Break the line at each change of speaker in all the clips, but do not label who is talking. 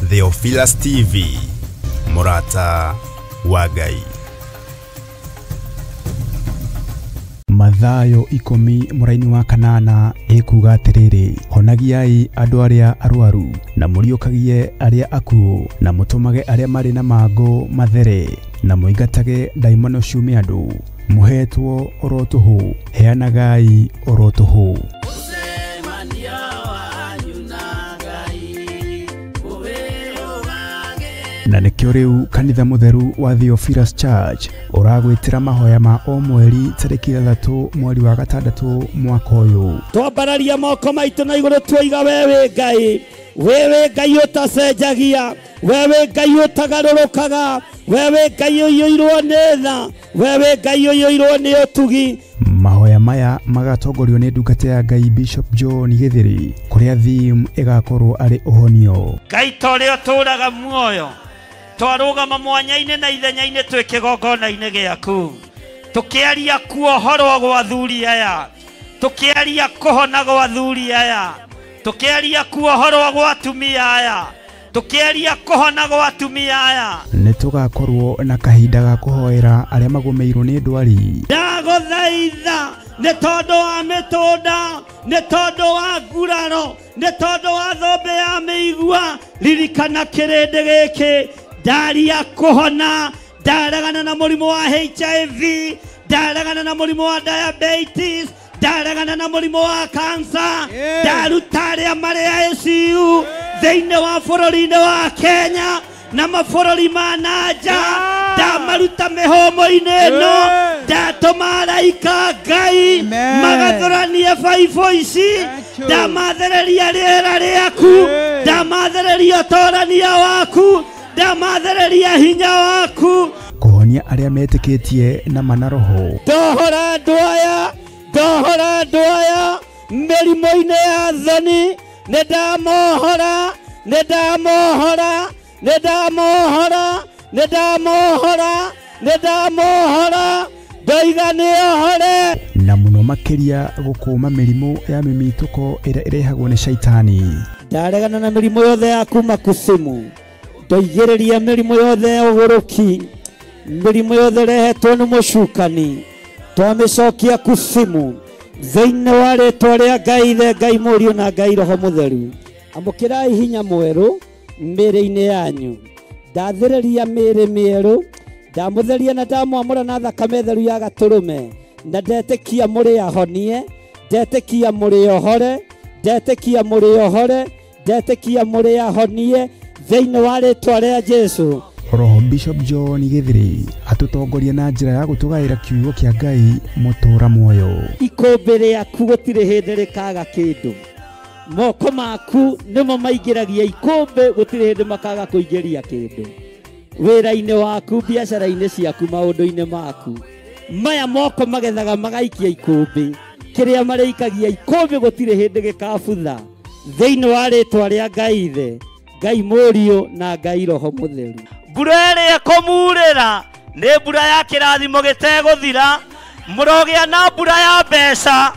Theophilus TV, mũrata wa Ngai.
Mathayo 10 mũraini wa 8 ĩkuga atĩrĩrĩ, honagiai andũ arĩa arwaru na mũriũkagie arĩa akuũ na mũtũmage arĩa marĩ na mangũ mathere na mũingatage ndaimono ciume andũ. Mũhetwo oro tũhũ, heanagai oro tũhũ. Na nĩkĩo rĩu kanitha mũtheru wa Theophilus Church ũragwĩtĩra mahoya ma o mweri tarĩki 6 mweri wa 6 mwaka ũyũ.
Twambararia moko maitũ na igũrũ tuoiga wewe Ngai, wewe Ngai ũtacenjagia, wewe Ngai ũtagarũrũkaga, wewe Ngai ũiyũirwo nĩ tha, wewe Ngai ũiyũirwo nĩ ũtugi.
Mahoya maya magatongorio nĩ ndungata ya Ngai Bishop John Githiri, kũrĩa theme ĩgakorwo arĩ ũhonio.
Ngai ta ũrĩa ũtũũraga muoyo, twarũgama mwanya-inĩ na ithenya-inĩ twĩ kĩgongona-inĩ gĩaku, tũkĩaria kuohorwo gwa athuri aya, tũkĩaria kũhona gwa athuri aya, tũkĩaria kuohorwo gwa atumia aya, tũkĩaria kũhona gwa atumia aya.
Nĩ tũgakorwo na kahinda ga kũhoera arĩa magũmĩirwo nĩ ndwari.
Ndagũthaitha nĩ tondũ wa mĩtũnda, nĩ tondũ wa nguraro, nĩ tondũ wa thũmbĩ ya mĩigua, ririkana kĩrĩndĩ gĩkĩ. Ndaria kũhona, ndaregana na mũrimũ wa HIV, ndaregana na mũrimũ wa diabetes, ndaregana na mũrimũ wa cancer, ndaruta arĩa marĩ ICU thĩinĩ wa bũrũri-inĩ wa Kenya na mabũrũri ma na nja, ndamaruta mĩhũmũ-inĩ ĩno, ndatũma araika Ngai magathũranie baibũ ici, ndamathereria rĩera rĩaku, ndamathereria ũtorania waku, ndamathereria hinya waku.
Kũhonia arĩa metĩkĩtie na mana roho.
Ndohora andũ aya, ndohora andũ aya mĩrimũ-inĩ ya thoni, nĩ ndamohora, nĩ ndamohora, nĩ ndamohora, nĩ ndamohora, nĩ ndamohora, ndoiga nĩohore.
Na mũno makĩria gũkũma mĩrimũ ya mĩmitũko ĩrĩa ĩrehagwo nĩ shaitani.
Ndaregana na mĩrimũ yothe ya kuma kusimu, ndoigĩrĩria mĩrimũ yothe ya ũgũrũki, mĩrimũ yothe ĩrehetwo nĩ mũcukani, twamĩcokia kusimu thĩinĩ wa rĩtwa rĩa Ngai Ithe, Ngai Mũriũ na Ngai Roho Mũtheru. Amũkĩrai hinya mwerũ mĩĩrĩ-inĩ yanyu, ndathĩrĩria mĩĩrĩ mĩerũ, ndamũtheria na ndamwamũra na thakame theru ya gatũrũme, na ndetĩkia mũrĩ ahonie, ndetĩkia mũrĩ ohore, ndetĩkia mũrĩ ohore, ndetĩkia mũrĩ ahonie thĩinĩ wa rĩtwa rĩa Jesũ.
Roho Bishop John Githiri atũtongoria na njĩra ya gũtũgaĩra kiugo kĩa Ngai mũtũũra muoyo.
Ikũmbĩ rĩaku gũtirĩ hĩndĩ rĩkaga kĩndũ, moko maku nĩmo maingĩragia ikũmbĩ, gũtirĩ hĩndĩ makaga kũingĩria kĩndũ. Wĩra-inĩ waku, biacara-inĩ ciaku, maũndũ-inĩ maku, maya moko magethaga magaikia ikũmbĩ, kĩrĩa marĩikagia ikũmbĩ gũtirĩ hĩndĩ gĩkabutha thĩinĩ wa rĩtwa rĩa Ngai Ithe, Ngai Mũriũ na Ngai Roho Mũtheru. Mbura ĩrĩa ĩkũmurĩra nĩ mbura ya kĩrathimo gĩtegũthira, mũrogĩa na mbura ya mbeca,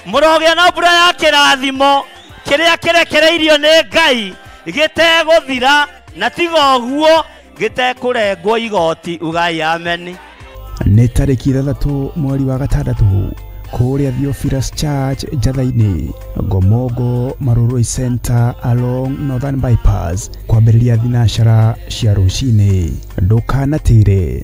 mũrogĩa na mbura ya kĩrathimo kĩrĩa kĩrekereirio nĩ Ngai gĩtegũthira, na tiga ũguo gĩtekũrengwo igoti. Ugai ameni.
Nĩ tarĩki 6 mweri wa 6 kũrĩa Theophilus Church Njatha-inĩ, Ngomongo Marurui Center along Northern Bypass, kwambĩrĩria thinacara cia rũcinĩ. Ndũkanatĩre.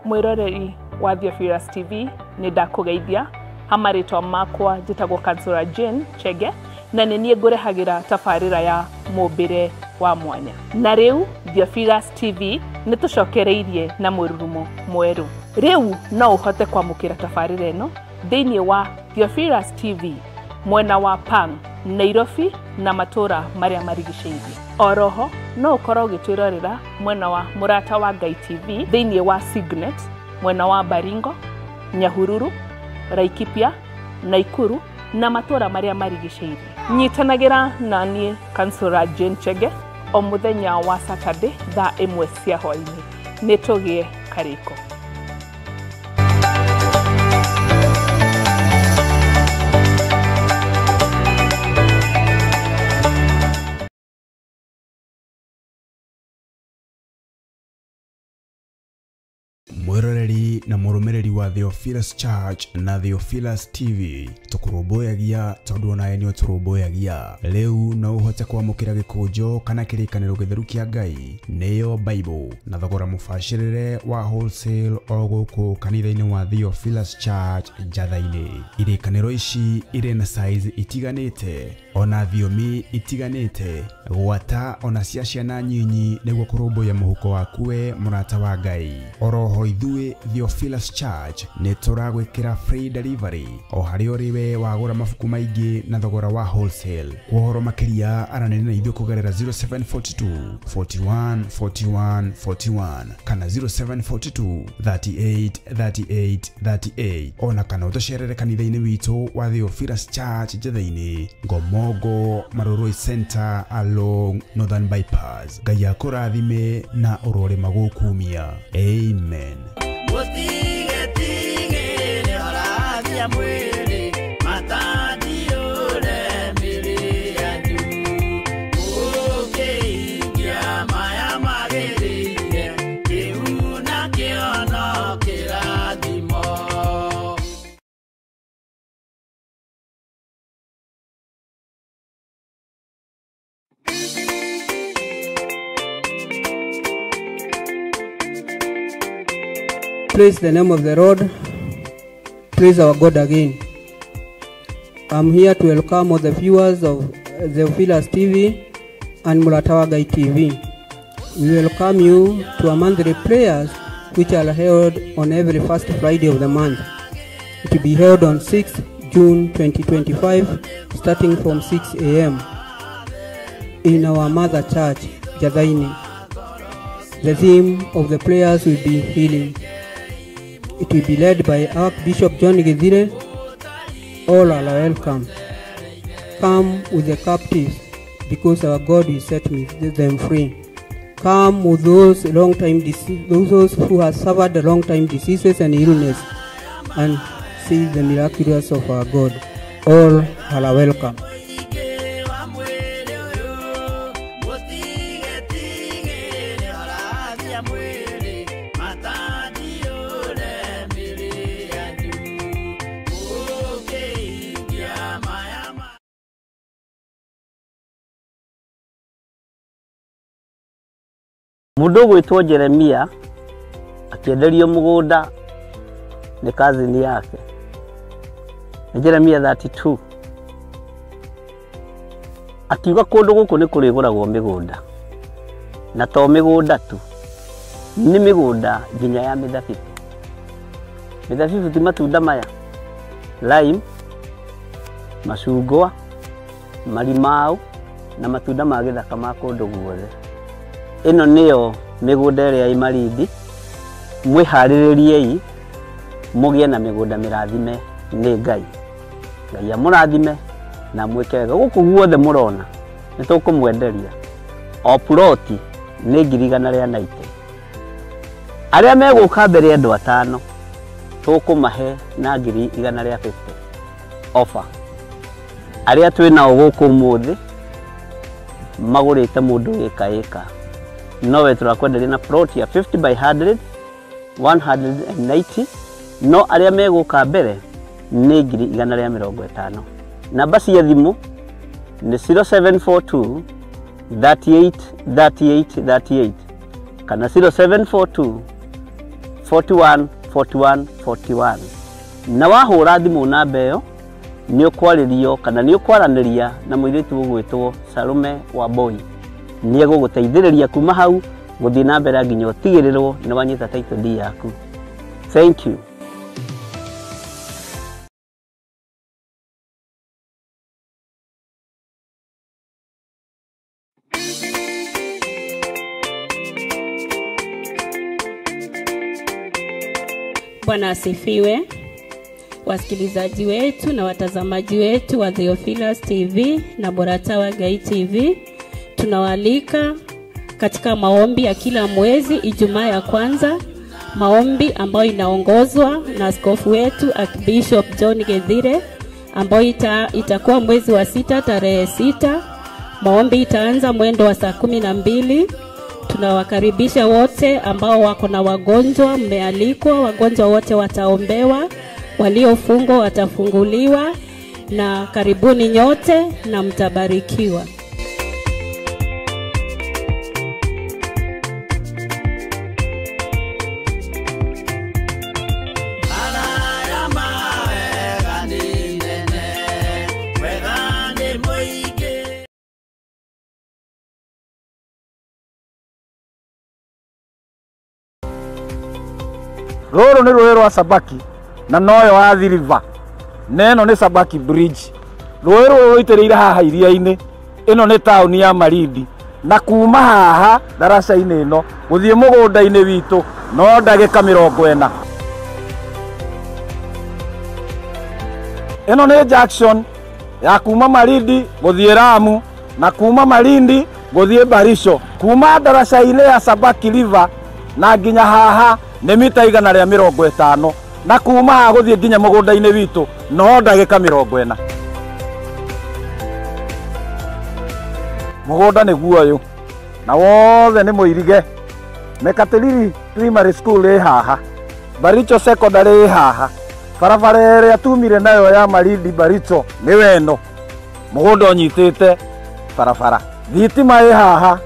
Mwĩroreri wa Theophilus TV, nĩ ndakũgeithia. Hamarĩtwa makwa njĩtagwo Kansura Jane Chege, na nĩ niĩ ngũrehagĩra tabarĩra ya mũmbĩre wa mwanya. Na rĩu Theophilus TV nĩ tũcokereirie na mũrurumo mwerũ. Rĩu no ũhote kwamũkĩra tabarĩra ĩno thĩinĩ wa Theophilus TV mwena wa Pang, Nairobi na matũra marĩa marigicĩirie. Oroho no ũkorwo ũgĩtwĩrorera mwena wa Mũrata wa Ngai TV thĩinĩ wa Signet mwena wa Baringo, Nyahururu, Laikipia, Naikuru na matũra marĩa marigicĩirie. Nyitanagĩra na niĩ Kansura Jane Chege O mũthenya wa Saturday thaa 1 cia hwaĩ-inĩ. Nĩ tũgĩe karĩko.
Mwiroreri na mũrũmĩrĩri wa Theophilus Church na Theophilus TV, tũkũrũmbũyagia tondũ onawe nĩ ũtũrũmbũyagia. Rĩu no ũhote kwamũkĩra gĩkũnjo kana kĩrĩkanĩro gĩtheru kĩa Ngai, nĩyo Bible, na thogora mũbacĩrĩre wa wholesale o gũkũ kanitha-inĩ wa Theophilus Church Njatha-inĩ. Irĩkanĩro ici irĩ na size itiganĩte ona thiomi itiganĩte, gwata ona cia ciana nyinyi, nĩguo kũrũmbũiya mũhuko waku we mũrata wa Ngai. Oroho ithuĩ Theophilus Church nĩ tũragwĩkĩra free delivery o harĩa ũrĩ we wagũra mabuku maingĩ na thogora wa wholesale. Kwa ũhoro makĩria aranĩria na ithuĩ kũgerera 0742 41 41 41 kana 0742 38 38 38, ona kana ũtũcerere kanitha-inĩ witũ wa Theophilus Church Njatha-inĩ, Ngomongo Marurui Center along Northern Bypass. Ngai akũrathime na ũrore magũkumia. Amen.
Praise the name of the Lord. Praise our God again. I'm here to welcome all the viewers of Theophilus TV and Murata wa Ngai TV. We welcome you to our monthly prayers, which are held on every first Friday of the month. It will be held on 6th June 2025, starting from 6 a.m. in our mother church, Jathaini. The theme of the prayers will be healing. It will be led by Archbishop John Githire. All are welcome. Come with the captives, because our God will set them free. Come with those those who have suffered long time diseases and illness, and see the miraculous of our God. All are welcome.
Mundu gwitwo Jeremia akienderio mugunda ni cousin yake. Ni Jeremia 32. Akiuga kundu guku ni kuriguragwo migunda. Na to migunda tu. Ni migunda nginya ya mithabibu. Mithabibu ti matunda maya. Lime, macungwa, marimau na matunda ma githaka ma kundu guothe. Ĩno nĩyo mĩgũnda ĩrĩa ĩ Malindi. Mwĩharĩrĩriei mũgĩe na mĩgũnda mĩrathime nĩ Ngai. Ngai amũrathime na mwĩke wega. Gũkũ guothe mũrona nĩ tũkũmwenderia. O ploti nĩ 190,000. Arĩa megũka mbere andũ atano tũkũmahe na 150,000 offer. Arĩa twĩ nao gũkũ ũmũthĩ magũrĩte mũndũ ĩka ĩka. Nowe turakwenderia na plot ya 50 by 100 190, no arĩa megũka mbere nĩ 150,000. Namba cia thimũ nĩ 0742 38 38 38 kana 0742 41 41 41. Na wahũra thimũ namba ĩyo nĩ ũkwarĩrio kana nĩ ũkwaranĩria na mũirĩtu ũgwĩtwo Salome Wambui. Nĩ egũgũteithĩrĩria kuma hau gũthiĩ na mbere nginya ũtigĩrĩrwo nĩ wanyita title deed yaku. Thank you.
Bwana asifiwe. Wasikilizaji wetu na watazamaji wetu wa Theophilus TV na Murata wa Ngai TV, Tunawaalika katika maombi ya kila mwezi Ijumaa ya kwanza, maombi ambayo inaongozwa na askofu wetu Archbishop John Githire, ambayo itakuwa mwezi wa 6 tarehe 6. Maombi itaanza mwendo wa saa 12. Tunawakaribisha wote ambao wako na wagonjwa, mmealikwa, wagonjwa wote wataombewa, waliofungwa watafunguliwa, na karibuni nyote na mtabarikiwa.
Rũrũ nĩ rũĩ rwa Sabaki na noyo Athi River, na ĩno nĩ Sabaki Bridge. Rũĩ rũrũ rũitĩrĩire haha iria-inĩ, ĩno nĩ taũni ya Malindi, na kuma haha ndaraca-inĩ ĩno gũthiĩ mũgũnda-inĩ witũ no ndagĩka 40. Ĩno nĩ junction ya kuma Malindi gũthiĩ Lamu na kuma Malindi gũthiĩ Barisho. Kuma ndaraca-inĩ ya Sabaki River na nginya haha nĩ mita 150, na kuma haha gũthiĩ nginya mũgũnda-inĩ witũ no ndagĩka 40. Mũgũnda nĩguo ũyũ na wothe nĩ mũirige. Mekatilili Primary School ĩ haha, Baricho Secondary ĩ haha, barabara ĩrĩa tumire nayo ya Malindi Baricho nĩ weno, mũgũnda ũnyitĩte barabara. Thitima ĩ haha,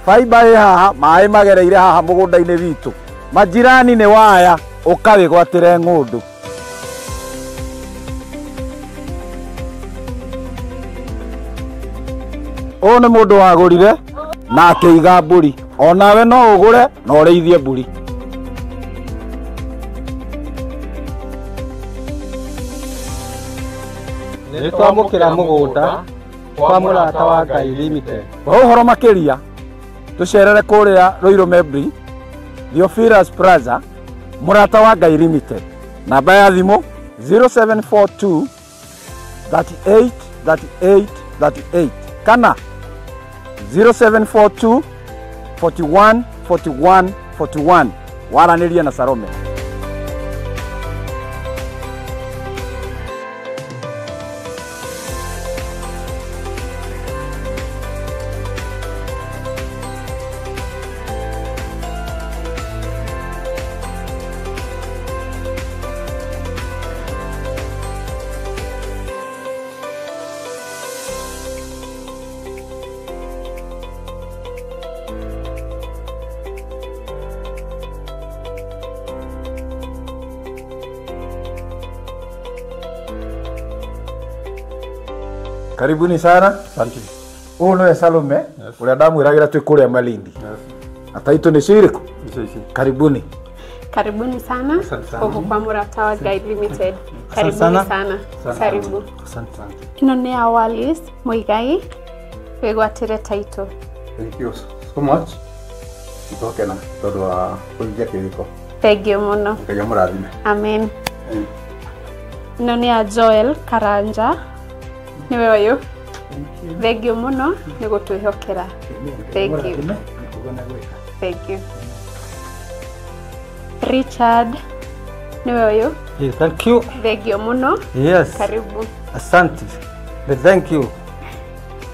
faiba ĩ haha, maĩ magereire haha mũgũnda-inĩ witũ. Majirani nĩ waya, ũkawĩgwatĩre ng'ũndũ. Ũyũ nĩ mũndũ wagũrire na akĩiga mbũri, onawe no ũgũre na ũrĩithie mbũri.
Nĩ twamũkĩra mũgũnda kwa Mũrata wa Ngai Limited.
Kwa ũhoro makĩria tũcerere kũrĩa Ruiru Membri, Theophilus Plaza, Mũrata wa Ngai Limited. Namba ya thimũ 0742 38 38 38 kana 0742 41 41 41. Waranĩrie na Salome. Karibuni sana. Asante. Ũyũ nĩwe Salome, ũrĩa ndamwĩragĩra twĩ kũrĩa Malindi. Na taitũ nĩ cirĩkũ? Karibuni.
Karibuni sana gũkũ kwa Mũrata wa Ngai Limited. Karibuni sana. Karibu.
Asante sana.
Ĩno nĩ ya Wallace Muigai, wĩgwatĩre taitũ.
Thank you so much. Nĩtwakena tondũ wa kũhingia kĩrĩko.
Thank you mũno.
Ngai amũrathime.
Amen. Ĩno nĩ ya Joel Karanja, nĩwe ũyũ. Thank you mũno nĩ gũtwĩhokera. Thank you. Thank you. Richard, nĩwe ũyũ.
Yeah, thank you.
Thank you mũno.
Yes.
Karibu.
Asante. Thank you.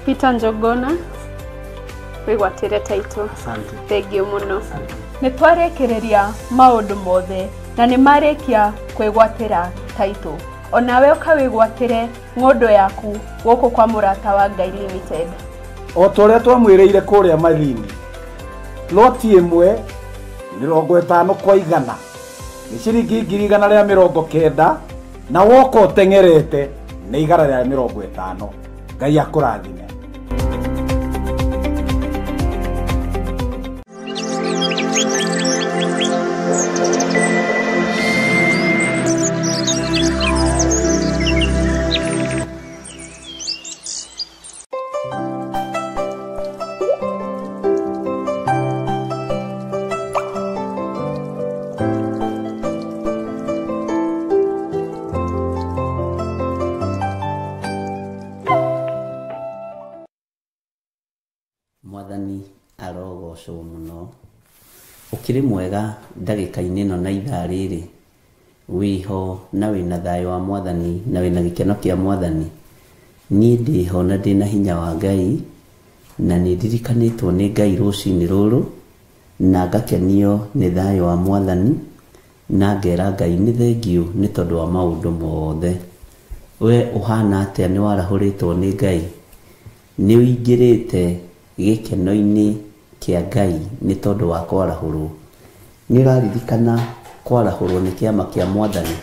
Peter Njogona, wĩgwatĩre taitũ.
Asante.
Thank you mũno.
Nĩ twarĩkĩrĩria maũndũ mothe na nĩ marĩkia kwĩgwatĩra taitũ. Onawe ũkawĩgwatĩre ng'ũndũ yaku gũkũ kwa Mũrata wa Ngai Limited.
O ta ũrĩa twamwĩrĩire kũrĩa Malindi, loti ĩmwe 50 kwa 100 nĩ ciringi 190,000, na woka ũteng'erete nĩ 150. Ngai akũrathime.
Mwathani arogocwo mũno. Ũkĩrĩ mwega ndagĩka-inĩ ĩno na ithaa rĩrĩ, wĩho na wĩna thayũ wa Mwathani na wĩna gĩkeno kĩa Mwathani. Niĩ ndĩho na ndĩna hinya wa Ngai na nĩ ndirikanĩtwo nĩ Ngai rũcinĩ rũrũ na ngakenio nĩ thayũ wa Mwathani na ngera Ngai nĩ thengiũ nĩ tondũ wa maũndũ mothe. We ũhana atĩa? Nĩ warahũrĩtwo nĩ Ngai? Nĩ ũingĩrĩte gĩkeno-inĩ kĩa Ngai nĩ tondũ wa kwarahũrwo? Nĩ ũraririkana kwarahũrwo nĩ kĩama kĩa Mwathani?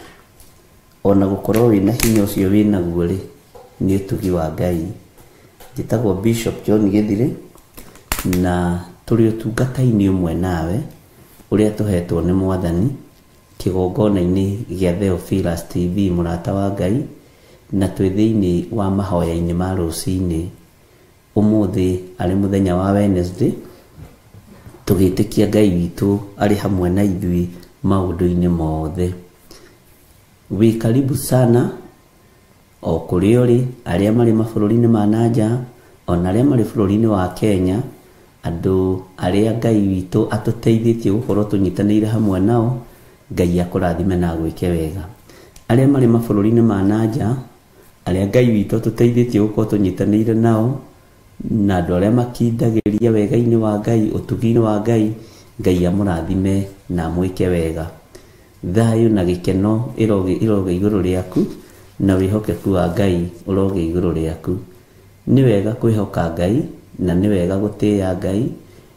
Ona gũkorwo wĩna hinya ũcio wĩnaguo rĩ, nĩ ũtugi wa Ngai. Njĩtagwo Bishop John Gĩthirĩ na tũrĩ ũtungata-inĩ ũmwe nawe ũrĩa tũhetwo nĩ Mwathani kĩgongona-inĩ gĩa Theophilus TV mũrata wa Ngai, na twĩ thĩinĩ wa mahoya-inĩ ma rũcinĩ. Ũmũthĩ arĩ mũthenya wa Wednesday, tũgĩtĩkia Ngai witũ arĩ hamwe na ithuĩ maũndũ-inĩ mothe. Wĩ karibu sana o kũrĩa ũrĩ, arĩa marĩ mabũrũri-inĩ ma na nja, ona arĩa marĩ bũrũri-inĩ wa Kenya, andũ arĩa Ngai witũ atũteithĩtie gũkorwo tũnyitanĩire hamwe nao, Ngai akũrathime na agwĩke wega. Arĩa marĩ mabũrũri-inĩ ma na nja, arĩa Ngai witũ atũteithĩtie gũkorwo tũnyitanĩire nao, na andũ arĩa makindagĩria wega-inĩ wa Ngai, ũtugi-inĩ wa Ngai, Ngai amũrathime na amwĩke wega. Thayũ na gĩkeno ĩrogĩ igũrũ rĩaku, na wĩhokeku wa Ngai ũrogĩ igũrũ rĩaku. Nĩ wega kwĩhoka Ngai, na nĩ wega gũtĩĩa Ngai,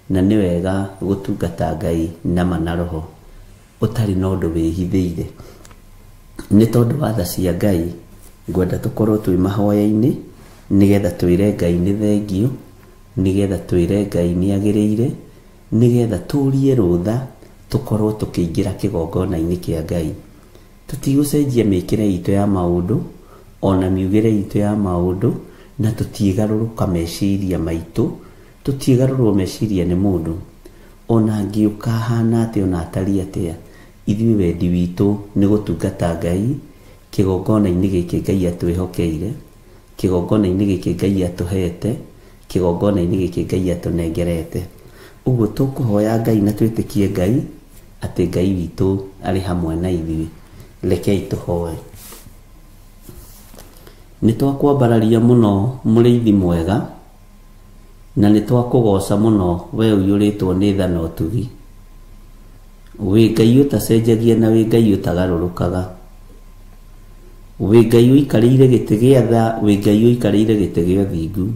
na nĩ wega gũtungata Ngai na ma na roho ũtarĩ na ũndũ wĩhithĩire. Nĩ tondũ wa tha cia Ngai, ngwenda tũkorwo twĩ mahoya-inĩ nĩgetha twĩre Ngai nĩ thengiũ, nĩgetha twĩre Ngai nĩ agĩrĩire, nĩgetha tũrie rũtha tũkorwo tũkĩingĩra kĩgongona-inĩ kĩa Ngai. Tũtigũcenjia mĩkĩre itũ ya maũndũ ona miugĩre itũ ya maũndũ, na tũtigarũrũka meciria maitũ, tũtigarũrwo meciria nĩ mũndũ. Ona angĩũka ahana atĩa, ona atariĩ atĩa, ithuĩ wendi witũ nĩ gũtungata Ngai kĩgongona-inĩ gĩkĩ Ngai atwĩhokeire, kĩgongona-inĩ gĩkĩ Ngai atũhete, kĩgongona-inĩ gĩkĩ Ngai atũnengerete. Ũguo tũkũhoya Ngai na twĩtĩkie Ngai atĩ Ngai witũ arĩ hamwe na ithuĩ. Rekei tũhoe. Nĩ twakwambararia mũno mũrĩithi mwega, na nĩ twakũgoca mũno we ũiyũrĩtwo nĩ tha na ũtugi. Wĩ Ngai ũtacenjagia na wĩ Ngai ũtagarũrũkaga. Wĩ Ngai ũikarĩire gĩtĩ gĩa tha, wĩ Ngai ũikarĩire gĩtĩ gĩa ũthingu.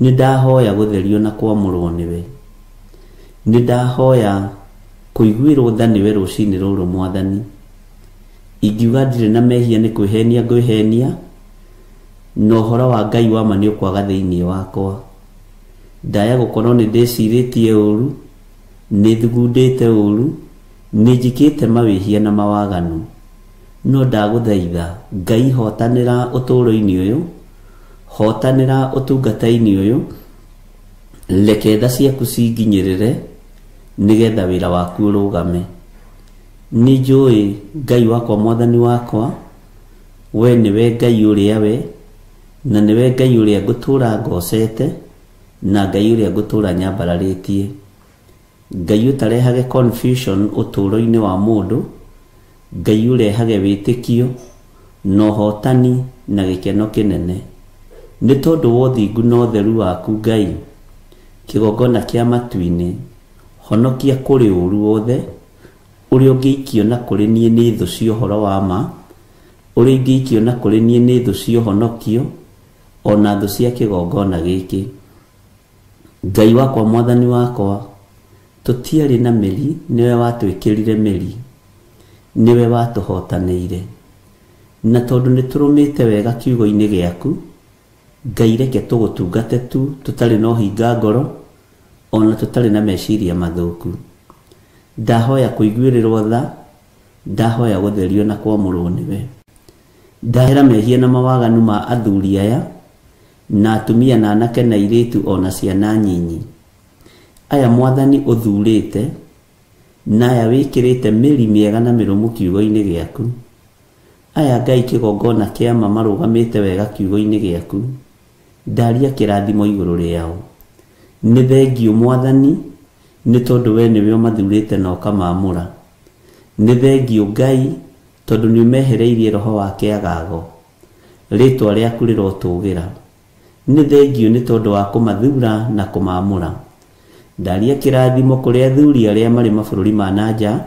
Nĩ ndahoya gũtherio na kwamũrwo nĩwe. Nĩ ndahoya kũiguĩrwo tha nĩwe rũcinĩ rũrũ Mwathani. Ingiuga ndirĩ na mehia nĩ kwĩhenia ngwĩhenia, na ũhoro wa Ngai wa ma nĩ ũkwaga thĩinĩ wakwa. Ndaya gũkorwo nĩ ndĩcirĩtie ũru, nĩ thugundĩte ũru, nĩ njĩkĩte mawĩhia na mawaganu. No ndagũthaitha Ngai, hotanĩra ũtũũro-inĩ ũyũ, hotanĩra ũtungata-inĩ ũyũ, reke tha ciaku cinginyĩrĩre nĩgetha wĩra waku ũrũgame. Nĩ njũĩ Ngai wakwa, Mwathani wakwa, we nĩwe Ngai ũrĩa we, na nĩwe Ngai ũrĩa ngũtũũra ngocete, na Ngai ũrĩa ngũtũũra nyambararĩtie. Ngai ũtarehage confusion ũtũũro-inĩ wa mũndũ, Ngai ũrehage wĩtĩkio na ũhotani na gĩkeno kĩnene. Nĩ tondũ wa ũthingu na ũtheru waku Ngai, kĩgongona kĩa matu-inĩ, honokia kũrĩ ũru wothe ũrĩa ũngĩikio na kũrĩ niĩ nĩ thũ cia ũhoro wa ma, ũrĩa ingĩikio na kũrĩ niĩ nĩ thũ cia ũhonokio, ona thũ cia kĩgongona gĩkĩ. Ngai wakwa, Mwathani wakwa, tũtiarĩ na mĩri, nĩwe watwĩkĩrire mĩri, nĩwe watũhotanĩire. Na tondũ nĩ tũrũmĩte wega kiugo-inĩ gĩaku, Ngai reke tũgũtungate tu tũtarĩ na ũhinga ngoro, ona tũtarĩ na meciria mathũku. Ndahoya kũiguĩrĩrwo tha, ndahoya gũtherio na kwamũrwo nĩwe. Ndahera mehia na mawaganu ma athuri aya, na atumia na anake na airĩtu ona ciana nyinyi. Aya Mwathani ũthurĩte, na aya wĩkĩrĩte mĩri mĩega na mĩrũmu kiugo-inĩ gĩaku. Aya Ngai kĩgongona kĩa ma marũgamĩte wega kiugo-inĩ gĩaku. Ndaria kĩrathimo igũrũ rĩao. Nĩ thengiũ Mwathani nĩ tondũ we nĩwe ũmathurĩte na ũkamaamũra. Nĩ thengiũ Ngai tondũ nĩ ũmehereirie roho wa kĩagago. Rĩtwa rĩaku rĩrotũgĩra. Nĩ thengiũ nĩ tondũ wa kũmathura na kũmaamũra. Ndaria kĩrathimo kũrĩ athuri arĩa marĩ mabũrũri ma nanja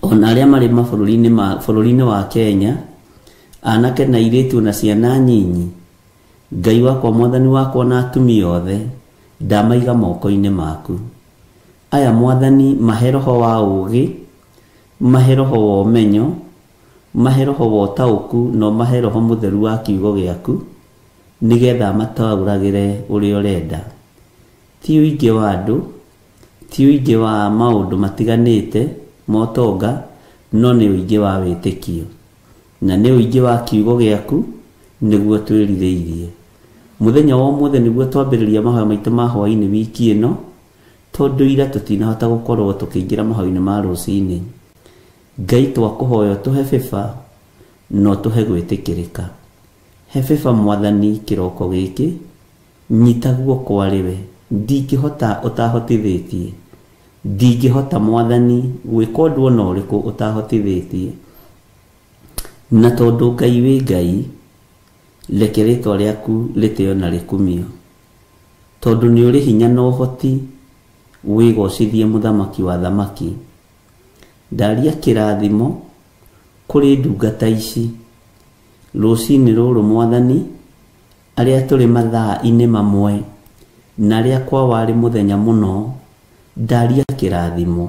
ona arĩa marĩ mabũrũri-inĩ wa Kenya, anake na airĩtu na ciana nyinyi. Ngai wakwa, Mwathani wakwa na atumia othe ndamaiga moko-inĩ maku. Aya Mwathani, mahe roho wa ũũgĩ, mahe roho wa ũmenyo, mahe roho wa ũtaũku, na mahe roho mũtheru wa kiugo gĩaku, nĩgetha mataũragĩre ũrĩa ũrenda. Ti ũingĩ wa andũ, ti ũingĩ wa maũndũ matiganĩte motonga, no nĩ ũingĩ wa wĩtĩkio na nĩ ũingĩ wa kiugo gĩaku nĩguo twĩrirĩirie. Mũthenya wa ũmũthĩ nĩguo twambĩrĩria mahoya maitũ ma hwaĩ-inĩ wiki ĩno, tondũ ira tũtinahota gũkorwo tũkĩingĩra mahoya-inĩ ma rũcinĩ. Ngai twakũhoya ũtũhe bĩba na ũtũhe gwĩtĩkĩrĩka. He bĩba Mwathani kĩroko gĩkĩ, nyita guoko arĩ we. Ndingĩhota ũtahotithĩtie, ndingĩhota Mwathani gwĩka ũndũ ona ũrĩkũ ũtahotithĩtie. Na tondũ Ngai wĩ Ngai, reke rĩtwa rĩaku rĩtĩo na rĩkumio, tondũ nĩ ũrĩ hinya na ũhoti, wĩgocithie mũthamaki wa thamaki. Ndaria kĩrathimo kũrĩ ndungata ici rũcinĩ rũrũ Mwathani, arĩa tũrĩ mathaa-inĩ mamwe na arĩa kwa warĩ mũthenya mũno. Ndaria kĩrathimo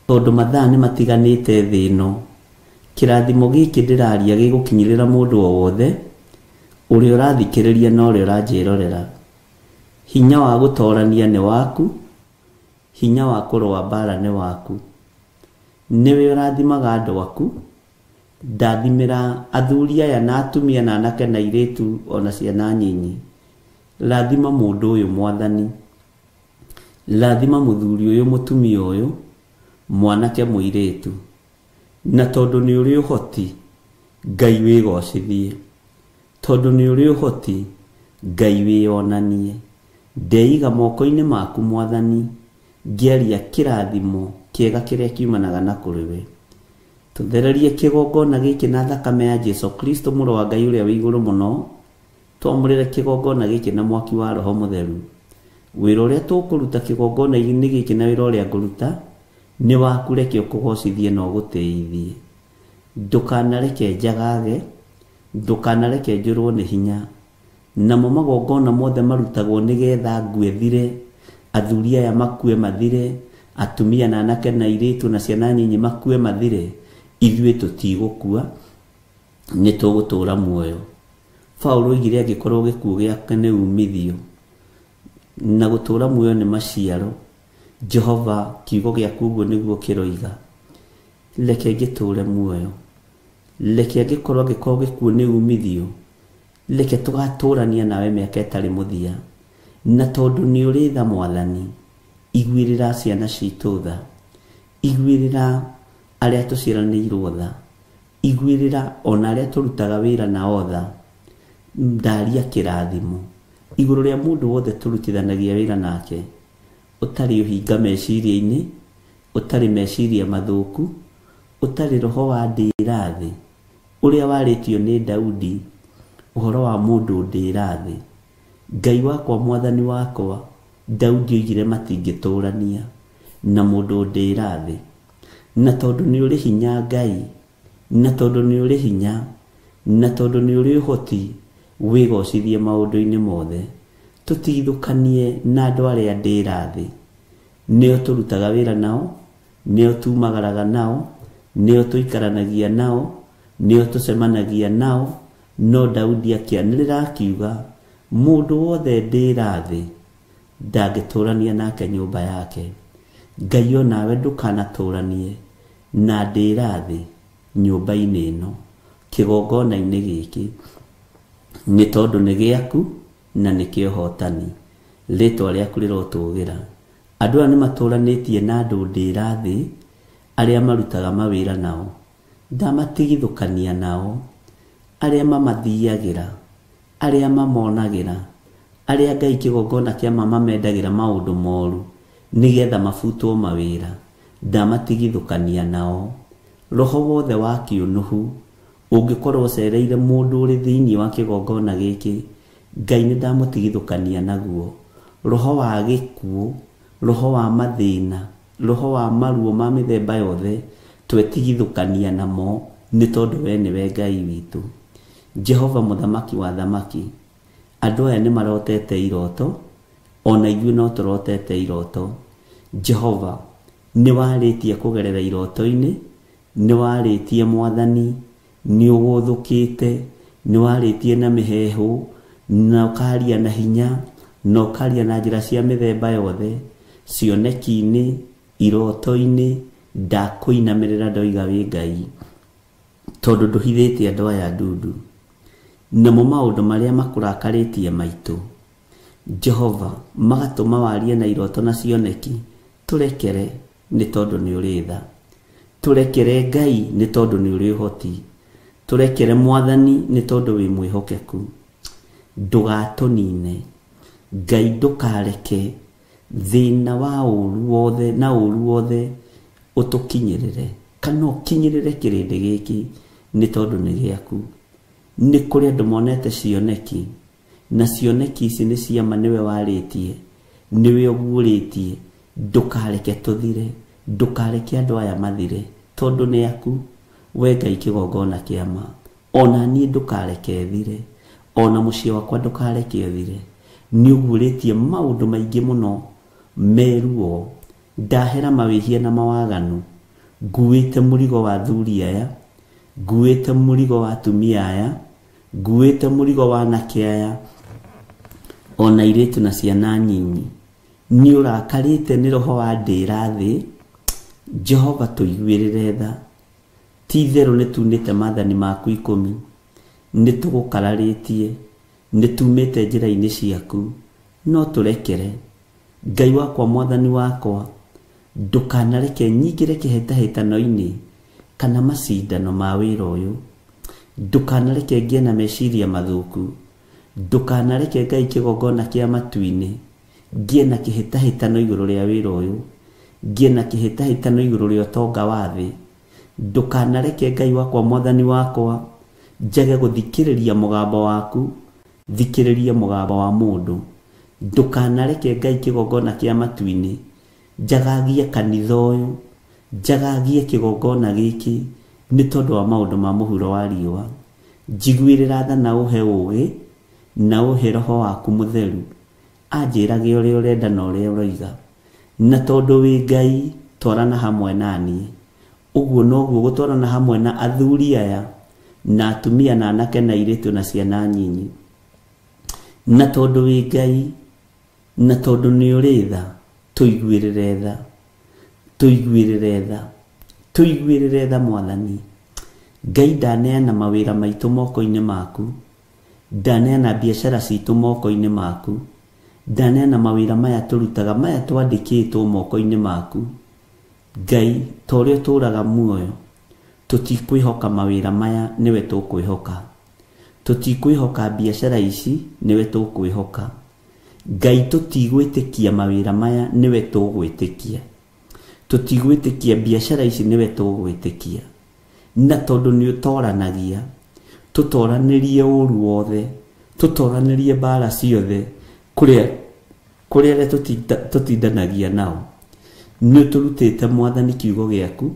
tondũ mathaa nĩ matiganĩte thĩ ĩno. Kĩrathimo gĩkĩ ndĩraria gĩgũkinyĩrĩra mũndũ o wothe ũrĩa ũrathikĩrĩria na ũrĩa ũranjĩrorera. Hinya wa gũtorania nĩ waku, hinya wa kũrũa mbara nĩ waku. Nĩwe ũrathimaga andũ aku. Ndathimĩra athuri aya na atumia na anake na airĩtu ona ciana nyinyi. Rathima mũndũ ũyũ Mwathani, rathima mũthuri ũyũ, mũtumia ũyũ, mwanake, mũirĩtu. Na tondũ nĩ ũrĩ ũhoti, Ngai wĩgocithie. Tondũ nĩ ũrĩ ũhoti, Ngai wĩonanie. Ndeiga moko-inĩ maku Mwathani, ngĩaria kĩrathimo kĩega kĩrĩa kiumanaga na kũrĩ we. Tũthererie kĩgongona gĩkĩ na thakame ya Jesu Kristo mũrũ wa Ngai ũrĩa wĩ igũrũ mũno. Twamũrĩre kĩgongona gĩkĩ na mwaki wa Roho Mũtheru. Wĩra ũrĩa tũkũruta kĩgongona-inĩ gĩkĩ na wĩra ũrĩa ngũruta nĩ waku, reke ũkũgocithie na ũgũtĩithie. Ndũkanareke njagage, ndũkanareke njũrwo nĩ hinya. Namo magongona mothe marutagwo nĩgetha ngue thire, athuri aya makue mathire, atumia na anake na airĩtu na ciana nyinyi makue mathire, ithuĩ tũtigũkua, nĩ tũgũtũũra muoyo. Paũlũ oigire angĩkorwo gĩkuũ gĩake nĩ umithio na gũtũũra muoyo nĩ maciaro, Jehova kiugo gĩaku ũguo nĩguo kĩroiga. Reke ngĩtũũre muoyo, reke angĩkorwo gĩkuũ nĩ umithio, reke tũgatũũrania nawe mĩaka ĩtarĩ mũthia. Na tondũ nĩ ũrĩ tha Mwathani, iguĩrĩra ciana citũ tha, iguĩrĩra arĩa tũciaranĩirwo tha, iguĩrĩra ona arĩa tũrutaga wĩra nao tha. Ndaria kĩrathimo igũrũ rĩa mũndũ wothe tũrutithanagia wĩra nake, ũtarĩ ũhinga meciria-inĩ, ũtarĩ meciria mathũku, ũtarĩ roho wa ndĩra thĩ ũrĩa warĩtio nĩ Daudi ũhoro wa mũndũ ndĩra thĩ. Ngai wakwa, Mwathani wakwa, Daudi oigire matingĩtũrania na mũndũ ndĩra thĩ. Na tondũ nĩ ũrĩ hinya Ngai, na tondũ nĩ ũrĩ hinya, na tondũ nĩ ũrĩ ũhoti, wĩgocithie maũndũ-inĩ mothe. Tũtigithũkanie na andũ arĩa ndĩra thĩ. Nĩo tũrutaga wĩra nao, nĩo tumagaraga nao, nĩo tũikaranagia nao, nĩo tũcemanagia nao. No Daudi akĩanĩrĩra akiuga, mũndũ wothe ndĩra thĩ ndangĩtũrania nake nyũmba yake. Ngai onawe ndũkanatũranie na ndĩra thĩ nyũmba-inĩ ĩno, kĩgongona-inĩ gĩkĩ, nĩ tondũ nĩ gĩaku na nĩ kĩohotani. Rĩtwa rĩaku rĩrotũgĩra. Andũ aya nĩ matũranĩtie na andũ ndĩra thĩ arĩa marutaga mawĩra nao, ndamatigithũkania nao, arĩa mamathiagĩra, arĩa mamonagĩra, Arĩa Ngai kĩgongona kĩa mama mendagĩra maũndũ moru nĩgetha mabutwo mawĩra, ndamatigithũkania nao. Roho wothe wa kĩũnũhu ũngĩkorwo ũcereire mũndũ ũrĩ thĩinĩ wa kĩgongona gĩkĩ, Ngai nĩ ndamũtigithũkania naguo. Roho wa gĩkuũ, roho wa mathĩna, roho wa maruo ma mĩthemba yothe, twetigithũkania namo nĩ tondũ we nĩwe Ngai witũ. Jehova mũthamaki wa thamaki, andũ aya nĩ marotete iroto, ona ithuĩ no tũrotete iroto. Jehova nĩ warĩtie kũgerera iroto-inĩ, nĩ warĩtie Mwathani, nĩ ũgũthũkĩte, nĩ warĩtie na mĩheehũ, na ũkaria na hinya, na ũkaria na njĩra cia mĩthemba yothe, cioneki-inĩ, iroto-inĩ, ndakũinamĩrĩra ndoiga wĩ Ngai, tondũ ndũhithĩte andũ aya ndundu. Namo maũndũ marĩa makũrakarĩtie maitũ, Jehova magatũma warie na iroto na cioneki, tũrekere nĩ tondũ nĩ ũrĩ tha. Tũrekere Ngai nĩ tondũ nĩ ũrĩ ũhoti. Tũrekere Mwathani nĩ tondũ wĩ mwĩhokeku. Ndũgatũnine Ngai, ndũkareke thĩna wa ũru wothe na ũru wothe ũtũkinyĩrĩre kana ũkinyĩrĩre kĩrĩndĩ gĩkĩ nĩ tondũ nĩ gĩaku. Nĩ kũrĩ andũ monete cioneki, na cioneki ici nĩ ciama nĩwe warĩtie, nĩwe ũguũrĩtie. Ndũkareke tũthire, ndũkareke andũ aya mathire, tondũ nĩ aku. We Ngai kĩgongona kĩa ma, ona niĩ ndũkareke thire, ona mũciĩ wakwa ndũkareke ũthire. Nĩ ũguũrĩtie maũndũ maingĩ mũno meruo, ndahera mawĩhia na mawaganu, nguĩte mũrigo wa athuri aya, nguĩte mũrigo wa atumia aya, nguĩte mũrigo wa anake aya, ona airĩtu na ciana nyinyi. Nĩ ũrakarĩte nĩ roho wa ndĩra thĩ. Jehova tũiguĩrĩre tha. Ti itherũ nĩ tunĩte maathani maku 10, nĩ tũgũkararĩtie, nĩ tumĩte njĩra-inĩ ciaku, no tũrekere. Ngai wakwa, Mwathani wakwa, ndũkanareke nyingĩre kĩhĩtahĩtano-inĩ kana macindano ma wĩra ũyũ. Ndũkanareke ngĩe na meciria mathũku. Ndũkanareke Ngai kĩgongona kĩa matu-inĩ ngĩe na kĩhĩtahĩtano igũrũ rĩa wĩra ũyũ, ngĩe na kĩhĩtahĩtano igũrũ rĩa ũtonga wa thĩ. Ndũkanareke Ngai wakwa, Mwathani wakwa, njage gũthikĩrĩria mũgambo waku, thikĩrĩrie mũgambo wa mũndũ. Ndũkanareke Ngai kĩgongona kĩa matu-inĩ njagagie kanitha ũyũ, njagagie kĩgongona gĩkĩ nĩ tondũ wa maũndũ ma mũhuro wa riũa. Njiguĩrĩra tha na ũhe ũũgĩ na ũhe roho waku mũtheru, anjĩrage ũrĩa ũrenda na ũrĩa ũroiga. Na tondũ wĩ Ngai, twarana hamwe na niĩ. Ũguo noguo gũtwarana hamwe na athuri aya na atumia na anake na airĩtu na ciana nyinyi. Na tondũ wĩ Ngai, na tondũ nĩ ũrĩ tha, tũiguĩrĩre tha, tũiguĩrĩre tha, tũiguĩrĩre tha Mwathani. Ngai, ndaneana mawĩra maitũ moko-inĩ maku, ndaneana biacara citũ moko-inĩ maku, ndaneana mawĩra maya tũrutaga, maya twandĩkĩtwo moko-inĩ maku. Ngai, ta ũrĩa ũtũũraga muoyo, tũtikwĩhoka mawĩra maya, nĩwe tũkwĩhoka. Tũtikwĩhoka biacara ici, nĩwe tũkwĩhoka. Ngai, tũtigwĩtĩkia mawĩra maya, nĩwe tũgwĩtĩkia. Tũtigwĩtĩkia biacara ici, nĩwe tũgwĩtĩkia. Na tondũ nĩ ũtoranagia, tũtoranĩrie ũru wothe, tũtoranĩrie mbara ciothe, kũrĩa arĩa tũtindanagia nao. Nĩ ũtũrutĩte Mwathani kiugo gĩaku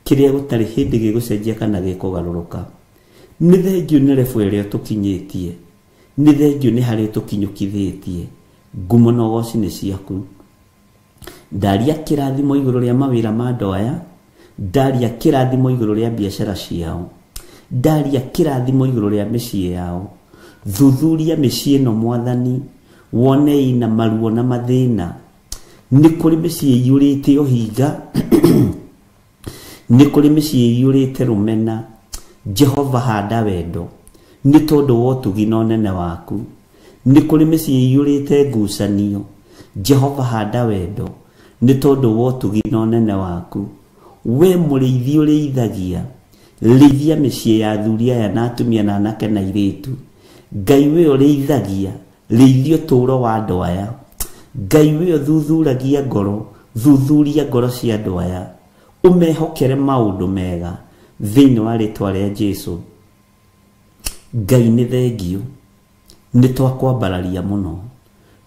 kĩrĩa gũtarĩ hĩndĩ gĩgũcenjia kana gĩkũgarũrũka. Nĩ thengiũ nĩ rebu ĩrĩa tũkinyĩtie, nĩ thengiũ nĩ harĩa tũkinyũkithĩtie. Ngumo na ũgoci nĩ ciaku. Ndaria kĩrathimo igũrũ rĩa mawĩra ma andũ aya, ndaria kĩrathimo igũrũ rĩa biacara ciao, ndaria kĩrathimo igũrũ rĩa mĩciĩ yao. Thuthuria mĩciĩ ĩno Mwathani, wone ina maruo na mathĩna. Nĩ kũrĩ mĩciĩ ĩiyũrĩte ũhinga, nĩ kũrĩ mĩciĩ ĩiyũrĩte rũmena. Jehova, handa wendo nĩ tondũ wa ũtugi na ũnene waku. Nĩ kũrĩ mĩciĩ ĩiyũrĩte ngucanio. Jehova, handa wendo nĩ tondũ wa ũtugi na ũnene waku. We mũrĩithi ũrĩithagia, rĩithia mĩciĩ ya athuri aya na atumia na anake na airĩtu. Ngai, we ũrĩithagia, Rĩithia ũtũũro wa andũ aya. Ngai we ũthuthuragia ngoro, thuthuria ngoro cia andũ aya, ũmehokere maũndũ mega thĩinĩ wa rĩtwa rĩa Jesu. Ngai nĩ thengio, nĩ twakwambararia mũno.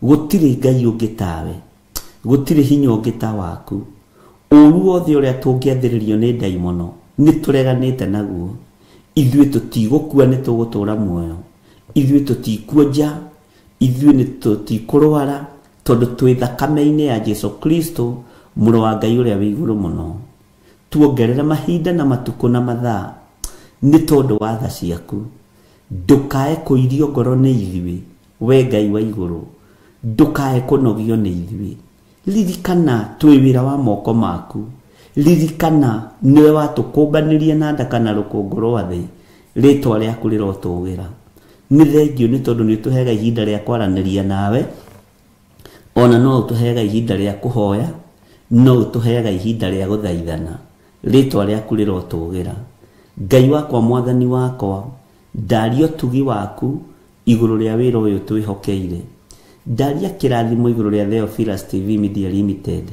Gũtirĩ Ngai ũngĩ tawe, gũtirĩ hinya ũngĩ ta waku. Ũru wothe ũrĩa tũngĩathĩrĩrio nĩ ndaimono nĩ tũreganĩte naguo. Ithuĩ tũtigũkua, nĩ tũgũtũũra muoyo. Ithuĩ tũtikuonja, ithuĩ nĩ tũtikũrwara, tondũ twĩ thakame-inĩ ya Jesu Kristo, mũrũ wa Ngai ũrĩa wĩ igũrũ mũno. Tuongerere mahinda na matukũ na mathaa nĩ tondũ wa tha ciaku. Ndũkae kũirio ngoro nĩ ithuĩ, we Ngai wa igũrũ. Ndũkae kũnogio nĩ ithuĩ. Ririkana twĩ wĩra wa moko maku. Ririkana nĩwe watũkũmbanĩrie na nda kana rũkũngũ rwa thĩ. Rĩtwa rĩaku rĩrotũgĩra. Nĩ thengio nĩ tondũ nĩ ũtũheaga ihinda rĩa kwaranĩria nawe, ona no ũtũheaga ihinda rĩa kũhoya, no ũtũheaga ihinda rĩa gũthaithana. Rĩtwa rĩaku rĩrotũgĩra. Ngai wakwa, mwathani wakwa, ndaria ũtugi waku igũrũ rĩa wĩra ũyũ twĩhokeire. Ndaria kĩrathimo igũrũ rĩa Theophilus TV Media Limited.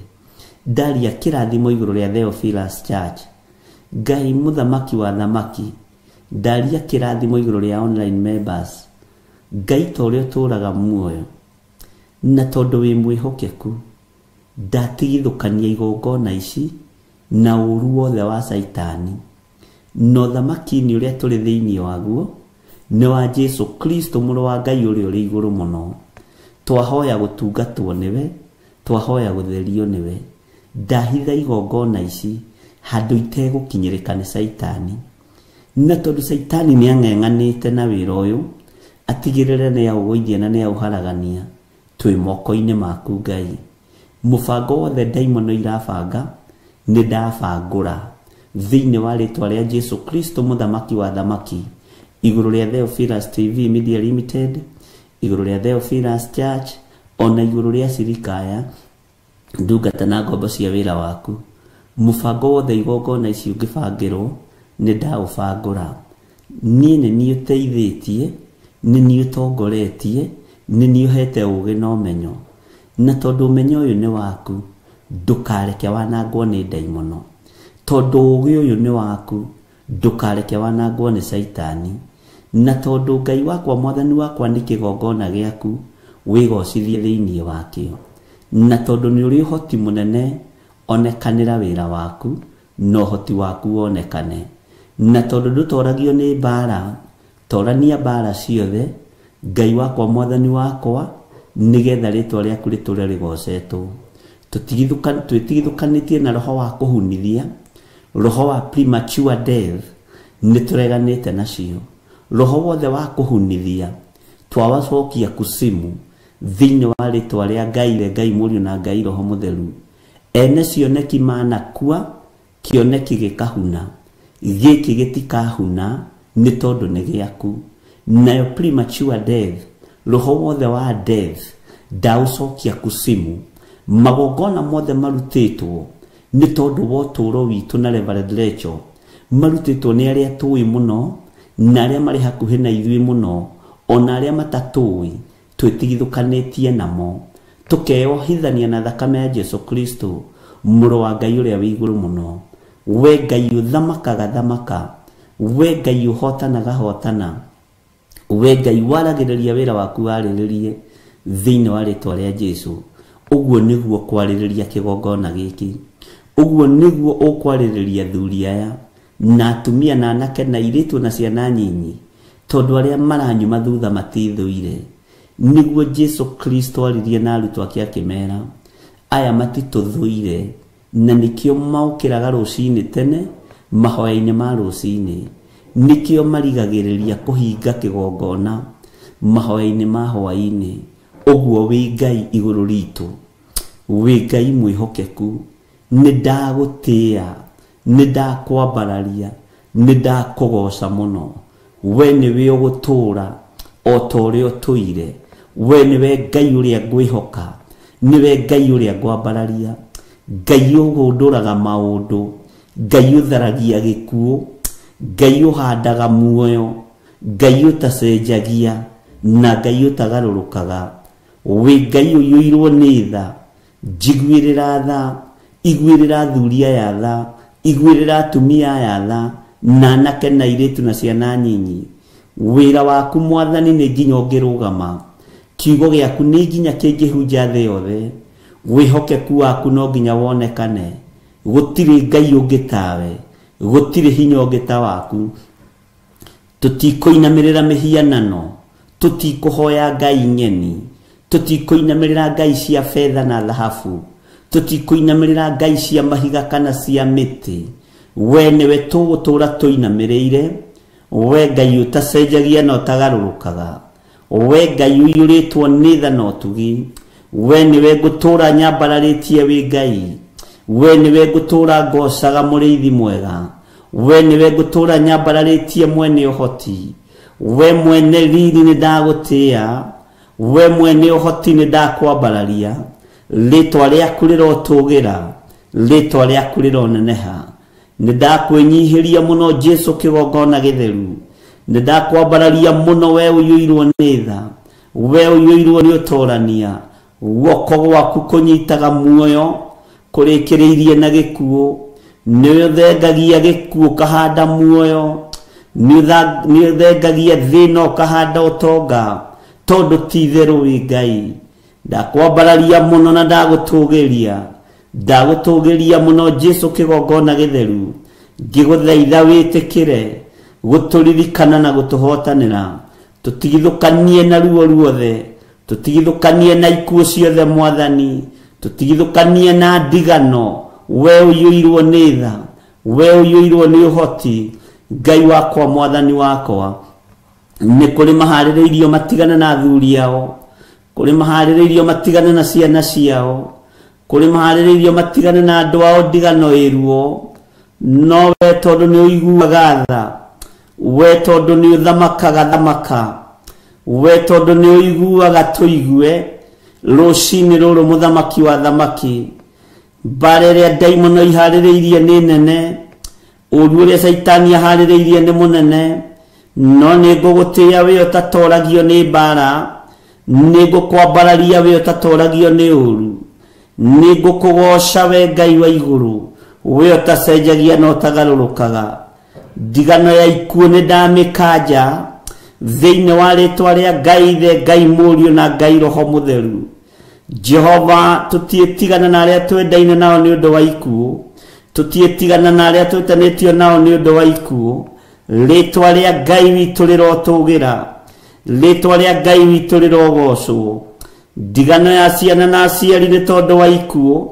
Ndaria kĩrathimo igũrũ rĩa Theophilus Church. Ngai mũthamaki wa thamaki, ndaria kĩrathimo igũrũ rĩa online members. Ngai ta ũrĩa ũtũũraga muoyo, na tondũ wĩ mwĩhokeku, ndatigithũkania igongona ici na ũru wothe wa Caitani. Na ũthamaki-inĩ ũrĩa tũrĩ thĩinĩ waguo nĩ wa Jesu Kristo, mũrũ wa Ngai ũrĩa ũrĩ igũrũ mũno. Twahoya gũtungatwo nĩwe, twahoya gũtherio nĩwe. Ndahitha igongona ici handũ itegũkinyĩrĩka nĩ Caitani. Na tondũ Caitani nĩ ang'eng'anĩte na wĩra ũyũ, atigĩrĩre nĩ aũgũithia na nĩ aũharagania, twĩ moko-inĩ maku Ngai. Mũbango wothe ndaimono irabanga nĩ ndabangũra thĩinĩ wa rĩtwa rĩa Jesu Kristo, mũthamaki wa thamaki, igũrũ rĩa Theophilus TV Media Limited, igũrũ rĩa Theophilus Church, ona igũrũ rĩa cirika aya ndungata na ngombo cia wĩra waku. Mũbango wothe igongona ici ũngĩbangĩrwo nĩ ndaũbangũra. Niĩ nĩ niĩ ũteithĩtie, nĩ niĩ ũtongoretie, nĩ niĩ ũhete ũũgĩ na ũmenyo. Na tondũ ũmenyo ũyũ nĩ waku, ndũkareke wanangwo nĩ ndaimono. Tondũ ũũgĩ ũyũ nĩ waku, ndũkareke wanangwo nĩ Caitani. Na tondũ Ngai wakwa, mwathani wakwa, nĩ kĩgongona gĩaku, wĩgocithie thĩinĩ wakĩo. Na tondũ nĩ ũrĩ ũhoti mũnene, onekanĩra wĩra waku, na ũhoti waku wonekane. Na tondũ ndũtoragio nĩ mbara, torania mbara ciothe, Ngai wakwa, mwathani wakwa, nĩgetha rĩtwa rĩaku rĩtũre rĩgocetwo. Twĩtigithũkanĩtie na roho wa kũhunithia, roho wa premature death, nĩ tũreganĩte nacio. Roho wothe wa kũhunithia twawacokia kusimu thĩinĩ wa rĩtwa rĩa Ngai, rĩa Ngai Mũriũ na Ngai Roho Mũtheru. Ene cioneki manakua, kĩoneki gĩkahuna, gĩkĩ gĩtikahuna nĩ tondũ nĩ gĩaku. Nayo premature death, roho wothe wa death, ndaũcokia kusimu. Magongona mothe marutĩtwo nĩ tondũ wa ũtũũro witũ na Reverend Rachel, marutĩtwo nĩ arĩa tũĩ mũno na arĩa marĩ hakuhĩ na ithuĩ mũno, ona arĩa matatũĩ, twĩtigithũkanĩtie namo, tũkeyohithania na thakame ya Jesu Kristo, mũrũ wa Ngai ũrĩa wĩ igũrũ mũno. We Ngai ũthamakaga thamaka, we Ngai ũhotanaga hotana, we Ngai waragĩrĩria wĩra waku warĩrĩrie thĩinĩ wa rĩtwa rĩa Jesu. Ũguo nĩguo kwarĩrĩria kĩgongona gĩkĩ, ũguo nĩguo ũkwarĩrĩria athuri aya na atumia na anake na airĩtu na ciana nyinyi, tondũ arĩa maranyuma thutha matithũire. Nĩguo Jesu Kristo aririe na arutwo ake akĩmera, aya matitũthũire, na nĩkĩo maũkĩraga rũcinĩ tene mahoya-inĩ ma rũcinĩ, nĩkĩo marigagĩrĩria kũhinga kĩgongona mahoya-inĩ ma hwaĩ-inĩ. Ũguo wĩ Ngai igũrũ ritũ, wĩ Ngai mwĩhokeku, nĩ ndagũtĩĩa, nĩ ndakwambararia, nĩ ndakũgoca mũno. We nĩwe ũgũtũũra o ta ũrĩa ũtũire. We nĩwe Ngai ũrĩa ngwĩhoka, nĩwe Ngai ũrĩa ngwambararia, Ngai ũgũndũraga maũndũ, Ngai ũtharagia gĩkuũ, Ngai ũhandaga muoyo, Ngai ũtacenjagia.
Na Ngai ũtagarũrũkaga, wĩ Ngai ũiyũirwo nĩ tha, njiguĩrĩra tha, iguĩrĩra athuri aya tha, iguĩrĩra atumia aya tha, na anake na airĩtu na ciana nyinyi. Wĩra waku Mwathani nĩ nginya ũngĩrũgama, kiugo gĩaku nĩ nginya kĩngĩhunja thĩ yothe, wĩhokeku waku no nginya wonekane. Gũtirĩ Ngai ũngĩ tawe, gũtirĩ hinya ũngĩ ta waku. Tũtikũinamĩrĩra mĩhianano, tũtikũhoya Ngai ng'eni, tũtikũinamĩrĩra ngai cia betha na thahabu, tũtikũinamĩrĩra ngai cia mahiga kana cia mĩtĩ. We nĩwe tũgũtũũra tũinamĩrĩire, we Ngai ũtacenjagia na ũtagarũrũkaga, we Ngai ũiyũrĩtwo nĩ tha na ũtugi, we nĩwe ngũtũũra nyambararĩtie wĩ Ngai, we nĩwe ngũtũũra ngocaga mũrĩithi mwega, we nĩwe ngũtũũra nyambararĩtie mwene ũhoti, we mwene riri nĩ ndagũtĩĩa, we mwene ũhoti nĩ ndakwambararia. Rĩtwa rĩaku rĩrotũgĩra, rĩtwa rĩaku rĩroneneha. Nĩ ndakwĩnyihĩria mũno Jesu kĩgongona gĩtheru, nĩ ndakwambararia mũno we ũiyũirwo nĩ tha, we ũiyũirwo nĩ ũtorania. Guoko gwaku kũnyitaga muoyo kũrĩkĩrĩirie na gĩkuũ, nĩ ũthengagia gĩkuũ ũkahanda muoyo, nĩ ũthengagia thĩna ũkahanda ũtonga, tondũ ti itherũ wĩ Ngai. Ndakwambararia mũno na ndagũtũgĩria, ndagũtũgĩria mũno Jesu kĩgongona gĩtheru, ngĩgũthaitha wĩtĩkĩre gũtũririkana na gũtũhotanĩra, tũtigithũkanie na ruo ruothe, tũtigithũkanie na ikuũ ciothe Mwathani, tũtigithũkanie na ndigano. We ũiyũirwo nĩ tha, we ũiyũirwo nĩ ũhoti, Ngai wakwa Mwathani wakwa. Nĩ kũrĩ maharĩrĩirio matigane na athuri ao, kũrĩ maharĩrĩirio matigane na ciana ciao, kũrĩ maharĩrĩirio matigane na andũ ao ndigano ĩruo. No we tondũ nĩ ũiguaga tha, we tondũ nĩ ũthamakaga thamaka, we tondũ nĩ ũiguaga tũigue rũcinĩ rũrũ mũthamaki wa thamaki. Mbara ĩrĩa ndaimono iharĩrĩirie nĩ nene, ũru ũrĩa caitani aharĩrĩirie nĩ mũnene, no nĩ ngũgũtĩĩa we ũtatoragio nĩ mbara, nĩ ngũkwambararia we ũtatoragio nĩ ũru, nĩ ngũkũgoca we Ngai wa igũrũ, we ũtacenjagia na ũtagarũrũkaga. Ndigano ya ikuũ nĩ ndamĩkanja thĩinĩ wa rĩtwa rĩa Ngai Ithe, Ngai Mũriũ na Ngai Roho Mũtheru. Jehova, tũtiĩtigana na arĩa twendaine nao nĩ ũndũ wa ikuũ, tũtiĩtigana na arĩa twĩtanĩtio nao nĩ ũndũ wa ikuũ. Rĩtwa rĩa Ngai witũ rĩrotũgĩra, rĩtwa rĩa Ngai witũ rĩrogocwo. Ndigano ya ciana na aciari nĩ tondũ wa ikuũ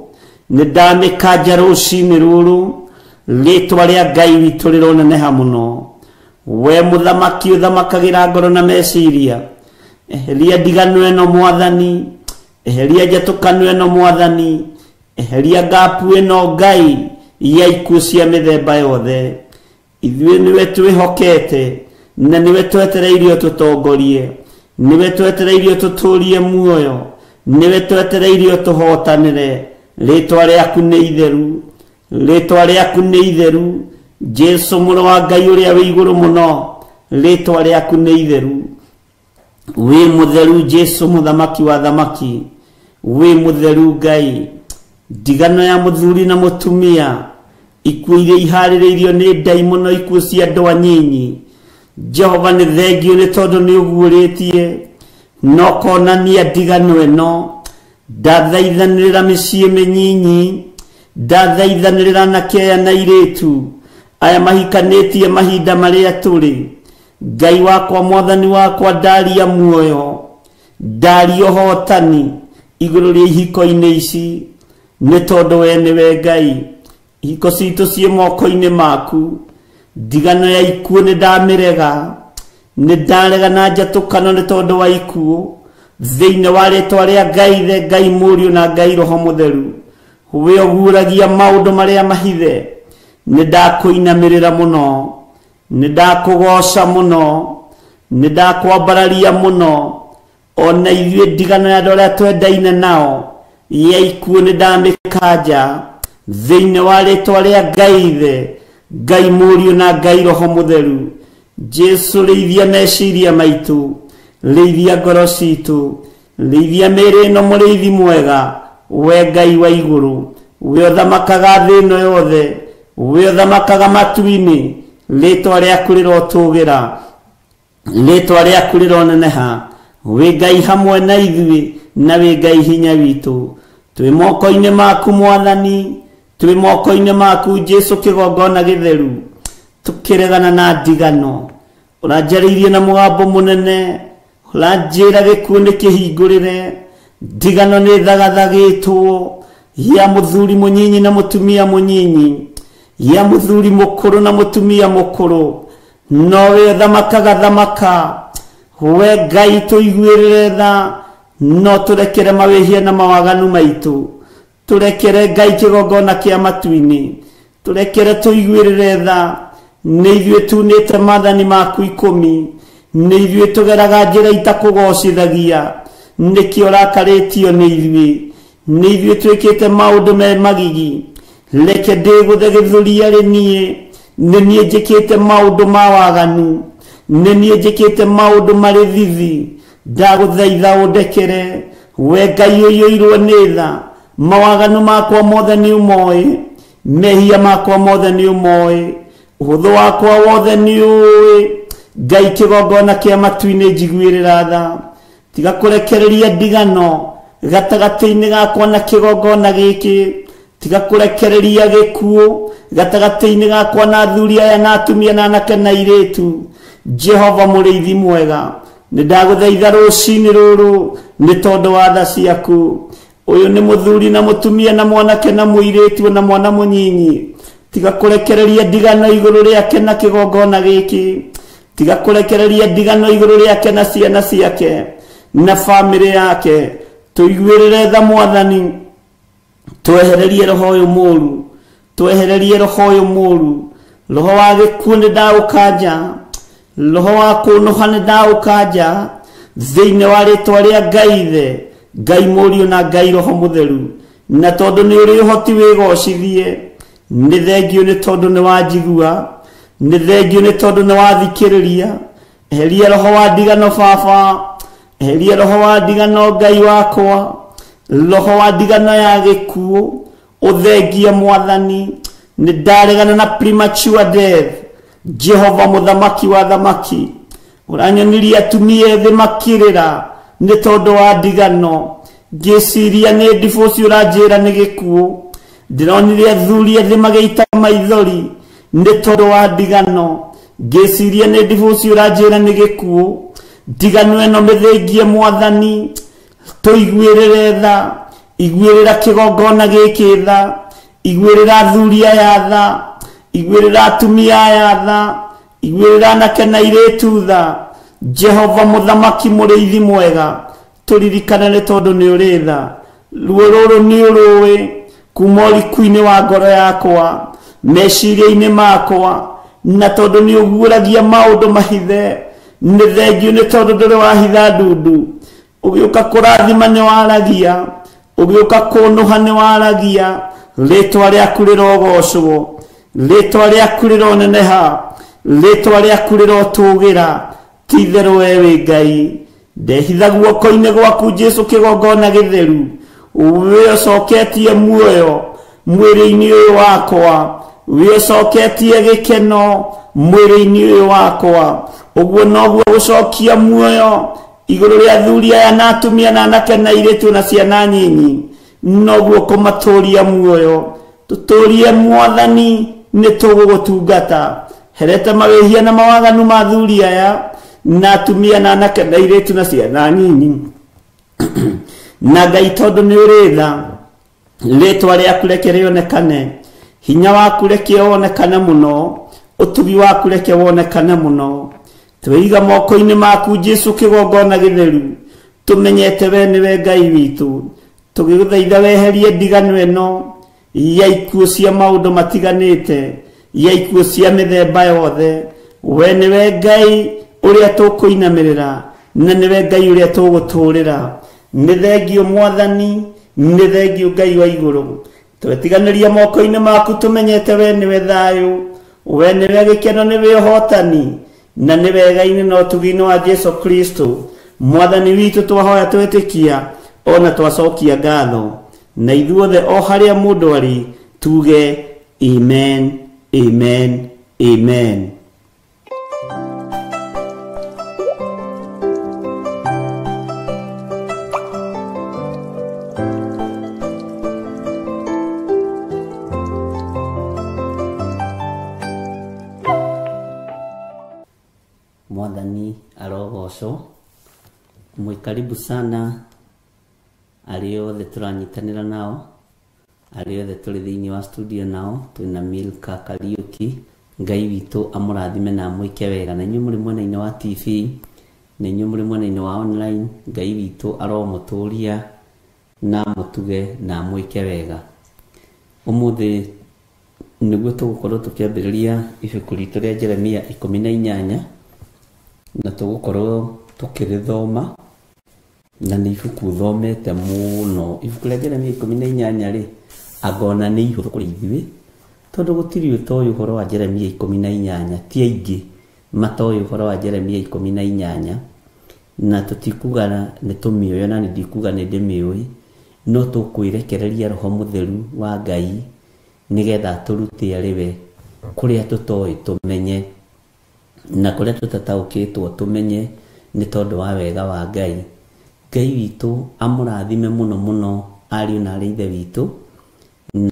nĩ ndamĩkanja rũcinĩ rũrũ, rĩtwa rĩa Ngai witũ rĩroneneha mũno. We mũthamaki ũthamakagĩra ngoro na meciria, eheria ndigano ĩno Mwathani, eheria njatũkano ĩno Mwathani, eheria ngapu ĩno Ngai ya ikuũ cia mĩthemba yothe. Ithuĩ nĩwe twĩhokete na nĩwe twetereirio tũtongorie, nĩwe twetereirio tũtũrie muoyo, nĩwe twetereirio tũhotanĩre. Rĩtwa rĩaku nĩ itheru, rĩtwa rĩaku nĩ itheru, Jesu mũrũ wa Ngai ũrĩa wĩ igũrũ mũno, rĩtwa rĩaku nĩ itheru. Wĩ mũtheru Jesu mũthamaki wa thamaki, wĩ mũtheru Ngai. Ndigano ya mũthuri na mũtumia, ikuũ iria iharĩrĩirio nĩ ndaimono, ikuũ cia andũ anyinyi, Jehova nĩ thengio nĩ tondũ nĩ ũguũrĩtie no konania ndigano ĩno. Ndathaithanĩrĩra mĩciĩ mĩnyinyi, ndathaithanĩrĩra anake aya na airĩtu aya mahikanĩtie mahinda marĩa tũrĩ. Ngai wakwa Mwathani wakwa, ndaria muoyo, ndaria ũhotani igũrũ rĩa ihiko-inĩ ici, nĩ tondũ we nĩwe Ngai. Ihiko citũ ciĩ moko-inĩ maku. Ndigano ya ikuũ nĩ ndamĩrega, nĩ ndarega na njatũkano nĩ tondũ wa ikuũ, thĩinĩ wa rĩtwa rĩa Ngai Ithe, Ngai Mũriũ na Ngai Roho Mũtheru. We ũguũragia maũndũ marĩa mahithe, nĩ ndakũinamĩrĩra mũno, nĩ ndakũgoca mũno, nĩ ndakwambararia mũno. Ona ithuĩ ndigano ya andũ arĩa twendaine nao ya ikuũ nĩ ndamĩkanja thĩinĩ wa rĩtwa rĩa Ngai Ithe, Ngai Mũriũ na Ngai Roho Mũtheru. Jesu rĩithia meciria maitũ, Rĩithia ngoro citũ, rĩithia mĩĩrĩ ĩno mũrĩithi mwega, we Ngai wa igũrũ, we ũthamakaga thĩ ĩno yothe, we ũthamakaga matu-inĩ, rĩtwa rĩaku rĩrotũgĩra, rĩtwa rĩaku rĩroneneha. Wĩ Ngai hamwe na ithuĩ na wĩ Ngai hinya witũ. Twĩ moko-inĩ maku Mwathani, twĩ moko-inĩ maku Jesu kĩgongona gĩtheru, tũkĩregana na ndigano. Ũranjarĩirie na mũgambo mũnene, ũranjĩra gĩkuũ nĩ kĩhingũrĩre, ndigano nĩ thagathagĩtwo ya mũthuri mũnyinyi na mũtumia mũnyinyi, ya mũthuri mũkũrũ na mũtumia mũkũrũ. Nowe thamakaga thamaka, we Ngai tũiguĩrĩre tha, no tũrekere mawĩhia na mawaganu maitũ, tũrekere Ngai kĩgongona kĩa matu-inĩ, tũrekere tũiguĩrĩre tha. Nĩ ithuĩ tunĩte maathani maku 10, nĩ ithuĩ tũgeraga njĩra itakũgocithagia, nĩkĩo ũrakarĩtio nĩ ithuĩ, nĩ ithuĩ twĩkĩte maũndũ me magigi. Reke ndĩgũthe gĩthũri arĩ niĩ, nĩ niĩ njĩkĩte maũndũ ma waganu, nĩ niĩ njĩkĩte maũndũ marĩ thithi. Ndagũthaitha ũndekere, we Ngai ũiyũirwo nĩ tha. Mawaganu makwa mothe nĩ ũmoĩ, mehia makwa mothe nĩ ũmoĩ, ũhũthũ wakwa wothe nĩ ũĩ. Ngai kĩgongona kĩa matu-inĩ njiguĩrĩra tha, tiga kũrekereria ndigano gatagatĩ-inĩ gakwa na kĩgongona gĩkĩ, tiga kũrekereria gĩkuũ gatagatĩ-inĩ gakwa na athuri aya na atumia na anake na airĩtu. Jehova mũrĩithi mwega, nĩ ndagũthaitha rũcinĩ rũrũ nĩ tondũ wa tha ciaku. Ũyũ nĩ mũthuri na mũtumia na mwanake na mũirĩtu na mwana mũnyinyi, tiga kũrekereria ndigano igũrũ rĩake na kĩgongona gĩkĩ, tiga kũrekereria ndigano igũrũ rĩake na ciana ciake na bamĩrĩ yake. Tũiguĩrĩre tha Mwathani, twehererie roho ũyũ mũũru, twehererie roho ũyũ mũũru. Roho wa gĩkuũ nĩ ndaũkanja, roho wa kũnũha nĩ ndaũkanja, thĩinĩ wa rĩtwa rĩa Ngai Ithe, Ngai Mũriũ na Ngai Roho Mũtheru. Na tondũ nĩ ũrĩ ũhoti wĩgocithie, nĩ thengio nĩ tondũ nĩ wanjigua, nĩ thengio nĩ tondũ nĩ wathikĩrĩria. Eheria roho wa ndigano Baba, eheria roho wa ndigano Ngai wakwa, roho wa ndigano ya gĩkuũ ũthengie Mwathani. Nĩ ndaregana na premature death. Jehova mũthamaki wa thamaki, ũranyonirie atumia ethĩ makĩrĩra nĩ tondũ wa ndigano. Ngĩciria nĩ divorce ũranjĩra nĩ gĩkuũ. Ndĩronire athuri ethĩ magĩita maithori nĩ tondũ wa ndigano. Ngĩciria nĩ divorce ũranjĩra nĩ gĩkuũ. Ndigano ĩno mĩthengie Mwathani, tũiguĩrĩre tha, iguĩrĩra kĩgongona gĩkĩ tha, iguĩrĩra athuri aya tha, iguĩrĩra atumia aya tha, iguĩrĩra anake na airĩtu tha. Jehova mũthamaki mũrĩithi mwega, tũririkane nĩ tondũ nĩ ũrĩ tha. Ruo rũrũ nĩ ũrũĩ kuma ũriku-inĩ wa ngoro yakwa, meciria-inĩ makwa, na tondũ nĩ ũguũragia maũndũ mahithe. Nĩ thengio nĩ tondũ ndũrĩ wahitha ndundu. Ũgĩũka kũrathima nĩ waragia, ũgĩũka kũnũha nĩ waragia. Rĩtwa rĩaku rĩrogocwo, rĩtwa rĩaku rĩroneneha, rĩtwa rĩaku rĩrotũgĩra. Ti itherũ we wĩ Ngai. Ndehitha guoko-inĩ gwaku Jesu kĩgongona gĩtheru, we ũcoketie muoyo mwĩrĩ-inĩ ũyũ wakwa, we ũcoketie gĩkeno mwĩrĩ-inĩ ũyũ wakwa. Ũguo noguo gũcokia muoyo igũrũ rĩa athuri aya na atumia na anake na airĩtu na ciana nyinyi, noguo kũmatũria muoyo. Tũtũrie Mwathani, nĩ tũgũgũtungata. Herete mawĩhia na mawaganu ma athuri aya na atumia na anake na airĩtu na ciana nyinyi. Na Ngai tondũ nĩ ũrĩ tha, rĩtwa rĩaku reke rĩonekane, hinya waku reke wonekane mũno, ũtugi waku reke wonekane mũno. Twĩiga moko-inĩ maku Jesu kĩgongona gĩtheru, tũmenyete we nĩwe Ngai witũ. Tũgĩgũthaitha weherie ndigano ĩno ya ikuũ cia maũndũ matiganĩte, ya ikuũ cia mĩthemba yothe. We nĩwe Ngai ũrĩa tũkũinamĩrĩra, na nĩwe Ngai ũrĩa tũgũtũũrĩra. Nĩ thengio Mwathani, nĩ thengio Ngai wa igũrũ. Twetiganĩria moko-inĩ maku tũmenyete we nĩwe thayũ, we nĩwe gĩkeno, nĩwe ũhotani, na nĩwe wega-inĩ na ũtugi-inĩ wa Jesu Kristo. Mwathani witũ twahoya twetĩkia ona twacokia ngatho, na ithuothe o harĩa mũndũ arĩ tuge amen, amen, amen. Mwathani arogocwo. Mwĩ karibu sana arĩa othe tũranyitanĩra nao, arĩa othe tũrĩ thĩinĩ wa studio nao, twĩna Milka Kariuki. Ngai witũ amũrathime na amwĩke wega. Na inyuĩ mũrĩ mwena-inĩ wa TV, na inyuĩ mũrĩ mwena-inĩ wa online, Ngai witũ aromũtũria na amũtuge na amwĩke wega. Ũmũthĩ nĩguo tũgũkorwo tũkĩambĩrĩria ibuku ritũ rĩa Jeremia 18, na tũgũkorwo tũkĩrĩthoma, na nĩ ibuku thomete mũno. Ibuku rĩa Jeremia 18 rĩ, angona nĩ ihũthũ kũrĩ ithuĩ, tondũ gũtirĩ ũtoĩ ũhoro wa Jeremia 18, ti aingĩ matoĩ ũhoro wa Jeremia 18, na tũtikuga nĩ tũmĩũĩ, na nĩ ndikuga nĩ ndĩmĩũĩ, no tũkwĩrekereria Roho Mũtheru wa Ngai nĩgetha tũrute arĩ we kũrĩa tũtoĩ tũmenye, na kũrĩa tũtataũkĩtwo tũmenye, nĩ tondũ wa wega wa Ngai. Ngai witũ amũrathime mũno mũno ariũ na arĩ ithe witũ,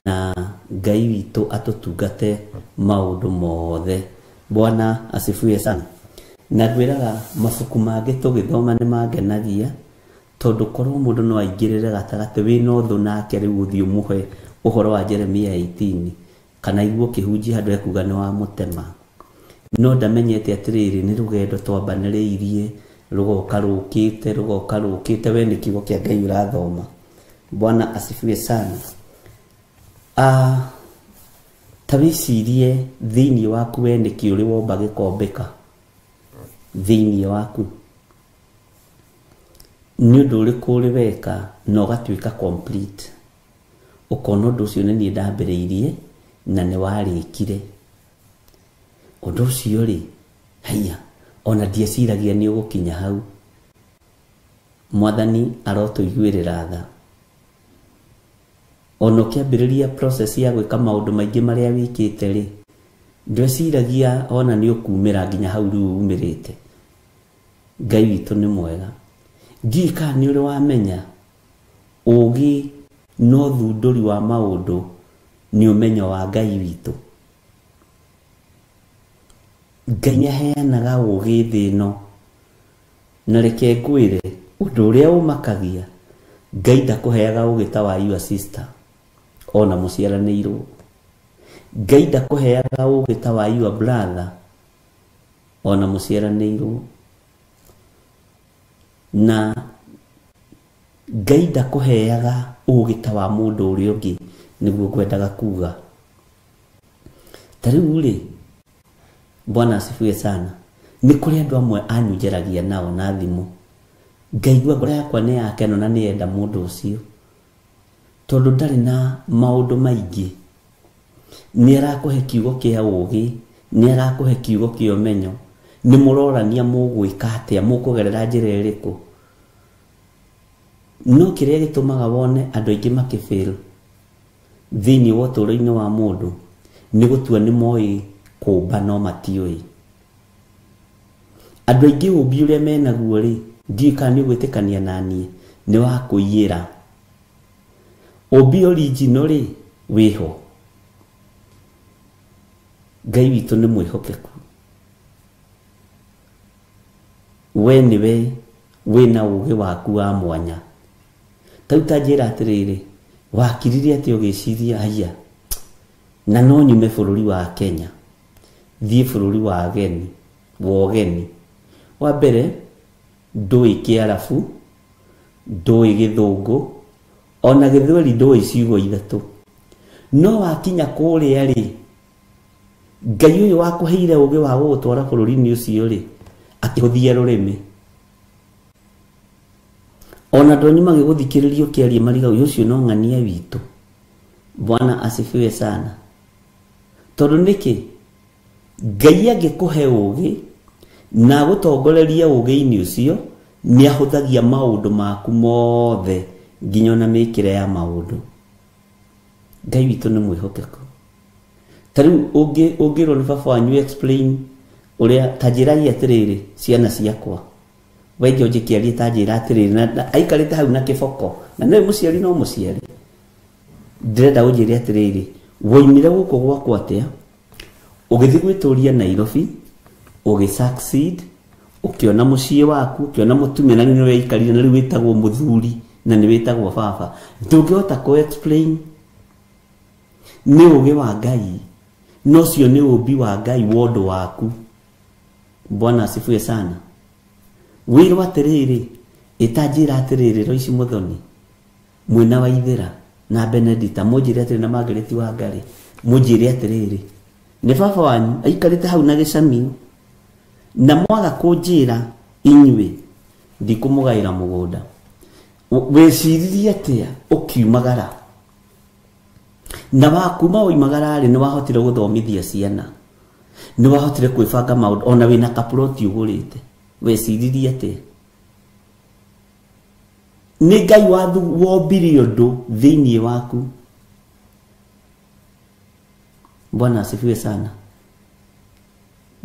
na Ngai witũ atũtungate maũndũ mothe. Bwana asifiwe sana. Na ngwĩraga mabuku mangĩ tũgĩthoma nĩ mangenagia, tondũ korwo mũndũ no aingĩrĩre gatagatĩ wĩna ũthũ nake rĩu ũthiĩ ũmũhe ũhoro wa Jeremia 18, kana iguo kĩhunjia handũ ekuga nĩ wamũtema. No ndamenyete atĩrĩrĩ, nĩ rũgendo twambanĩrĩirie, rũgoka rũkĩte, rũgoka rũkĩte, we nĩ kiugo kĩa Ngai ũrathoma. Bwana asifiwe sana. Ta wĩcirie thĩinĩ waku we nĩkĩ ũrĩ womba gĩkombĩka thĩinĩ waku, nĩ ũndũ ũrĩkũ ũrĩ weka na ũgatuĩka complete, ũkona ũndũ ũcio nĩ niĩ ndambĩrĩirie na nĩ warĩkire. Ũndũ ũcio rĩ, haiya, ona ndieciragia nĩ ũgũkinya hau. Mwathani arotũiguĩrĩra tha. Ona ũkĩambĩrĩria process ya gwĩka maũndũ maingĩ marĩa wĩkĩte rĩ, ndweciragia ona nĩ ũkumĩra nginya hau rĩu umĩrĩte. Ngai witũ nĩ mwega. Ndiũĩ kana nĩ ũrĩ wamenya ũũgĩ na ũthundũri wa maũndũ nĩ ũmenyo wa Ngai witũ. Ngai nĩ aheanaga ũũgĩ thĩ ĩno, na reke ngwĩre ũndũ ũrĩa ũmakagia, Ngai ndakũheaga ũũgĩ ta wa your sister ona mũciaranĩirwo. Ngai ndakũheaga ũũgĩ ta wa your brother ona mũciaranĩirwo. Na Ngai ndakũheaga ũũgĩ ta wa mũndũ ũrĩa ũngĩ, nĩguo ngwendaga kuga. Ta rĩu rĩ, Bwana asifiwe sana, nĩ kũrĩ andũ amwe anyu njaragia nao na thimũ, ngaigua ngoro yakwa nĩ yakeno na nĩyenda mũndũ ũcio, tondũ ndarĩ na maũndũ maingĩ. Nĩ arakũhe kiugo kĩa ũũgĩ, nĩ arakũhe kiugo kĩa ũmenyo, nĩ mũrorania mũgwĩka atĩa, mũkũgerera njĩra ĩrĩkũ. No kĩrĩa gĩtũmaga wone andũ aingĩ makĩfail thĩinĩ wa ũtũũro-inĩ wa mũndũ nĩ gũtua nĩ moĩ kũmba no matiũĩ. Andũ aingĩ ũmbi ũrĩa menaguo rĩ, ndiũĩ kana nĩ ũgwĩtĩkania na niĩ, nĩ wa kũiyĩra. Ũmbi original rĩ, wĩho. Ngai witũ nĩ mwĩhokeku. We nĩwe wĩna ũũgĩ waku wa mwanya. Ta rĩu ta njĩra atĩrĩrĩ, wakirire atĩa ũgĩciria haiya, na no nyume bũrũri wa Kenya thiĩ bũrũri wa ageni, wa ũgeni. Wa mbere ndũĩ Kĩarabu, ndũĩ Gĩthũngũ, ona Gĩthweri ndũĩ ciugo ithatũ. No wakinya kũrĩa rĩ, Ngai ũyũ wakũheire ũũgĩ wa gũgũtwara bũrũri-inĩ ũcio rĩ, akĩhũthia rũrĩmĩ. Ona andũ anyu magĩgũthikĩrĩria ũkĩaria mariga ũyũ ũcio no ng'ania witũ. Bwana asifiwe sana. Tondũ nĩkĩ? Ngai angĩkũhe ũũgĩ na agũtongorerie ũũgĩ-inĩ ũcio,
Nĩ ahũthagia maũndũ maku mothe nginya ona mĩkĩre ya maũndũ. Ngai witũ nĩ mwĩhokeku. Ta rĩu ũngĩrwo nĩ baba wanyu explain ũrĩa ta njĩrai atĩrĩrĩ ciana ciakwa. We George kĩarie ta njĩra atĩrĩrĩ na aikarĩte hau na kĩboko na nĩwe mũciari no mũciari. Ndĩrenda ũnjĩre atĩrĩrĩ woimire gũkũ gwakwa atĩa ũgĩthiĩ gwĩtũria Nairobi ũgĩ succeed ũkĩona mũciĩ waku ũkĩona mũtumia na nĩwe waikarire na rĩu wĩtagwo mũthuri na nĩ wĩtagwo baba. Ndũngĩhota kũ explain nĩ ũũgĩ wa Ngai no cio nĩ ũũmbi wa Ngai wondo waku. Bwana asifiwe sana. Wĩrwo atĩrĩrĩ ĩtanjĩra atĩrĩrĩ Roici Muthoni mwena wa Ithĩra na Benedita mũnjĩre atĩrĩ na Margaret wa Ngarĩ mũnjĩre atĩrĩrĩ nĩ baba wanyu aikarĩte hau na gĩcamio na mwaga kũnjĩra inyuĩ ndikũmũgaĩra mũgũnda. Wĩciririe atĩa ũkiumagara na wakuma woimagara rĩ nĩ wahotire gũthomithia ciana nĩ wahotire kwĩbanga maũndũ ona wĩna kaploti ũgũrĩte. Weciririe atĩa? Nĩ Ngai wombire ũndũ thĩinĩ waku. Bwana asifiwe sana.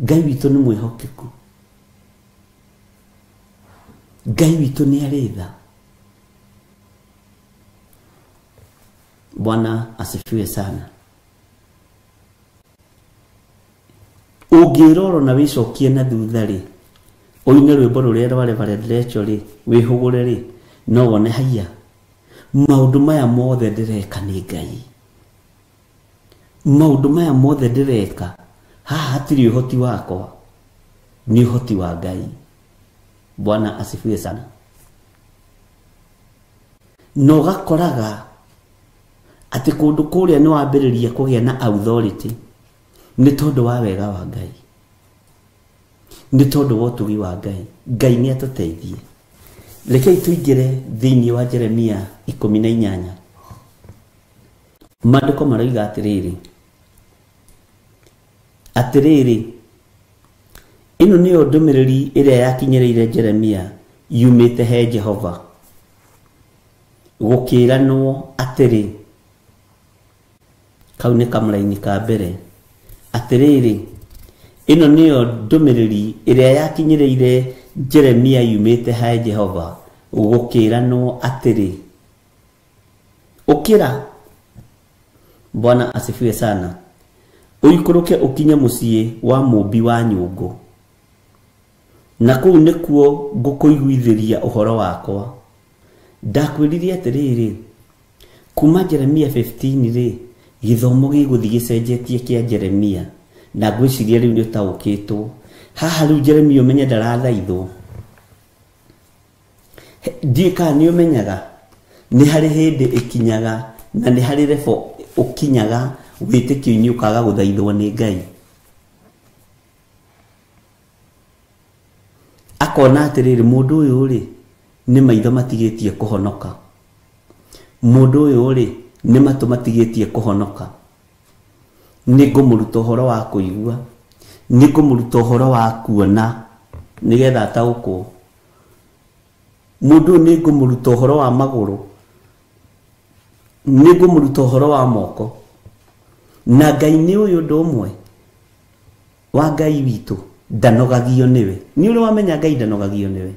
Ngai witũ nĩ mwĩhokeku. Ngai witũ nĩ arĩ tha. Bwana asifiwe sana. Ũngĩrora na wĩcokie na thutha rĩ ũine rwĩmbo rũrĩa rwa Reverend Rachel rĩ wĩhũgũre rĩ no wone haiya maũndũ maya mothe ndĩreka nĩ Ngai. Maũndũ maya mothe ndĩreka haha hatirĩ ũhoti wakwa nĩ ũhoti wa Ngai. Bwana asifiwe sana. Na ũgakoraga atĩ kũndũ kũrĩa nĩ wambĩrĩria kũgĩa na authority nĩ tondũ wa wega wa Ngai nĩ tondũ wa ũtugi wa Ngai. Ngai nĩ atũteithie. Rekei tũingĩre thĩinĩ wa Jeremia 18. Maandĩko maroiga atĩrĩrĩ atĩrĩrĩ ĩno nĩyo ndũmĩrĩri ĩrĩa yakinyĩrĩire Jeremia yumĩte he Jehova gũkĩranwo atĩrĩ kau nĩ kamũraini ka mbere atĩrĩrĩ ĩno nĩyo ndũmĩrĩri ĩrĩa yakinyĩrĩire Jeremia yumĩte he Jehova gũkĩranwo atĩrĩ ũkĩra. Bwana asifiwe sana. Ũikũrũke ũkinye mũciĩ wa mũmbi wa nyũngũ na kũu nĩkuo ngũkũiguithĩria ũhoro wakwa. Ndakwĩrire atĩrĩrĩ kuma Jeremia 15 rĩ gĩthomo gĩgũthiĩ gĩcenjetie kĩa Jeremia na ngwĩciria rĩu nĩ ũtaũkĩtwo. Haha rĩu Jeremia ũmenye ndarathaithwo. Ndiũĩ kana nĩ ũmenyaga nĩ harĩ hĩndĩ ĩkinyaga na nĩ harĩ level ũkinyaga wĩtĩkio-inĩ ũkaga gũthaithwo nĩ Ngai. Akona atĩrĩrĩ mũndũ ũyũ rĩ nĩ maitho matigĩtie kũhonoka, mũndũ ũyũ rĩ nĩ matũ matigĩtie kũhonoka, nĩ ngũmũruta ũhoro wa kũigua, nĩ ngũmũruta ũhoro wa kuona nĩgetha ataũkwo. Mũndũ ũyũ nĩ ngũmũruta ũhoro wa magũrũ, nĩ ngũmũruta ũhoro wa moko. Na Ngai nĩ ũyũ ũndũ ũmwe wa Ngai witũ ndanogagio nĩwe. Nĩ ũrĩ wamenya Ngai ndanogagio nĩwe?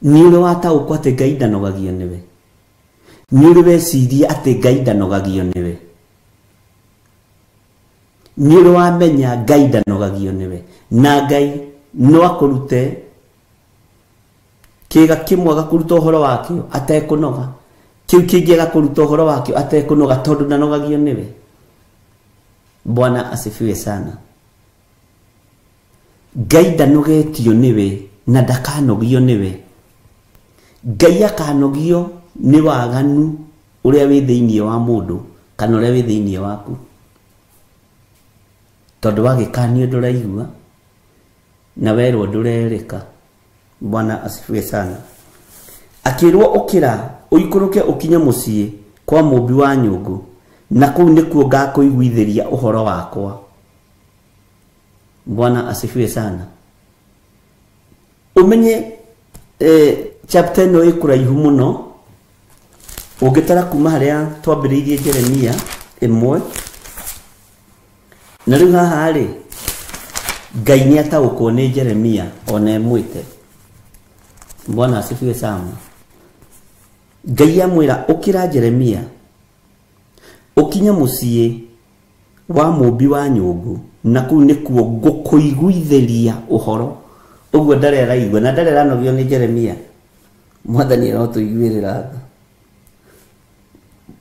Nĩ ũrĩ wataũkwo atĩ Ngai ndanogagio nĩwe? Nĩ ũrĩ weciria atĩ Ngai ndanogagio nĩwe? Nĩ ũrĩ wamenya Ngai ndanogagio nĩwe? Na Ngai no akũrute kĩga kĩmwe agakũruta ũhoro wakĩo atekũnoga, kĩu kĩngĩ agakũruta ũhoro wakĩo atekũnoga tondũ ndanogagio nĩwe. Bwana asifiwe sana. Ngai ndanogetio nĩwe na ndakanogio nĩwe. Ngai akanogio nĩ waganu ũrĩa wĩ thĩinĩ wa mũndũ kana ũrĩa wĩ thĩinĩ waku, tondũ wagĩkanio ndũraigua na werwo ndũrerĩka. Bwana asifiwe sana. Akĩrwo ũkĩra ũikũrũke ũkinye mũciĩ kwa mũmbi wa nyũngũ na kũu nĩkuo ngakũiguithĩria ũhoro wakwa. Bwana asifiwe sana. Umenye chapter ĩno ĩ kũraihu mũno ũngĩtara kuma harĩa twambĩrĩirie Jeremia 1 na rĩu haha rĩ Ngai nĩ ataũkwo nĩ Jeremia ona ĩmwĩte. Bwana asifiwe sana. Ngai amwĩra ũkĩra Jeremia ũkinye mũciĩ wa mũmbi wa nyũngũ na kũu nĩkuo ngũkũiguithĩria ũhoro. Ũguo ndareraigua na ndareranogio nĩ Jeremia. Mwathani arotũiguĩrĩra tha.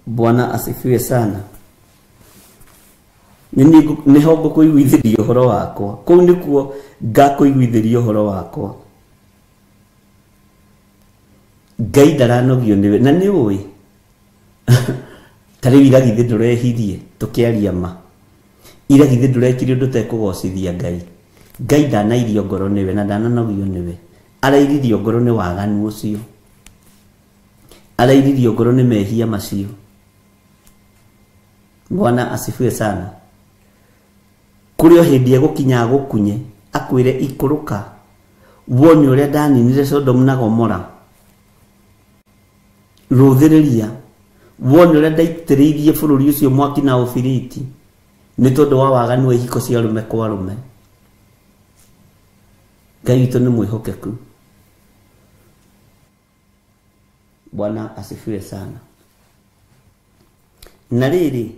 Bwana asifiwe sana. Nĩho ngũkũiguithĩria ũhoro wakwa. Kũu nĩkuo ngakũiguithĩria ũhoro wakwa. Ngai ndaranogio nĩwe na nĩ ũĩ ta rĩu iragithĩ ndũrehirie tũkĩaria ma iragithĩ ndũrekire ũndũ ũtekũgocithia Ngai. Ngai ndanairio ngoro nĩwe na ndananogio nĩwe. Arairirio ngoro nĩ waganu ũcio, arairirio ngoro nĩ mehia macio. Bwana asifiwe sana. Kũrĩ o hĩndĩ egũkinya agũkunye akwĩre ikũrũka wone ũrĩa ndaninire Sodom na Gomora, rũthĩrĩria wone ũrĩa ndaitĩrĩirie bũrũri ũcio mwaki na ũbiriti nĩ tondũ wa waganu wa ihiko cia arũme kwa arũme. Ngai witũ nĩ mwĩhokeku. Bwana asifiwe sana. Na rĩrĩ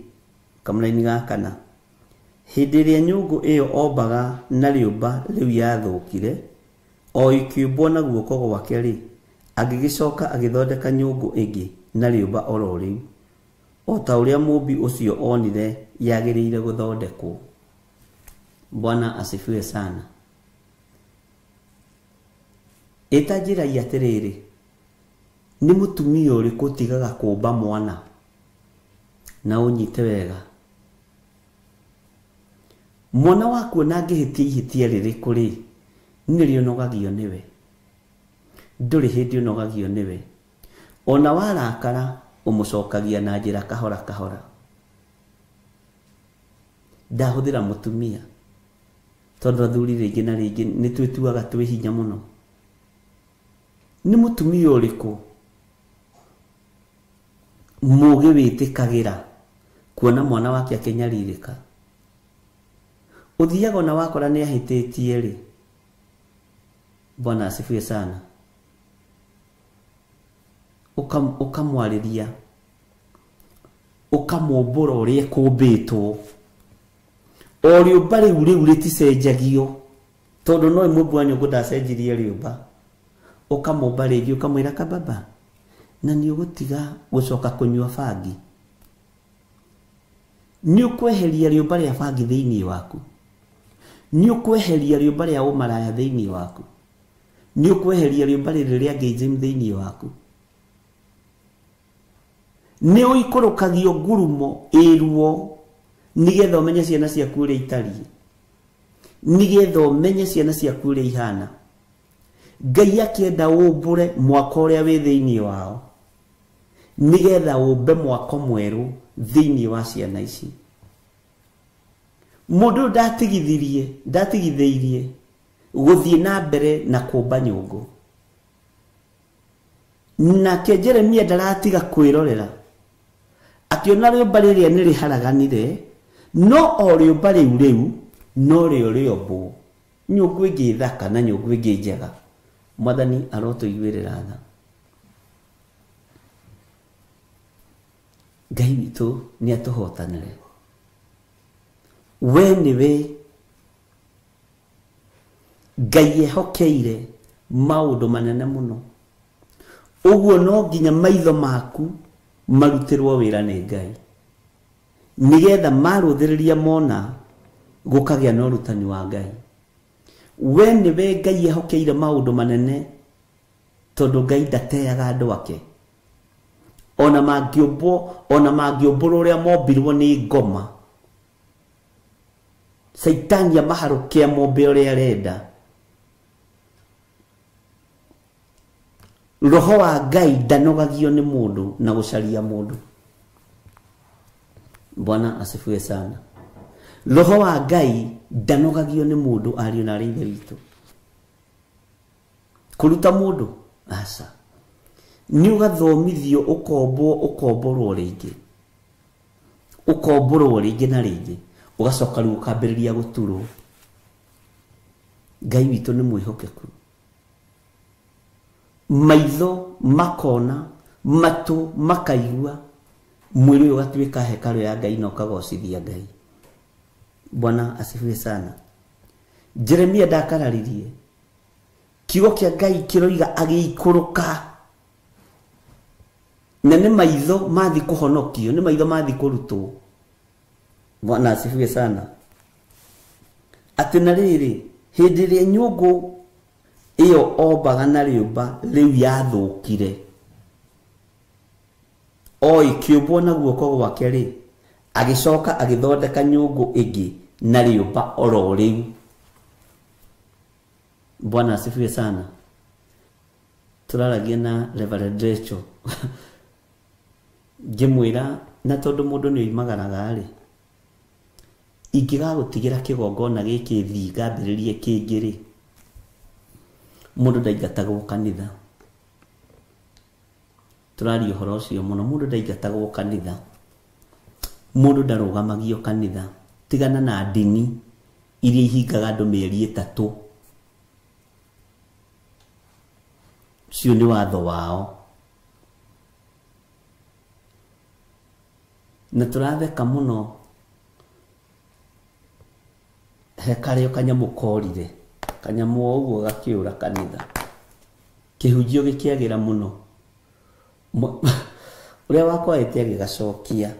kamũraini ga kana, hĩndĩ ĩrĩa nyũngũ ĩyo ombaga na rĩũmba rĩu yathũkire o ĩkĩũmbwo na guoko gwake rĩ, agĩgĩcoka agĩthondeka nyũngũ ĩngĩ na rĩũmba oro rĩu o ta ũrĩa mũmbi ũcio onire yagĩrĩire gũthondekwo. Bwana asifiwe sana. Ĩta njĩra atĩrĩrĩ, nĩ mũtumia ũrĩkũ ũtigaga kũmba mwana? Na ũnyite wega, mwana waku ona angĩhĩtia ihĩtia rĩrĩkũ rĩ, nĩrĩo ũnogagio nĩwe. Ndũrĩ hĩndĩ ũnogagio nĩwe. Ona warakara ũmũcokagia na njĩra kahora kahora. Ndahũthĩra mũtumia tondũ athuri rĩngĩ na rĩngĩ nĩ twĩtuaga twĩ hinya mũno. Nĩ mũtumia ũrĩkũ mũgĩ wĩtĩkagĩra kuona mwana wake akĩnyarirĩka? Ũthiaga ona wakora nĩ ahĩtĩtie rĩ. Bwana asifiwe sana. Ũkamwarĩria, ũkamũmbũra ũrĩa ekũmbĩtwo. O rĩũmba rĩu rĩu rĩticenjagio tondũ no mũmbi wa nyũngũ ndacenjirie rĩũmba. Ũkamũmba rĩngĩ ũkamwĩra kababa, na nĩ ũgũtiga gũcoka kũnyua bangi. Nĩ ũkweheria rĩũmba rĩa bangi thĩinĩ waku. Nĩ ũkweheria rĩũmba rĩa ũmaraya thĩinĩ waku. Nĩ ũkweheria rĩũmba rĩrĩ rĩa gayism thĩinĩ waku. Nĩ ũikũrũkagio ngurumo ĩruo nĩgetha ũmenye ciana ciaku ũrĩa itariĩ, nĩgetha ũmenye ciana ciaku ũrĩa ihana. Ngai akĩenda ũmbũre mwako ũrĩa wĩ thĩinĩ wao nĩgetha ũmbe mwako mwerũ thĩinĩ wa ciana ici. Mũndũ ndatigithĩirie gũthiĩ na mbere na kũmba nyũngũ. Nake Jeremia ndaratiga kwĩrorera akĩona rĩũmba rĩrĩa nĩ rĩharaganire, no o rĩũmba rĩu rĩu no rĩo rĩombwo nyũngũ ĩngĩ thaka na nyũngũ ĩngĩ njega. Mwathani arotũiguĩrĩra tha. Ngai witũ nĩ atũhotanĩre. We nĩwe Ngai ehokeire maũndũ manene mũno. Ũguo no nginya maitho maku marutĩrwo wĩra nĩ Ngai nĩgetha marũthĩrĩria mona gũkagĩa na ũrutani wa Ngai. We nĩwe Ngai ehokeire maũndũ manene tondũ Ngai ndateaga andũ ake. Ona mangĩũmbwo, ona mangĩũmbũrwo ũrĩa mombirwo nĩ ngoma, Caitani amaharũkia mombe ũrĩa arenda. Roho wa Ngai ndanogagio nĩ mũndũ na gũcaria mũndũ. Bwana asifiwe sana. Roho wa Ngai ndanogagio nĩ mũndũ ariũ na arĩ ithe witũ. Kũruta mũndũ aca. Nĩ ũgathomithio ũkombwo ũkomborwo rĩngĩ. Ũkomborwo rĩngĩ na rĩngĩ. Ũgacoka rĩu ũkambĩrĩria gũturwo. Ngai witũ nĩ mwĩhokeku. Maitho makona, matũ makaigua, mwĩrĩ ũyũ ũgatuĩka hekarũ ya Ngai na ũkagocithia Ngai. Bwana asifiwe sana. Jeremia ndakararirie. Kiugo kĩa Ngai kĩroiga agĩikũrũka. Na nĩ maitho mathi kũhonokio, nĩ maitho mathi kũrutwo. Bwana asifiwe sana. Atĩ na rĩrĩ, hĩndĩ ĩrĩa nyũngũ ĩyo ombaga na rĩũmba rĩu yathũkire, o ĩkĩũmbwo na guoko gwake rĩ, agĩcoka agĩthondeka nyũngũ ĩngĩ na rĩũmba oro rĩu. Bwana asifiwe sana. Tũraragia na Reverend Rachel. Ngĩmwĩra na tondũ mũndũ nĩ oimagaraga rĩ, ingĩgagũtigĩra kĩgongona gĩkĩ thiĩ ngambĩrĩrie kĩngĩ rĩ, mũndũ ndaingatagwo kanitha. Tũraria ũhoro ũcio mũno. Mũndũ ndaingatagwo kanitha. Mũndũ ndarũgamagio kanitha. Tigana na ndini iria ihingaga andũ mĩeri 3. Ũcio nĩ watho wao. Na tũratheka mũno he karĩo kanyamũ korire. Kanyamũ o ũguo gakĩũra kanitha. Kĩhunjio gĩkĩagĩra mũno. Ũrĩa wakwaĩte agĩgacokia.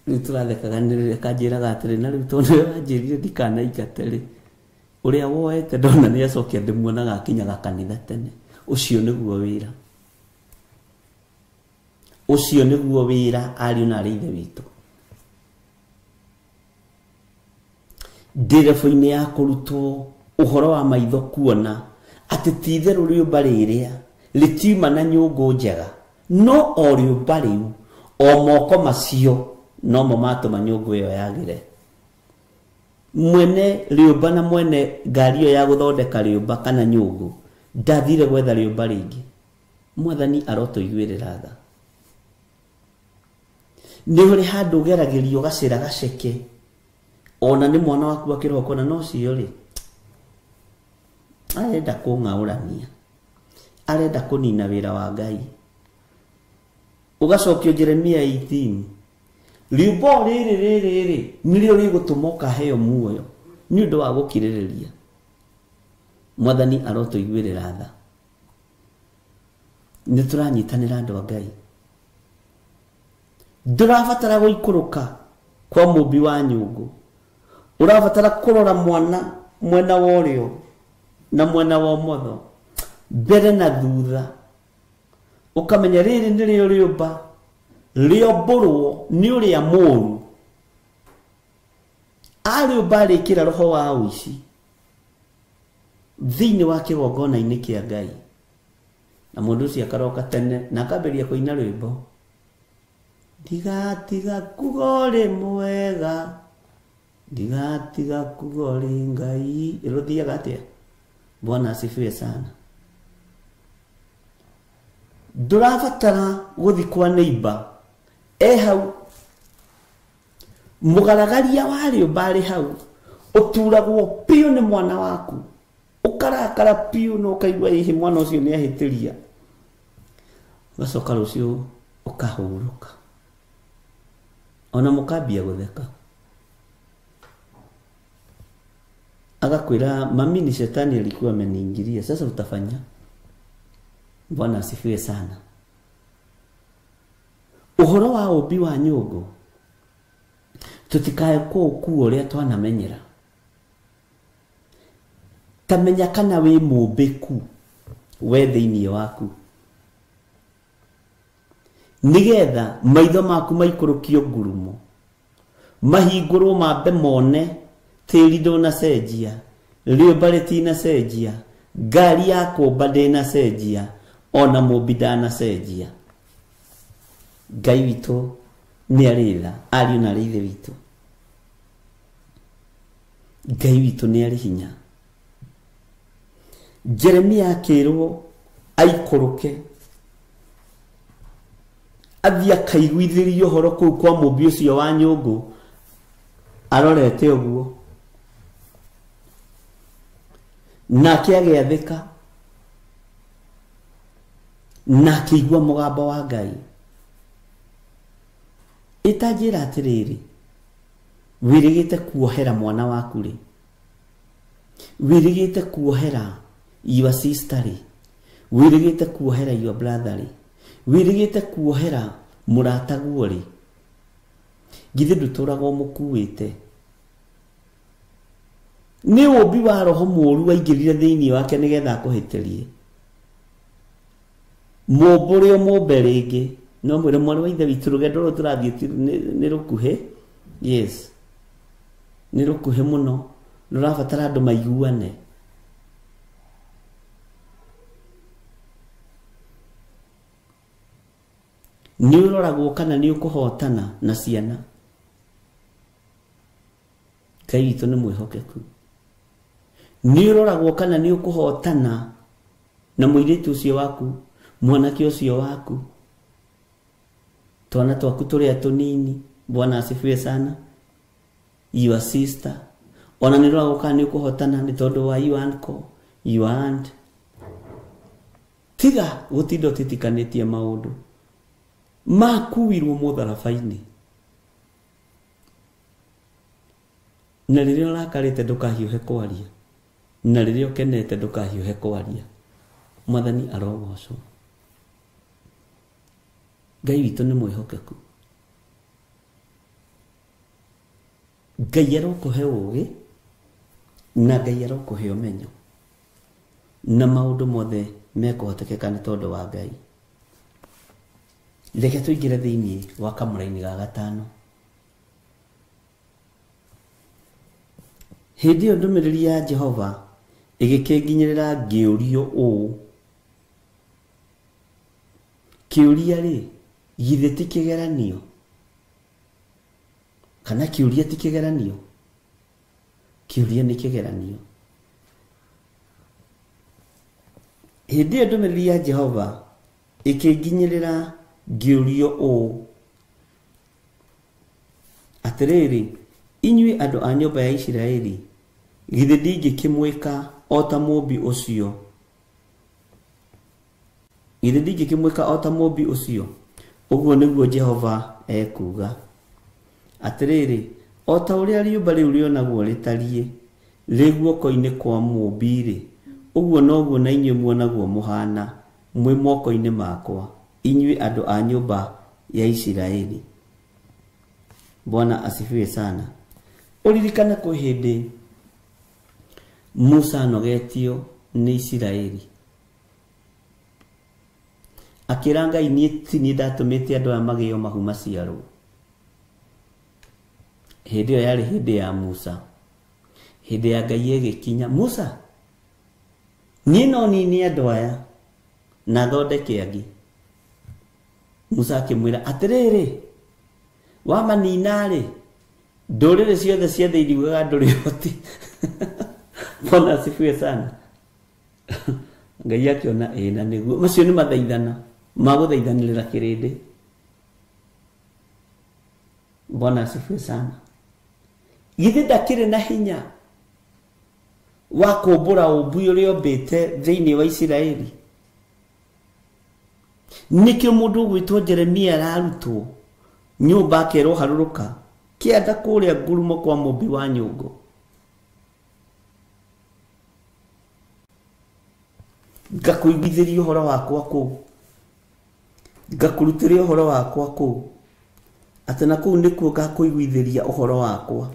Rĩu tũrathekaga nĩ kanjĩraga atĩrĩ, na rĩu tondũ nĩwe wanjĩrire ndikanaingate rĩ, ũrĩa woete ndona nĩ acokia ndĩmuonaga akinyaga kanitha tene. Ũcio nĩguo wĩra. Ũcio nĩguo wĩra ariũ na arĩ ithe witũ. Nderebo-inĩ ya kũrutwo ũhoro wa maitho kuona atĩ ti itherũ rĩũmba rĩrĩa rĩtiuma na nyũngũ njega, no o rĩũmba rĩu o moko macio nomo matũma nyũngũ ĩyo yagĩre. Mwene rĩũmba na mwene ngari ĩyo ya gũthondeka rĩũmba kana nyũngũ ndathire gwetha rĩũmba rĩngĩ. Mwathani arotũiguĩrĩra tha. Nĩ ũrĩ handũ ũgeragĩrio gacĩra gaceke, ona nĩ mwana waku akĩroho na no cio rĩ, arenda kũng'aũrania, arenda kũnina wĩra wa Ngai. Ũgacokio Jeremia 18, rĩũmba rĩrĩ rĩrĩ rĩ nĩrĩo rĩgũtũma ũkaheo muoyo nĩ ũndũ wa gũkirĩrĩria. Mwathani arotũiguĩrĩra tha. Nĩ tũranyitanĩra andũ a Ngai. Ndũrabatara gũikũrũka kwa mũmbi wa nyũngũ. Ũrabatara kũrora mwana mwena wa ũrĩo na mwena wa ũmotho, mbere na thutha, ũkamenya rĩrĩ nĩrĩo rĩũmba rĩombũrwo nĩ ũrĩa mũũru. Arĩũmba arĩkĩra roho wa ũici thĩinĩ wa kĩgongona-inĩ kĩa Ngai, na mũndũ ũcio akaroka tene na akambĩrĩria kũina rwĩmbo, ndigatiga kuga ũrĩ mwega, ndigatiga kuga ũrĩ Ngai. Rũthiaga atĩa? Bwana asifiwe sana. Ndũrabatara gũthiĩ kwa neighbor, e hau mũgaragaria wa rĩũmba arĩ hau, ũturagwo biũ nĩ mwana waku, ũkarakara biũ na ũkaigua hihi mwana ũcio nĩ ahĩtĩria, ũgacoka rũciũ ũkahurũka, ona mũkambia gũtheka. Agakwĩra mami ni shetani alikuwa ameniingilia, sasa utafanya? Bwana asifiwe sana. Ũhoro wa ũmbi wa nyũngũ tũtikae kũũkua ũrĩa twanamenyera. Ta menya kana wĩ mũmbĩku we thĩinĩ waku, nĩgetha maitho maku maikũrũkio ngurumo, mahingũrwo mambe mone tĩri ndũnacenjia, rĩũmba rĩtinacenjia, ngari ya kũmba ndĩnacenjia, ona mũmbi ndanacenjia. Ngai witũ nĩ arĩ tha, ariũ na arĩ ithe witũ. Ngai witũ nĩ arĩ hinya. Jeremia akĩrwo aikũrũke athiĩ akaiguithĩrio ũhoro kũu kwa mũmbi ũcio wa nyũngũ arorete ũguo nake agĩathĩka na akĩigua mũgambo wa Ngai. Ĩtanjĩra atĩrĩrĩ, wĩrĩgĩte kuohera mwana waku rĩ, wĩrĩgĩte kuohera your sister rĩ, wĩrĩgĩte kuohera your brother rĩ, wĩrĩgĩte kuohera mũrataguo rĩ, githĩ ndũtũraga ũmũkuĩte? Nĩ ũmbi wa roho mũũru waingĩrire thĩinĩ wake nĩgetha akũhĩtĩrie. Mũmbũre ũmũmbe rĩngĩ, no mwĩre mwarĩ wa ithe witũ rũgendo rũrũ tũrathiĩ nĩ rũkuhĩ. Yes, nĩ rũkuhĩ mũno, rũrabatara andũ maiguane. Nĩ ũroragwo kana nĩ ũkũhotana na ciana. Ngai witũ nĩ mwĩhokeku. Nĩ ũroragwo kana nĩ ũkũhotana na mũirĩtu ũcio waku, mwanake ũcio waku, twana twaku tũrĩa tũnini. Bwana asifiwe sana. Your sister ona nĩ ũroragwo kana nĩ ũkũhotana nĩ tondũ wa your uncle, your aunt. Tiga gũtinda ũtitikanĩtie maũndũ makuirwo mũtharaba-inĩ. Na rĩrĩa ũrakarĩte ndũkahiũhe kwaria, na rĩrĩa ũkenete ndũkahiũhe kwaria. Mwathani arogocwo. Ngai witũ nĩ mwĩhokeku. Ngai arokũhe ũũgĩ na Ngai arokũhe ũmenyo, na maũndũ mothe mekũhotekeka nĩ tondũ wa Ngai. Reke tũingĩre thĩinĩ wa kamũraini ga gatano. Hĩndĩ ĩyo ndũmĩrĩri ya Jehova ĩgĩkĩnginyĩrĩra ngĩũrio ũũ, kĩũria rĩ, githĩ ti kĩgeranio? Kana kĩũria ti kĩgeranio? Kĩũria nĩ kĩgeranio. Hĩndĩ ĩyo ndũmĩrĩri ya Jehova ĩkĩnginyĩrĩra ngĩũrio ũũ, atĩrĩrĩ, inyuĩ andũ a nyũmba ya Isiraeli, githĩ ndingĩkĩmwĩka o ta mũmbi ũcio? Githĩ ndingĩkĩmwĩka o ta mũmbi ũcio? Ũguo nĩguo Jehova ekuuga. Atĩrĩrĩ, o ta ũrĩa rĩũmba rĩu rĩonagwo rĩtariĩ rĩ guoko-inĩ kwa mũmbi-rĩ, ũguo noguo na inyuĩ muonagwo mũhana mwĩ moko-inĩ makwa, inyuĩ andũ a nyũmba ya Isiraeli. Bwana asifiwe sana. Ũririkane kwĩ hĩndĩ Musa anogetio nĩ Isiraeli, akĩra Ngai, niĩ ti niĩ ndatũmĩte andũ aya magĩo mahu maciarwo. Hĩndĩ ĩyo yarĩ hĩndĩ ya Musa. Hĩndĩ ya Ngai ĩgĩkinya, Musa, niĩ no nini andũ aya na thondeke angĩ. Musa akĩmwĩra atĩrĩrĩ, wamanina-rĩ, ndũrĩrĩ ciothe cia thĩ iriugaga ndũrĩ ũhoti. Bwana asifiwe sana. Ngai akĩona ĩĩ na nĩguo. Macio nĩ mathaithana ma gũthaithanĩrĩra kĩrĩndĩ. Bwana asifiwe sana. Githĩ ndakĩrĩ na hinya wa kũmbũra ũmbi ũrĩa ũmbĩte thĩinĩ wa Isiraeli? Nĩkĩo mũndũ ũgwĩtwo Jeremia ararutwo nyũmba akerwo harũrũka kĩanda kũrĩa ngurumo kwa mũmbi wa nyũngũ. Ngakũiguithĩria ũhoro wakwa kũu, ngakũrutĩria ũhoro wakwa kũu, atĩ na kũu nĩkuo ngakũiguithĩria ũhoro wakwa.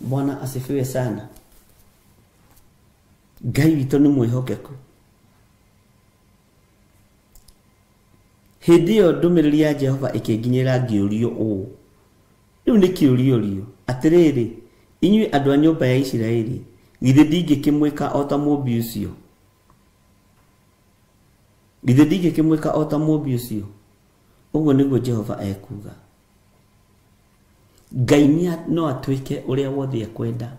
Bwana asifiwe sana. Ngai witũ nĩ mwĩhokeku. Hĩndĩ ĩyo ndũmĩrĩri ya Jehova ĩkĩnginyĩra ngĩũrio ũũ, rĩu nĩ kĩũriũrio, atĩrĩrĩ, inyuĩ andũ a nyũmba ya Isiraeli, githĩ ndingĩkĩmwĩka o ta mũmbi ũcio? Githĩ ndingĩkĩmwĩka o ta mũmbi ũcio? Ũguo nĩguo Jehova ekuuga. Ngai no atuĩke ũrĩa wothe ekwenda,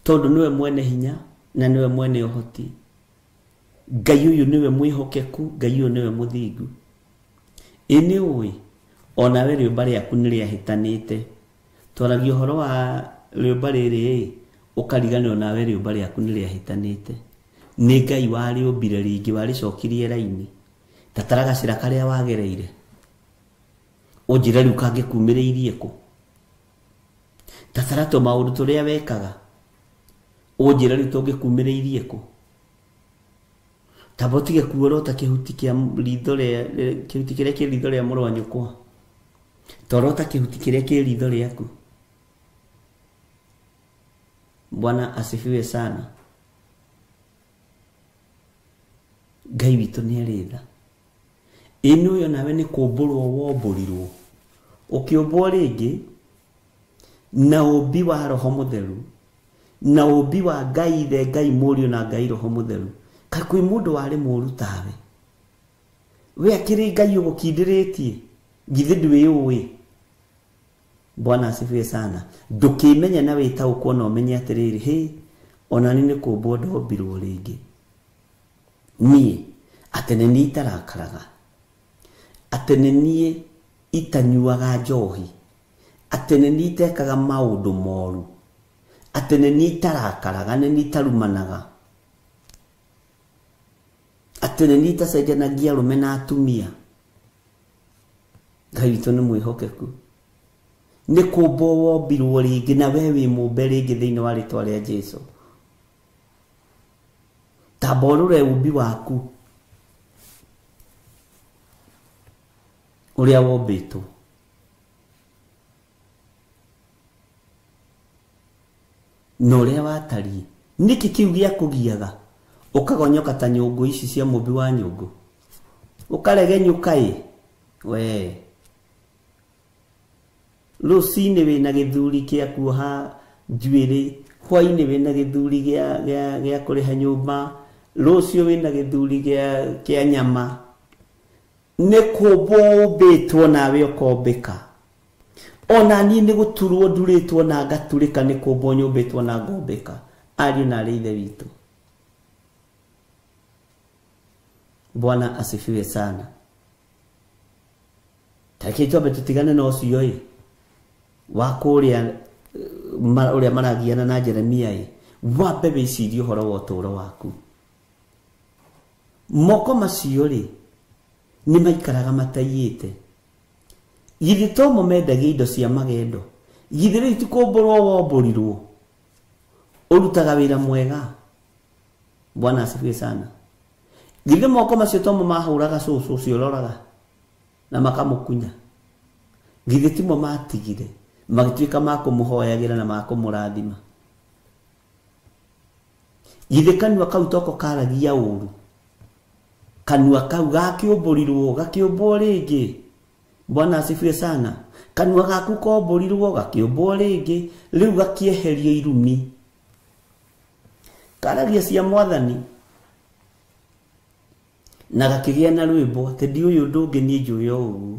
tondũ nĩwe mwene hinya, na nĩwe mwene ũhoti. Ngai ũyũ nĩwe mwĩhokeku, Ngai ũyũ nĩwe mũthingu. Ĩ nĩ ũĩ onawe rĩũmba rĩaku nĩ rĩahĩtanĩte. Twaragia ũhoro wa rĩũmba rĩrĩ ũkariganĩrwo nawe rĩũmba rĩaku nĩ rĩahĩtanĩte. Nĩ Ngai warĩũmbire rĩngĩ, warĩcokirie raini. Tatara gacĩra karĩa wagereire, ũnjĩre rĩu kangĩkumĩrĩirie kũ. Tatara tũmaũndũ tũrĩa wekaga, ũnjĩre rĩu tũngĩkumĩrĩirie kũ. Tamba ũtige kuorota kĩhuti kĩa ritho rĩa kĩhuti kĩrĩa kĩ ritho rĩa mũrũ wa nyũkwa, torota kĩhuti kĩrĩa kĩ ritho rĩaku. Bwana asifiwe sana. Ngai witũ nĩ arĩ tha. Ĩno ũyũ nawe nĩ kũmbũrwo wombũrirwo, ũkĩũmbwo rĩngĩ na ũmbi wa Roho Mũtheru, na ũmbi wa Ngai Ithe, Ngai Mũriũ na Ngai Roho Mũtheru. Kaĩ kwĩ mũndũ warĩ mũũru tawe? We akĩrĩ Ngai ũgũkindĩrĩtie, githĩ ndwĩũĩ? Bwana asifiwe sana. Ndũkĩmenya na wĩtaũkwo na ũmenye atĩrĩrĩ, hĩ, ona niĩ nĩ kũmbwo ndombirwo rĩngĩ. Niĩ atĩ nĩ niĩ itarakaraga, atĩ nĩ niĩ itanyuaga njohi, atĩ nĩ niĩ itekaga maũndũ moru, atĩ nĩ niĩ itarakaraga, nĩ niĩ itarumanaga, atĩ nĩ niĩ itacenjanagia arũme na atumia. Ngai witũ nĩ mwĩhokeku. Nĩ kũmbwo wombirwo rĩngĩ na we wĩ mũmbe rĩngĩ thĩinĩ wa rĩtwa rĩa Jesũ. Tamba ũrore ũmbi waku ũrĩa wombĩtwo. Na ũrĩa watariĩ. Nĩkĩ kĩu gĩakũgiaga ũkagonyoka ta nyũngũ ici cia mũmbi wa nyũngũ, ũkaregenyũka ĩ we rũcinĩ wĩna gĩthuri kĩa kuoha njuĩrĩ, hwainĩ wĩna gĩthuri gĩa kũrĩha nyũmba, rũciũ wĩna gĩthuri kĩa nyama. Nĩ kũmbwo ũmbĩtwo nawe ũkombĩka. Ona niĩ nĩ gũturwo ndurĩtwo na ngaturĩka, nĩ kũmbwo nyũmbĩtwo na ngombĩka. Ariũ na arĩ Ithe witũ, Bwana asifiwe sana. Tareke twambe tũtigane na ũcio ĩ wa kũrĩa ũrĩa maragiana na Jeremia ĩ, wambe wĩcirie ũhoro wa ũtũũro waku. Moko macio rĩ nĩ maikaraga mataiyĩte. Githĩ to mo mendagia indo cia magendo? Githĩ rĩu ti kũmbũrwo wombũrirwo? Ũrutaga wĩra mwega. Bwana asifiwe sana. Githĩ moko macio to mo mahũraga cũcũ ũcio ũroraga na makamũkunya? Githĩ timo matigire magĩtuĩka ma kũmũhoyagĩra na ma kũmũrathima? Githĩ kanua kau toko karagia ũru? Kanua kau gakĩũmbũrirwo gakĩũmbwo rĩngĩ. Bwana asifiwe sana. Kanua gaku kombũrirwo gakĩũmbwo rĩngĩ, rĩu gakĩeherio irumi. Karagia cia Mwathani na gakĩgĩa na rwĩmbo atĩ ndiũĩ ũndũ ũngĩ niĩ njũĩ o ũguo.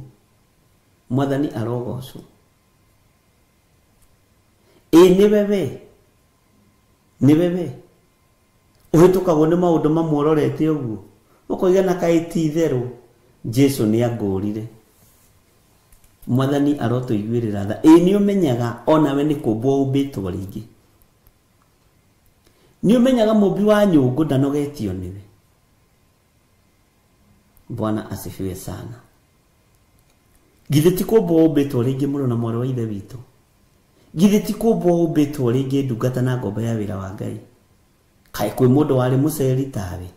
Mwathani arogocwo. Ĩ nĩwe we, nĩwe we ũhĩtũkagwo nĩ maũndũ mamwe ũrorete ũguo, ũkoiga na kaĩ ti itherũ Jesũ nĩ angũrire. Mwathani arotũiguĩrĩra tha. Ĩ nĩ ũmenyaga onawe nĩ kũmbwo ũmbĩtwo rĩngĩ. Nĩ ũmenyaga mũmbi wa nyũngũ ndanogetio nĩwe. Bwana asifiwe sana. Githĩ ti kũmbwo ũmbĩtwo rĩngĩ mũno na mwarĩ wa Ithe witũ? Githĩ ti kũmbwo ũmbĩtwo rĩngĩ ndungata na ngombo ya wĩra wa Ngai? Kaĩ kwĩ mũndũ warĩ mũceri tawe?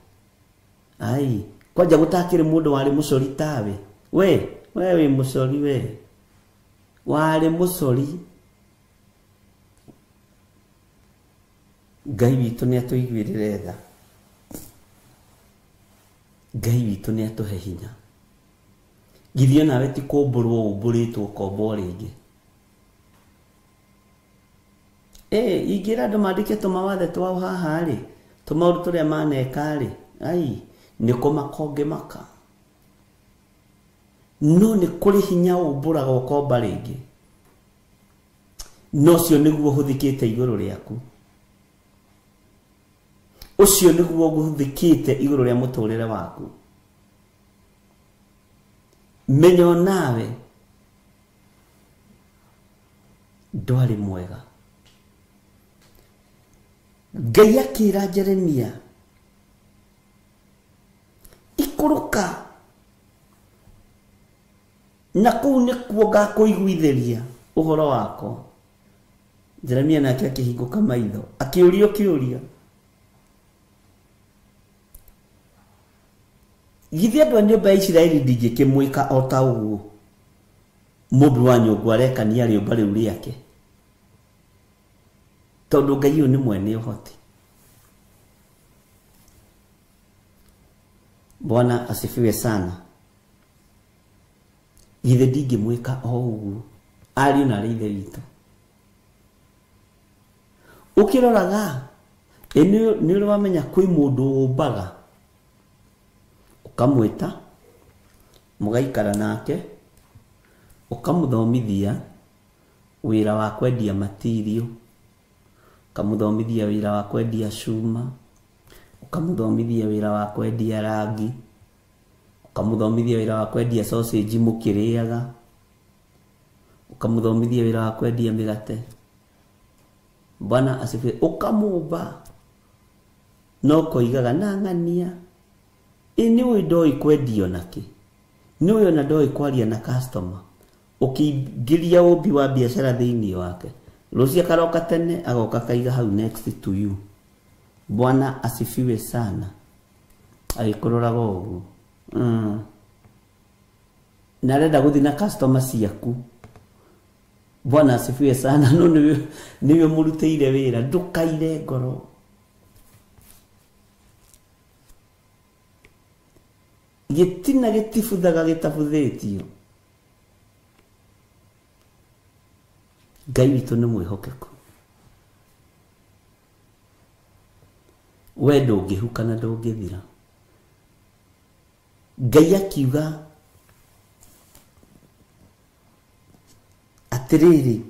Ai, kwanja gũtakĩrĩ mũndũ warĩ mũcori tawe? We, we wĩ mũcori we. Warĩ mũcori. Ngai witũ nĩ atũiguĩrĩre tha. Ngai witũ nĩ atũhe hinya. Githĩ onawe ti kũmbũrwo ũmbũrĩtwo ũkombwo rĩngĩ? Ingĩra andũ mandĩke tũmawathe twao haha rĩ, tũmaũndũ tũrĩa maneka rĩ, ai, nĩ kũmaka ũngĩmaka. No nĩ kũrĩ hinya ũmbũraga ũkomba rĩngĩ. No ũcio nĩguo ũhũthĩkĩte igũrũ rĩaku.
Ũcio nĩguo ũgũthĩkĩte igũrũ rĩa mũtũrĩre waku. Menya onawe ndwarĩ mwega. Ngai akĩra Jeremia, ikũrũka na kũu nĩkuo ngakũiguithĩria ũhoro wakwa. Jeremia nake akĩhingũka maitho akĩũrio kĩũria, githĩ andũ a nyũmba ya Isiraeli ndingĩkĩmwĩka o ta ũguo mũmbi wa nyũngũ arekania rĩũmba rĩu rĩake? Tondũ Ngai ũyũ nĩ mwene ũhoti. Bwana asifiwe sana. Githĩ ndingĩmwĩka o ũguo ariũ na arĩ ithe witũ? Ũkĩroraga nĩ ũrĩ wamenya kwĩ mũndũ ũmbaga, ũkamwĩta mũgaikara nake, ũkamũthomithia wĩra wa kwendia matirio, ũkamũthomithia wĩra wa kwendia cuma, ũkamũthomithia wĩra wa kwendia rangi, ũkamũthomithia wĩra wa kwendia sausage mũkĩrĩaga, ũkamũthomithia wĩra wa kwendia mĩgate. Bwana asifiwe. Ũkamũmba no koigaga na ng'ania, ĩ nĩ ũĩ ndoĩ kwendio nakĩ, nĩ ũĩ ona ndoĩ kwaria na customer. Ũkĩingĩria ũmbi wa biacara thĩinĩ wake, rũciũ akaroka tene agoka kaiga hau next to you. Bwana asifiwe sana. Agĩkũroraga ũguo na arenda gũthiĩ na customer ciaku. Bwana asifiwe sana. No nĩwe mũrutĩire wĩra, ndũkaire ngoro. Gĩtina gĩtibuthaga gĩtabuthĩtio. Ngai witũ nĩ mwĩhokeku. We ndũngĩhuka na ndũngĩthira. Ngai akiuga atĩrĩrĩ,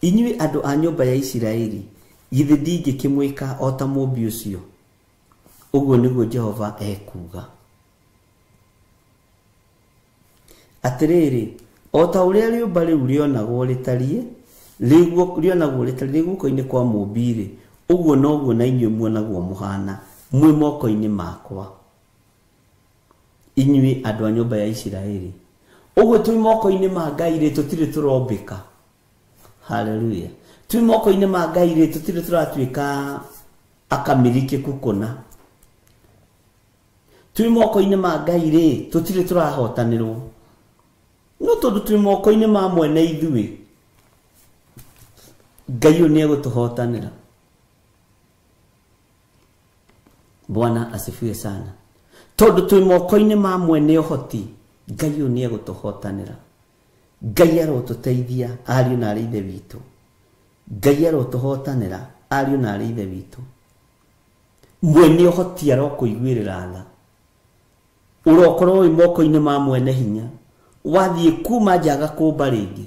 inyuĩ andũ a nyũmba ya Isiraeli, githĩ ndingĩkĩmwĩka o ta mũmbi ũcio? Ũguo nĩguo Jehova ekuuga. Atĩrĩrĩ, o ta ũrĩa rĩũmba rĩu rĩonagwo rĩtariĩ, rĩonagwo rĩtariĩ guoko-inĩ kwa mũmbi-rĩ, ũguo noguo na inyuĩ muonagwo mũhana mwĩ moko-inĩ makwa, inyuĩ andũ a nyũmba ya Isiraeli. Ũguo twĩ moko-inĩ ma Ngai rĩ, tũtirĩ tũrombĩka. Haleluya. Twĩ moko-inĩ ma Ngai rĩ, tũtirĩ tũratuĩka akamĩrikĩku kũna. Twĩ moko-inĩ ma Ngai rĩ, tũtirĩ tũrahotanĩrwo. No tondũ twĩ moko-inĩ ma mwene ithuĩ, Ngai ũyũ nĩ egũtũhotanĩra. Bwana asifiwe sana. Tondũ twĩ moko-inĩ ma mwene ũhoti, Ngai ũyũ nĩ egũtũhotanĩra. Ngai arotũteithia ariũ na arĩ ithe witũ. Ngai arotũhotanĩra ariũ na arĩ ithe witũ. Mwene ũhoti arokũiguĩrĩra tha. Ũrokorwo wĩ moko-inĩ ma mwene hinya. Wathiĩ kuma nja agakũmba rĩngĩ,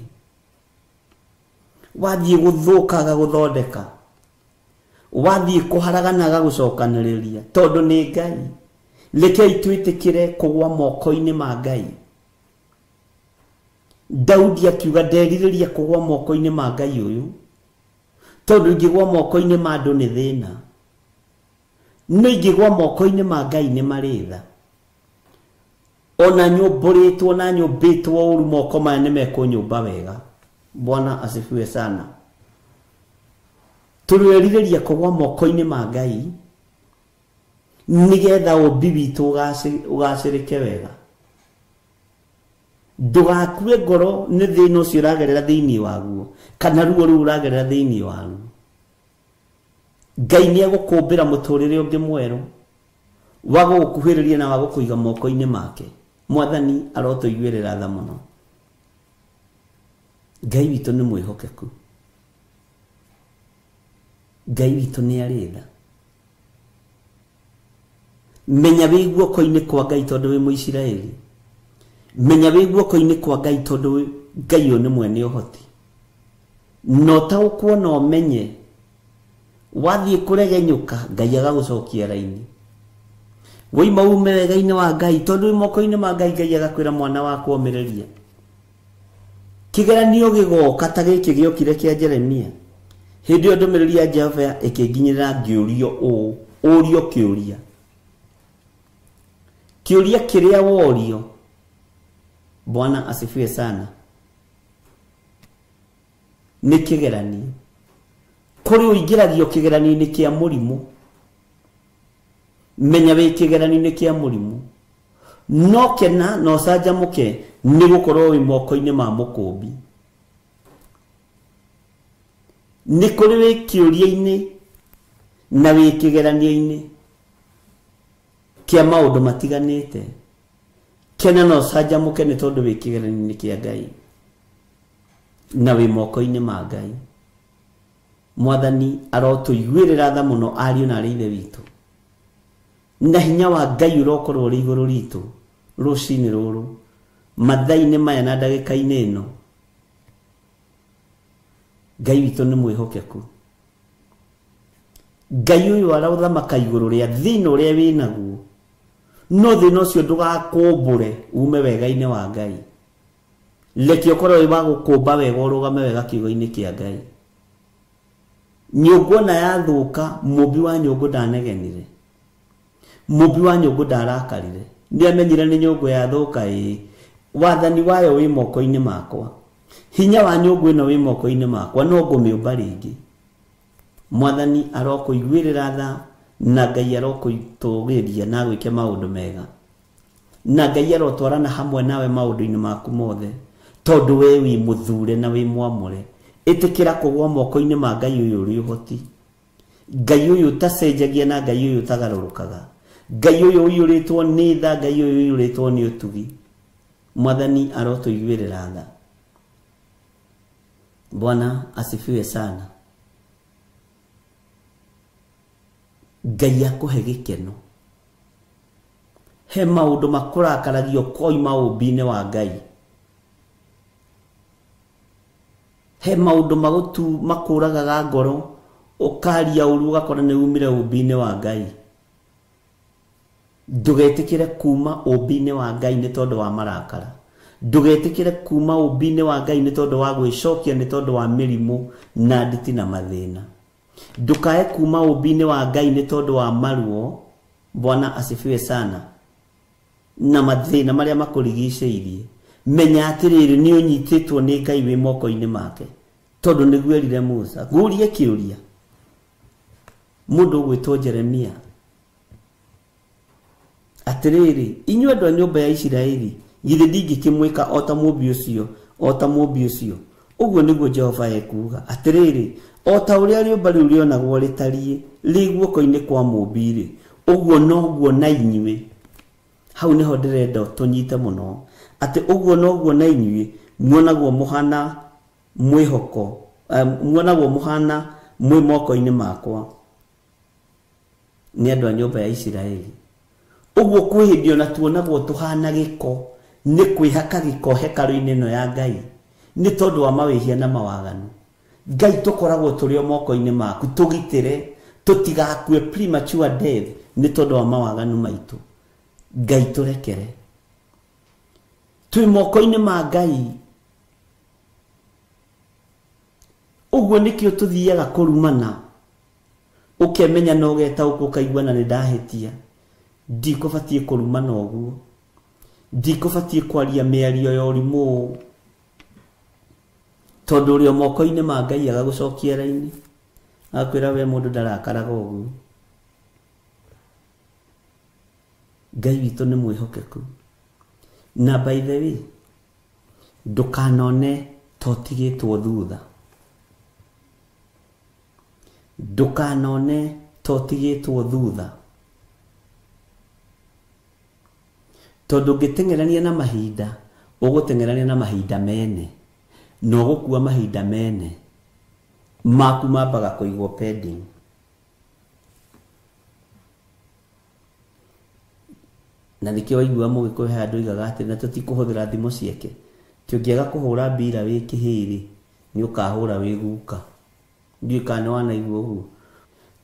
wathiĩ gũthũka agagũthondeka, wathiĩ kũharagana agagũcokanĩrĩria, tondũ nĩ Ngai. Rekei twĩtĩkĩre kũgwa moko-inĩ ma Ngai. Daudi akiuga nderirĩria kũgwa moko-inĩ ma Ngai ũyũ, tondũ ingĩgwa moko-inĩ ma andũ nĩ thĩna, no ingĩgwa moko-inĩ ma Ngai nĩ marĩ tha. Ona nyũmbũrĩtwo na nyũmbĩtwo ũru, moko maya nĩ mekũnyũmba wega. Bwana asifiwe sana. Tũrerirĩria kũgwa moko-inĩ ma Ngai nĩgetha ũmbi witũ ũgacĩrĩke wega. Ndũgakue ngoro nĩ thĩna ũcio ũragerera thĩinĩ waguo, kana ruo rũu ũragerera thĩinĩ waruo. Ngai nĩ egũkũmbĩra mũtũrĩre ũngĩ mwerũ wa gũgũkuhĩrĩria na wa gũkũiga moko-inĩ make. Mwathani arotũiguĩrĩra tha mũno. Ngai witũ nĩ mwĩhokeku. Ngai witũ nĩ arĩ tha. Menya wĩ guoko-inĩ kwa Ngai tondũ wĩ Mũisiraeli. Menya wĩ guoko-inĩ kwa Ngai tondũ Ngai ũyũ nĩ mwene ũhoti. Na ũtaũkwo na ũmenye Wathiĩ kũregenyũka Ngai agagũcokia raini. Woima ume wega-inĩ wa Ngai tondũ wĩ moko-inĩ ma Ngai, Ngai agakwĩra mwana wakwa ũmĩrĩria. Kĩgeranio gĩgoka ta gĩkĩ gĩokire kĩa Jeremia. Hĩndĩ ĩyo ndũmĩrĩri ya Jehova ĩkĩnginyĩrĩra ngĩũrio ũũ, ũrio kĩũria. Kĩũria kĩrĩa worio, Bwana asifiwe sana, nĩ kĩgeranio. Kũrĩ ũingĩragio kĩgeranio-inĩ kĩa mũrimũ. Menya wĩ kĩgeranio-inĩ kĩa mũrimũ. No kena na ũcanjamũke nĩ gũkorwo wĩ moko-inĩ ma mũkũmbi. Nĩ kũrĩ wĩ kĩũria-inĩ na wĩ kĩgeranio-inĩ kĩa maũndũ matiganĩte. Kena na ũcanjamũke nĩ tondũ wĩ kĩgeranio-inĩ kĩa Ngai na wĩ moko-inĩ ma Ngai. Mwathani arotũiguĩrĩra tha mũno ariũ na arĩ ithe witũ, na hinya wa Ngai ũrokorwo ũrĩ igũrũ ritũ rũcinĩ rũrũ, mathaa-inĩ maya na ndagĩka-inĩ ĩno. Ngai witũ nĩ mwĩhokeku. Ngai ũyũ araũthamaka igũrũ rĩa thĩna ũrĩa wĩnaguo, no thĩna ũcio ndũgakũmbũre ume wega-inĩ wa Ngai. Reke ũkorwo wĩ wa gũkũmba wega, ũrũgame wega kiugo-inĩ kĩa Ngai. Nyũngũ ona yathũka, mũmbi wa nyũngũ ndanegenire, mũmbi wa nyũngũ ndarakarire, nĩamenyire nĩ nyũngũ yathũka. Ĩĩ, wathani wayo wĩ moko-inĩ makwa, hinya wa nyũngũ ĩno wĩ moko-inĩ makwa, no ngũmĩũmba rĩngĩ. Mwathani arokũiguĩrĩra tha na Ngai arokũtũgĩria na agwĩke maũndũ mega, na Ngai arotwarana hamwe nawe maũndũ-inĩ maku mothe, tondũ we wĩ mũthure na wĩ mwamũre. Ĩtĩkĩra kũgwa moko-inĩ ma Ngai ũyũ ũrĩ ũhoti, Ngai ũyũ ũtacenjagia na Ngai ũyũ ũtagarũrũkaga, Ngai ũyũ ũiyũrĩtwo nĩ tha, Ngai ũyũ ũiyũrĩtwo nĩ ũtugi. Mwathani arotũiguĩrĩra tha. Bwana asifiwe sana. Ngai akũhe gĩkeno. He maũndũ makũrakaragio koima ũmbi-inĩ wa Ngai. He maũndũ makũragaga ngoro, ũkaria ũru ũgakora nĩ umire ũmbi-inĩ wa Ngai. Ndũgetĩkĩre kuma ũmbi-inĩ wa Ngai nĩ tondũ wa marakara. Ndũgetĩkĩre kuma ũmbi-inĩ wa Ngai nĩ tondũ wa gwĩcokia, nĩ tondũ wa mĩrimũ na nditi na mathĩna. Ndũkae kuma ũmbi-inĩ wa Ngai nĩ tondũ wa maruo. Bwana asifiwe sana. Na mathĩna marĩa makũrigicĩirie. Menya atĩrĩrĩ, nĩ ũnyitĩtwo nĩ Ngai wĩ moko-inĩ make, tondũ nĩguo erire Musa. Ngũrie kĩũria, mũndũ ũgwĩtwo Jeremia, atĩrĩrĩ, inyuĩ andũ a nyũmba ya Isiraeli, githĩ ndingĩkĩmwĩka o ta mũmbi ũcio, o ta mũmbi ũcio? Ũguo nĩguo Jehova ekuuga. Atĩrĩrĩ, o ta ũrĩa rĩũmba rĩu rĩonagwo rĩtariĩ rĩ guoko-inĩ kwa mũmbi-rĩ, ũguo noguo na inyuĩ. Hau nĩho ndĩrenda tũnyite mũno, atĩ ũguo noguo na inyuĩ muonagwo mũhana mwĩhoko, muonagwo mũhana mwĩ moko-inĩ makwa nĩ andũ a nyũmba ya Isiraeli. Ũguo kwĩ hĩndĩ ona tuonagwo tũhana gĩko, nĩ kwĩhaka gĩko hekarũ-inĩ ĩno ya Ngai nĩ tondũ wa mawĩhia na mawaganu. Ngai tũkoragwo tũrĩ o moko-inĩ maku, tũgitĩre tũtigakue premature death nĩ tondũ wa mawaganu maitũ. Ngai tũrekere, twĩ moko-inĩ ma Ngai. Ũguo nĩkĩo tũthiaga kũrumana, ũkemenya na ũgetaũkwo ũkaigua na nĩ ndahĩtia, ndikũbatiĩ kũrumana ũguo, ndikũbatiĩ kwaria mĩario ya ũrimũ ũũ, tondũ ũrĩ o moko-inĩ ma Ngai agagũcokia raini, agakwĩra we mũndũ ndarakaraga ũguo. Ngai witũ nĩ mwĩhokeku. Na by the way, ndũkanone ta ũtigĩtwo thutha, ndũkanone ta ũtigĩtwo thutha, tondũ ũngĩteng'erania na mahinda, ũgũteng'erania na mahinda mene, na ũgũkua mahinda mene maku mambaga kũigwo pending. Na nĩkĩo waigua mũgĩkũyũ he andũ oigaga atĩ na tũtikũhũthĩra thimũ ciake, ti ũngĩaga kũhũra mbira wĩ kĩhĩrĩ nĩ ũkahũra wĩ guka. Ndiũĩ kana nĩ wanaigua ũguo.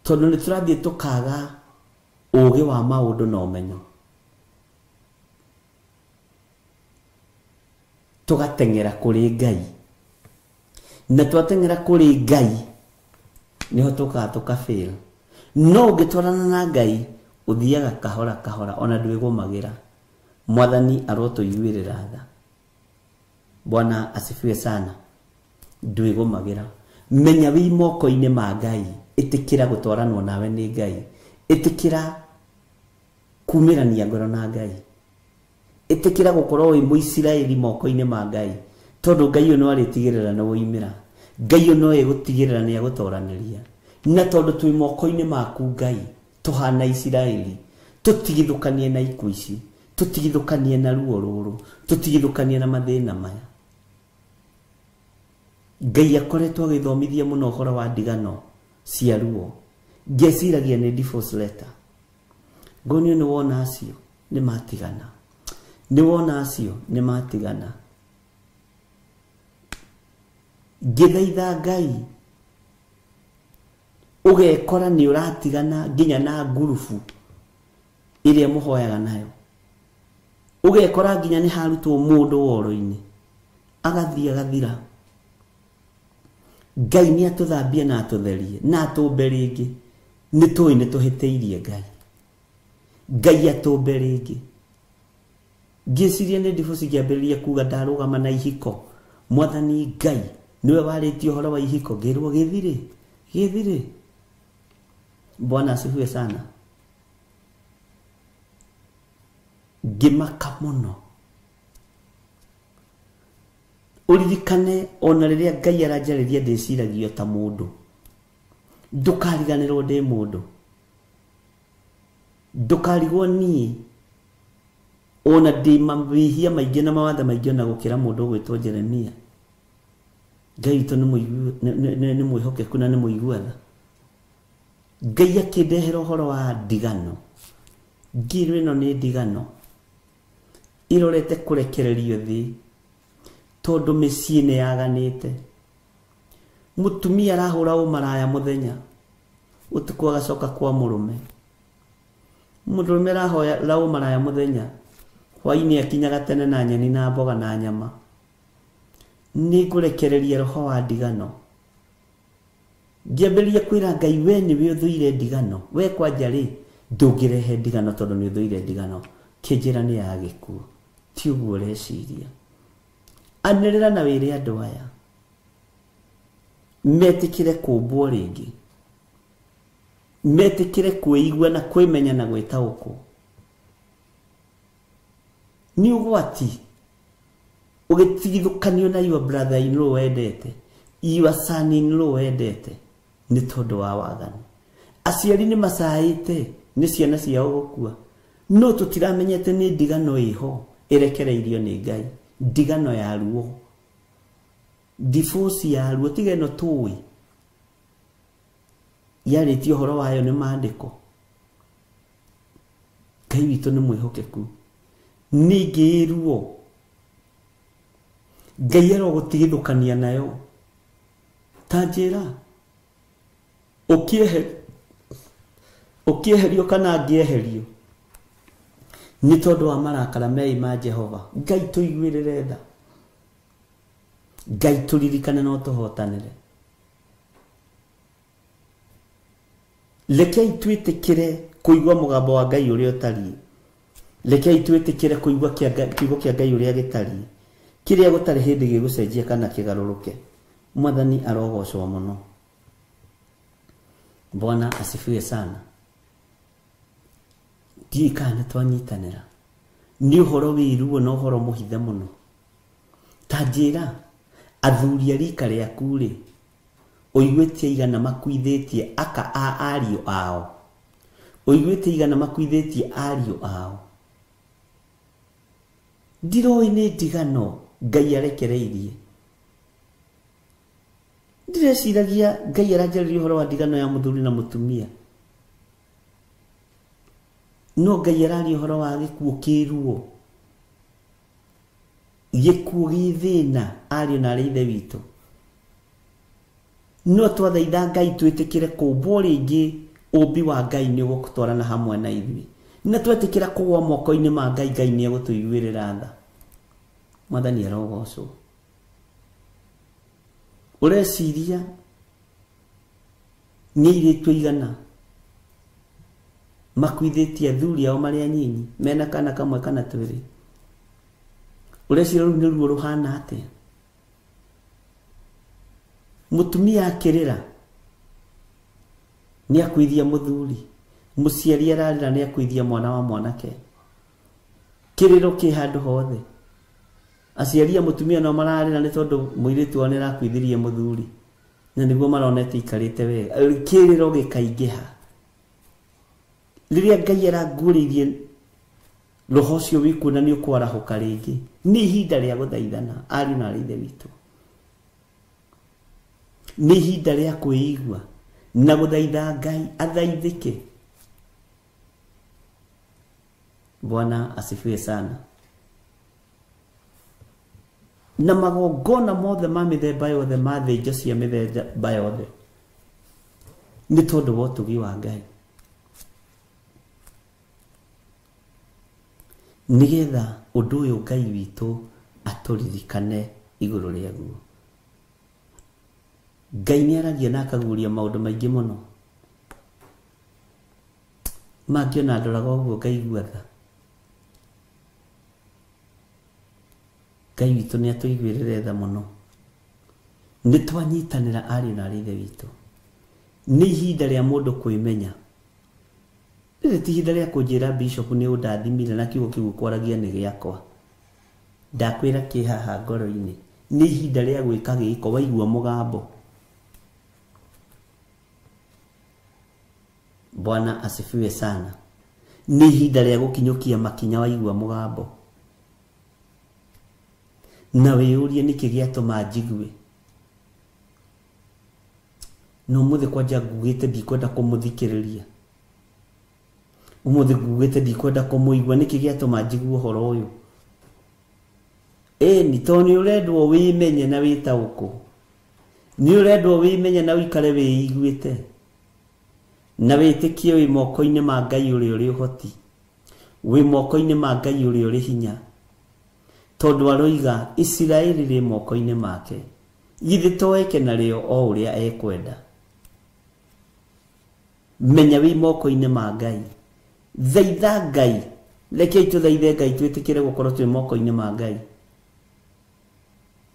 Tondu nĩ tũrathiĩ tũkaga ũũgĩ wa maũndũ na ũmenyo. Tũgateng'era kũrĩ Ngai. Na twateng'era kũrĩ Ngai niho tũkaga tũkafail. No ũngĩtwarana na Ngai ũthiaga kahora kahora ona ndwĩgũmagĩra. Mwathani arotũiguĩrĩra tha. Bwana asifiwe sana. Ndwĩgũmagĩra. Menya wĩ moko-inĩ ma Ngai. Ĩtĩkĩra gũtwaranwo nawe nĩ Ngai. Ĩtĩkĩra kumĩrania ngoro na Ngai. Ĩtĩkĩra gũkorwo wĩ Mũisiraeli moko-inĩ ma Ngai. Tondũ Ngai ũyũ no arĩtigĩrĩra nĩ woimĩra. Ngai ũyũ no egũtigĩrĩra nĩ agũtoranĩria. Na tondũ twĩ moko-inĩ maku Ngai, tũhana Isiraeli, tũtigithũkanie na ikuũ ici, tũtigithũkanie na ruo rũrũ, tũtigithũkanie na mathĩna maya. Ngai akoretwo agĩthomithia mũno ũhoro wa ndigano cia ruo. Ngeciragia nĩ divorce letter. Ngonio nĩ wona acio nĩ matigana. Nĩ wona acio nĩ matigana. Ngĩthaitha Ngai ũgekora nĩ ũratigana nginya na ngurubu ĩrĩa mũhoyaga nayo. Ũgekora nginya nĩ harutwo mũndũ woro-inĩ agathiĩ agathira. Ngai nĩ atũthambie na atũtherie na atũmbe rĩngĩ. Nĩ tũĩ nĩ tũhĩtĩirie Ngai. Ngai atũmbe rĩngĩ. Ngĩciria nĩ divorce ngĩambĩrĩria kuga ndarũgama na ihiko. Mwathani Ngai niwe warĩtie ũhoro wa ihiko ngĩrwo gĩthirĩ gĩthirĩ. Bwana asifiwe sana. Ngĩmaka mũno. Ũririkane ona rĩrĩa Ngai aranjarĩria ndĩciragia ta mũndũ. Ndũkariganĩrwo ndĩ mũndũ. Ndũkarigwo niĩ ona ndĩ mawĩhia maingĩ na mawathe maingĩ ona gũkĩra mũndũ ũgwĩtwo Jeremia. Ngai witũ nĩ mwĩhokeku na nĩ mũigua tha. Ngai akĩndehera ũhoro wa ndigano. Ngĩrwo ĩno nĩ ndigano ĩrorete kũrekererio thĩ tondũ mĩciĩ nĩ yaganĩte. Mũtumia arahũra ũmaraya mũthenya, ũtukũ agacoka kwa mũrũme. Mũndũrũme arahũra ũmaraya mũthenya, hwaĩ-inĩ akinyaga tene na nyeni na mboga na nyama. Nĩ ngũrekereria roho wa ndigano. Ngĩambĩrĩria kwĩra Ngai we nĩwe ũthũire ndigano. We kwanja rĩ ndũngĩrehe ndigano tondũ nĩ ũthũire ndigano. Kĩnjĩra nĩ ya gĩkuũ. Ti ũguo ũreciria. Anĩrĩra na wĩre andũ aya metĩkĩre kũmbwo rĩngĩ. Metĩkĩre kwĩigua na kwĩmenya na gwĩtaũkwo. Nĩ ũgwati ũgĩtigithũkanio na your brother in law wendete, your son in law wendete nĩ tondũ wa waganu. Aciari nĩ macaĩte nĩ ciana ciao gũkua, no tũtiramenyete nĩ ndigano ĩho ĩrekereirio nĩ Ngai. Ndigano ya ruo, divorce ya ruo, tiga ĩno tũĩ yarĩtie ũhoro wayo nĩ maandĩko. Ngai witũ nĩ mwĩhokeku. Ningĩ ruo Ngai arogũtigithũkania nayo. Ta njĩra ũkĩeherio kana ngĩeherio nĩ tondũ wa marakara mei ma Jehova. Ngai tũiguĩrĩre tha. Ngai tũririkane no tũhotanĩre. Rekei twĩtĩkĩre kũigua mũgambo wa Ngai ũrĩa ũtariĩ. Rekei twĩtĩkĩre kũigua kiugo kĩa Ngai ũrĩa gĩtariĩ, kĩrĩa gũtarĩ hĩndĩ gĩgũcenjia kana kĩgarũrũke. Mwathani arogocwo mũno. Bwana asifiwe sana. Ndiũĩ kana nĩ twanyitanĩra. Nĩ ũhoro wĩ ruo na ũhoro mũhithe mũno. Ta njĩra athuri a rika rĩaku rĩ, ũiguĩte igana makuithĩtie aka a ariũ ao. Ũiguĩte igana makuithĩtie ariũ ao. Ndiroĩ nĩ ndigano Ngai arekereirie. Ndireciragia Ngai aranjarĩria ũhoro wa ndigano ya mũthuri na mũtumia. No Ngai araria ũhoro wa gĩkuũ kĩruo. Gĩkuũ gĩ thĩna ariũ na arĩ ithe witũ. No twathaitha Ngai twĩtĩkĩre kũmbwo rĩngĩ Ũmbi wa Ngai nĩ ũgũtwarana hamwe na ithuĩ. Na twetĩkĩra kũgwa moko-inĩ ma Ngai, Ngai nĩ egũtũiguĩrĩra tha. Mwathani arogocwo. Ũreciria nĩ airĩtu aigana makuithĩtie athuri ao marĩ anyinyi mena kana kamwe kana twĩrĩ? Ũreciria rũu nĩ ruo rũhana atĩa? Mũtumia akĩrĩra nĩ akuithia mũthuri, mũciari ararĩra nĩ akuithia mwana wa mwanake. Kĩrĩro kĩ handũ hothe. Aciari a mũtumia no mararĩra nĩ tondũ mũirĩtu wao nĩ arakuithirie mũthuri, na nĩguo maronete ikarĩte wega. Kĩrĩro gĩkaingĩha. Rĩrĩa Ngai aranguũrĩirie roho ũcio wĩkuo na nĩ ũkwarahũka rĩngĩ, nĩ ihinda rĩa gũthaithana ariũ na aarĩ ithe witũ. Nĩ ihinda rĩa kwĩigua na gũthaitha Ngai athaithĩke. Bwana asifiwe sana. Na magongona mothe ma mĩthemba yothe, ma thĩnjo cia mĩthemba yothe, nĩ tondũ wa ũtugi wa Ngai, nĩgetha ũndũ ũyũ Ngai witũ atũririkane igũrũ rĩaguo. Ngai nĩ aragia na akaguũria maũndũ maingĩ mũno. Mangĩona ndoraga ũguo ngaigua tha. Ngai witũ nĩ atũiguĩrĩre tha mũno. Nĩ twanyitanĩra ariũ na aarĩ ithe witũ. Nĩ ihinda rĩa mũndũ kwĩmenya. Rĩrĩ ti ihinda rĩa kũnjĩra bishop nĩ ũndathimire na kiugo kĩu ũkwaragia nĩ gĩakwa. Ndakwĩra kĩ haha ngoro-inĩ. Nĩ ihinda rĩa gwĩka gĩko waigua mũgambo. Bwana asifiwe sana. Nĩ ihinda rĩa gũkinyũkia makinya waigua mũgambo. Na wĩyũrie nĩkĩ gĩatũma njigue. Na ũmũthĩ kwanja ngugĩte ndikwenda kũmũthikĩrĩria. Ũmũthĩ ngugĩte ndikwenda kũmũigua, nĩkĩ gĩatũma njigue ũhoro ũyũ? Ĩni, tondũ nĩ ũrendwo wĩmenye na wĩtaũkwo. Nĩ ũrendwo wĩmenye na ũikare wĩiguĩte. Na wĩtĩkie wĩ moko-inĩ ma Ngai ũrĩa ũrĩ ũhoti. Wĩ moko-inĩ ma Ngai ũrĩa ũrĩ hinya. Tondũ aroiga Isiraeli rĩ moko-inĩ make. Githĩ to eke narĩo o ũrĩa ekwenda. Menya wĩ moko-inĩ ma Ngai. Thaitha Ngai. Rekei tũthaithe Ngai twĩtĩkĩre gũkorwo twĩ moko-inĩ ma Ngai.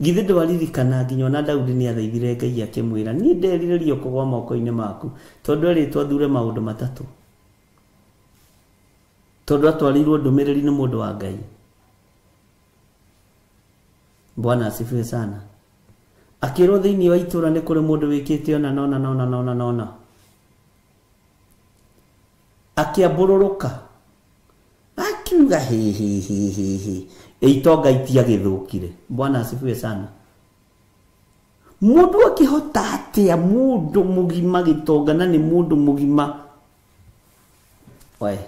Githĩ ndwaririkana nginya ona Daudi nĩ athaithire Ngai akĩmwĩra niĩ nderirĩria kũgwa moko-inĩ maku, tondũ erĩtwo athure maũndũ matatũ. Tondũ atwarĩirwo ndũmĩrĩri nĩ mũndũ wa Ngai. Bwana asifiwe sana. Akĩrwo thĩinĩ wa itũra nĩ kũrĩ mũndũ wĩkĩte ona nona nona nona nona. Akĩambũrũrũka. Akiuga he he he he he. Itonga itiagĩthũkire. Bwana asifiwe sana. Mũndũ akĩhota atĩa mũndũ mũgima gĩtonga na nĩ mũndũ mũgima? We.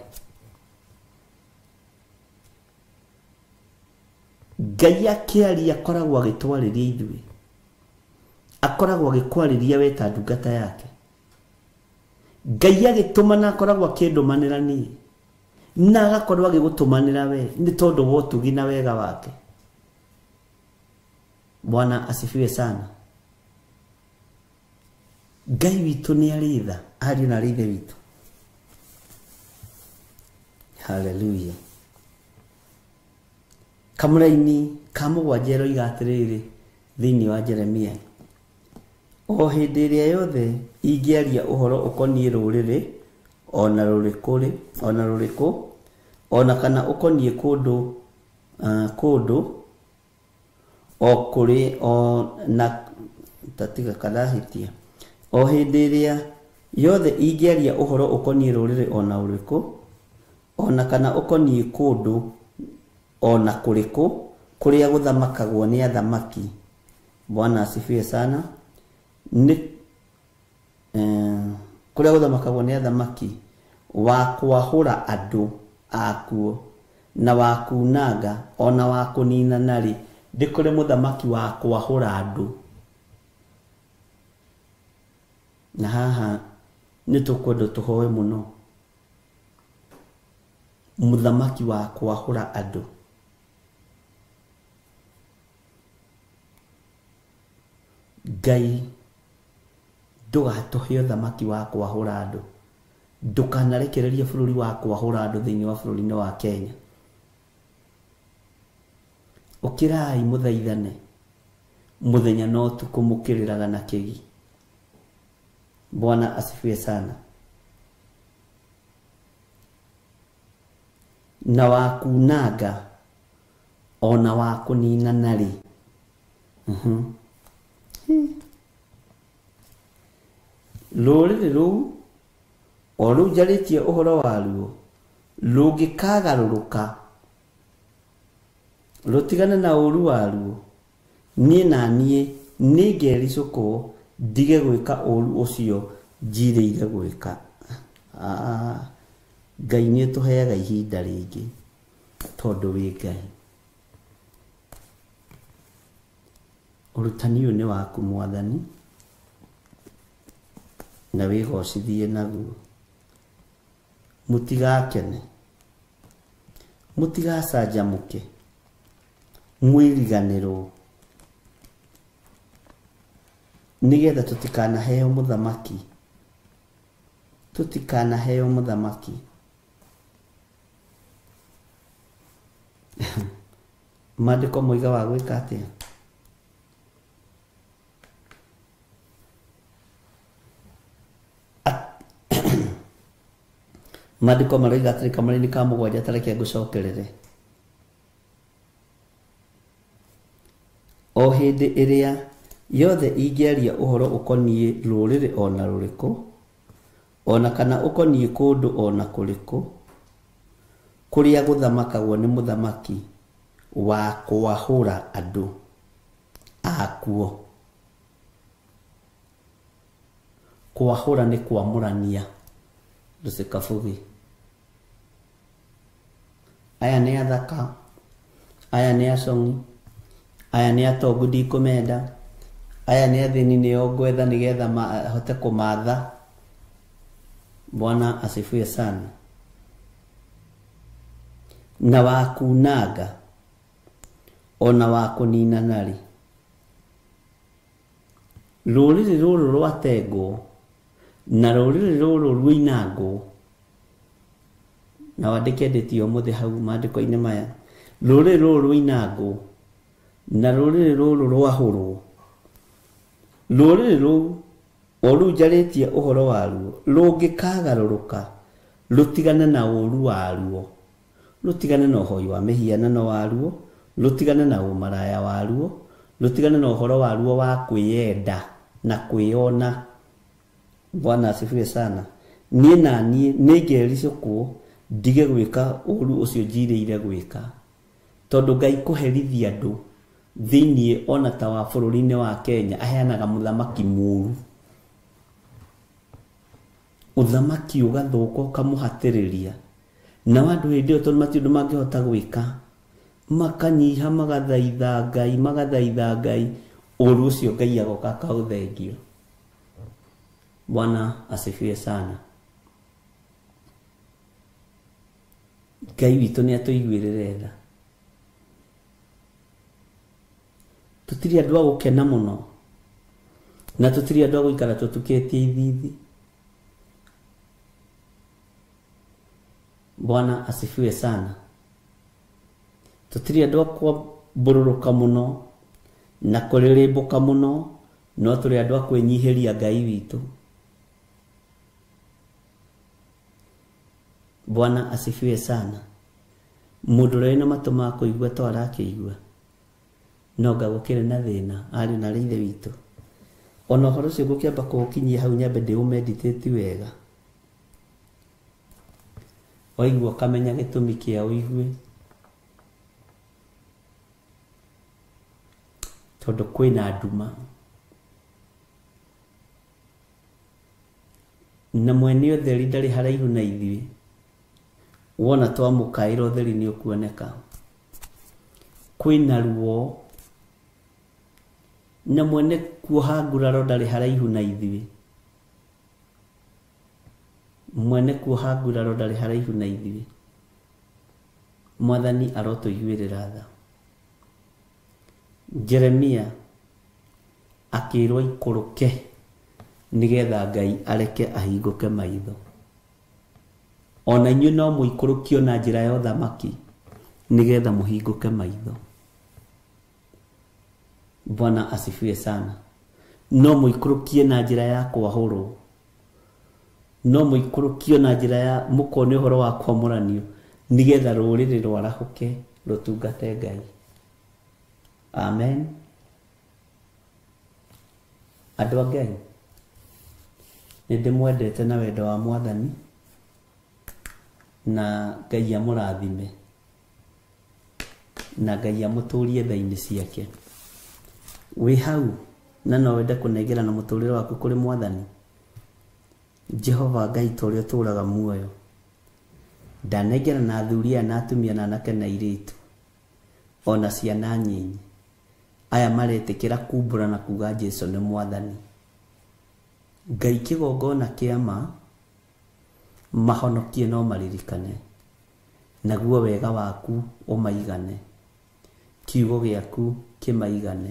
Ngai akĩaria akoragwo agĩtwarĩria ithuĩ. Akoragwo agĩkwarĩria we ta ndungata yake. Ngai agĩtũmana akoragwo akĩndũmanĩra niĩ. Na agakorwo agĩgũtũmanĩra we nĩ tondũ wa ũtugi na wega wake. Bwana asifiwe sana. Ngai witũ nĩ arĩ tha, ariũ na aarĩ ithe witũ. Hallelujah. Kamũraini ka mũgwanja ĩroiga atĩrĩrĩ thĩinĩ wa Jeremia. O hĩndĩ ĩrĩa yothe ingĩaria ũhoro ũkoniĩ rũrĩrĩ ona rũrĩkũ, ona rũrĩkũ, ona kana ũkoniĩ kũndũ kũndũ o kũrĩ o na tatiga karahĩtia. O hĩndĩ ĩrĩa yothe ingĩaria ũhoro ũkoniĩ rũrĩrĩ ona ũrĩkũ, ona kana ũkoniĩ kũndũ ona kũrĩkũ kũrĩa gũthamakagwo nĩ athamaki. Bwana asifiwe sana. Nĩ kũrĩa gũthamakagwo nĩ athamaki, wa kwahũra andũ akuo na wa kunanga ona wa kũninana rĩ, ndĩ kũrĩ mũthamaki wa kwahũra andũ. Na haha Nĩ tũkwenda tũhoe mũno mũthamaki wa kwahũra andũ. Ngai ndũgatũhe ũthamaki wa kwahũra andũ, ndũkanarekererie bũrũri wa kwahũra andũ thĩinĩ wa bũrũri-inĩ wa Kenya. Ũkĩrai mũthaithane mũthenya na ũtukũ mũkĩrĩraga na kĩgi. Bwana asifiwe sana. Na wa kunanga ona wa kũninana rĩ, rũrĩrĩ rũu o rũu njarĩtie ũhoro waruo rũngĩkagarũrũka rũtigane na ũũru waruo, niĩ na niĩ nĩngericũkwo ndige gwĩka ũũru ũcio njirĩire gwĩka. Ngai nĩ ũtũheaga ihinda rĩngĩ tondũ wĩ Ngai. Ũrutani ũyũ nĩ waku Mwathani, na wĩgocithie naguo. Mũtigakene, mũtigacanjamũke, mwĩriganĩrwo, nĩgetha tũtikanaheo mũthamaki, tũtikanaheo mũthamaki. Maandĩko moiga wa gwĩka atĩa? Maandĩko maroiga atĩrĩ kamũraini ka 7 tareke ngũcokerere. O hĩndĩ ĩrĩa yothe ingĩaria ũhoro ũkoniĩ rũrĩrĩ ona rũrĩkũ, ona kana ũkoniĩ kũndũ ona kũrĩkũ, kũrĩa gũthamakagwo nĩ mũthamaki wa kwahũra andũ akuo. Kwahũra nĩ kwamũrania. Rũcikabugi. Aya nĩ athaka, aya nĩ acong'i, aya nĩ atongu ndikũmenda, aya nĩ athĩni nĩo ngwetha nĩgetha mahote kũmatha. Bwana asifiwe sana. Na wa kunanga ona wa kũninana rĩ, rũrĩrĩ rũrũ rwatengwo na rũrĩrĩ rũrũ rũinangwo, na wandĩke ndĩti ũmũthĩ hau maandĩko-inĩ maya, rũrĩrĩ rũrũ rũinangwo na rũrĩrĩ rũrũ rwahũrwo, rũrĩrĩ rũu o rũu njarĩtie ũhoro waruo rũngĩkagarũrũka rũtigane na ũũru waruo, rũtigane na ũhoi wa mĩhianano waruo, rũtigane na ũmaraya waruo, rũtigane na ũhoro waruo wa kwĩyenda na kwĩyona. Bwana asifiwe sana. Niĩ na niĩ nĩngericũkwo ndige gwĩka ũũru ũcio njirĩire gwĩka, tondũ Ngai kũherithia andũ thĩinĩ ona ta wa bũrũri-inĩ wa Kenya aheanaga mũthamaki mũũru, ũthamaki ũgathũka ũkamũhatĩrĩria, nao andũ hĩndĩ ĩyo tondũ matirĩ ũndũ mangĩhota gwĩka, makanyiha magathaitha Ngai, magathaitha Ngai, ũũru ũcio Ngai agoka akaũthengia. Bwana asifiwe sana. Ngai witũ nĩ atũiguĩrĩre tha. Tũtirĩ andũ a gũkena mũno, na tũtirĩ andũ a gũikara tũtukĩtie ithithi. Bwana asifiwe sana. Tũtirĩ andũ a kwambũrũrũka mũno na kũrĩrĩmbũka mũno, no tũrĩ andũ a kwĩnyihĩria Ngai witũ. Bwana asifiwe sana. Mũndũ ũrĩa wĩna matũ ma kũigua to arakĩigua, no nga gũkĩrĩ na thĩna ariũ na ithe witũ. Ona ũhoro ũcio ngũkĩamba kũũkinyia hau nyambe ndĩũmeditate wega, waigua ũkamenya gĩtũmi kĩa ũigue, tondũ kwĩna nduma na mwene ũtheri ndarĩ haraihu na ithuĩ. Wona twamũkaĩra ũtheri nĩ ũkuoneka. Kwĩna ruo na mwene kuoha nguraro ndarĩ haraihu na ithuĩ. Mwene kuoha nguraro ndarĩ haraihu na ithuĩ. Mwathani arotũiguĩrĩra tha. Jeremia akĩrwo ikũrũke nĩgetha Ngai areke ahingũke maitho. Ona inyuĩ no mũikũrũkio na njĩra ya ũthamaki nĩgetha mũhingũke maitho. Bwana asifiwe sana. No mũikũrũkie na njĩra ya kwahũrwo, no mũikũrũkio na njĩra ya mũkone ũhoro wa kwamũranio nĩgetha rũrĩrĩ rwarahũke rũtungate Ngai. Amen. Andũ a Ngai, nĩ ndĩmwendete na wendo wa Mwathani, na Ngai amũrathime, na Ngai amũtũrie tha-inĩ ciake. Wĩ hau na no wende kũnengera na mũtũrĩre waku kũrĩ Mwathani Jehova Ngai ta ũrĩa ũtũũraga muoyo, ndanengera na athuri aya na atumia na anake na airĩtu ona ciana nyinyi aya maretĩkĩra kumbũra na kuga Jesu nĩ Mwathani. Ngai kĩgongona kĩa ma mahonokie no maririkane, naguo wega waku ũmaigane, kiugo gĩaku kĩmaigane.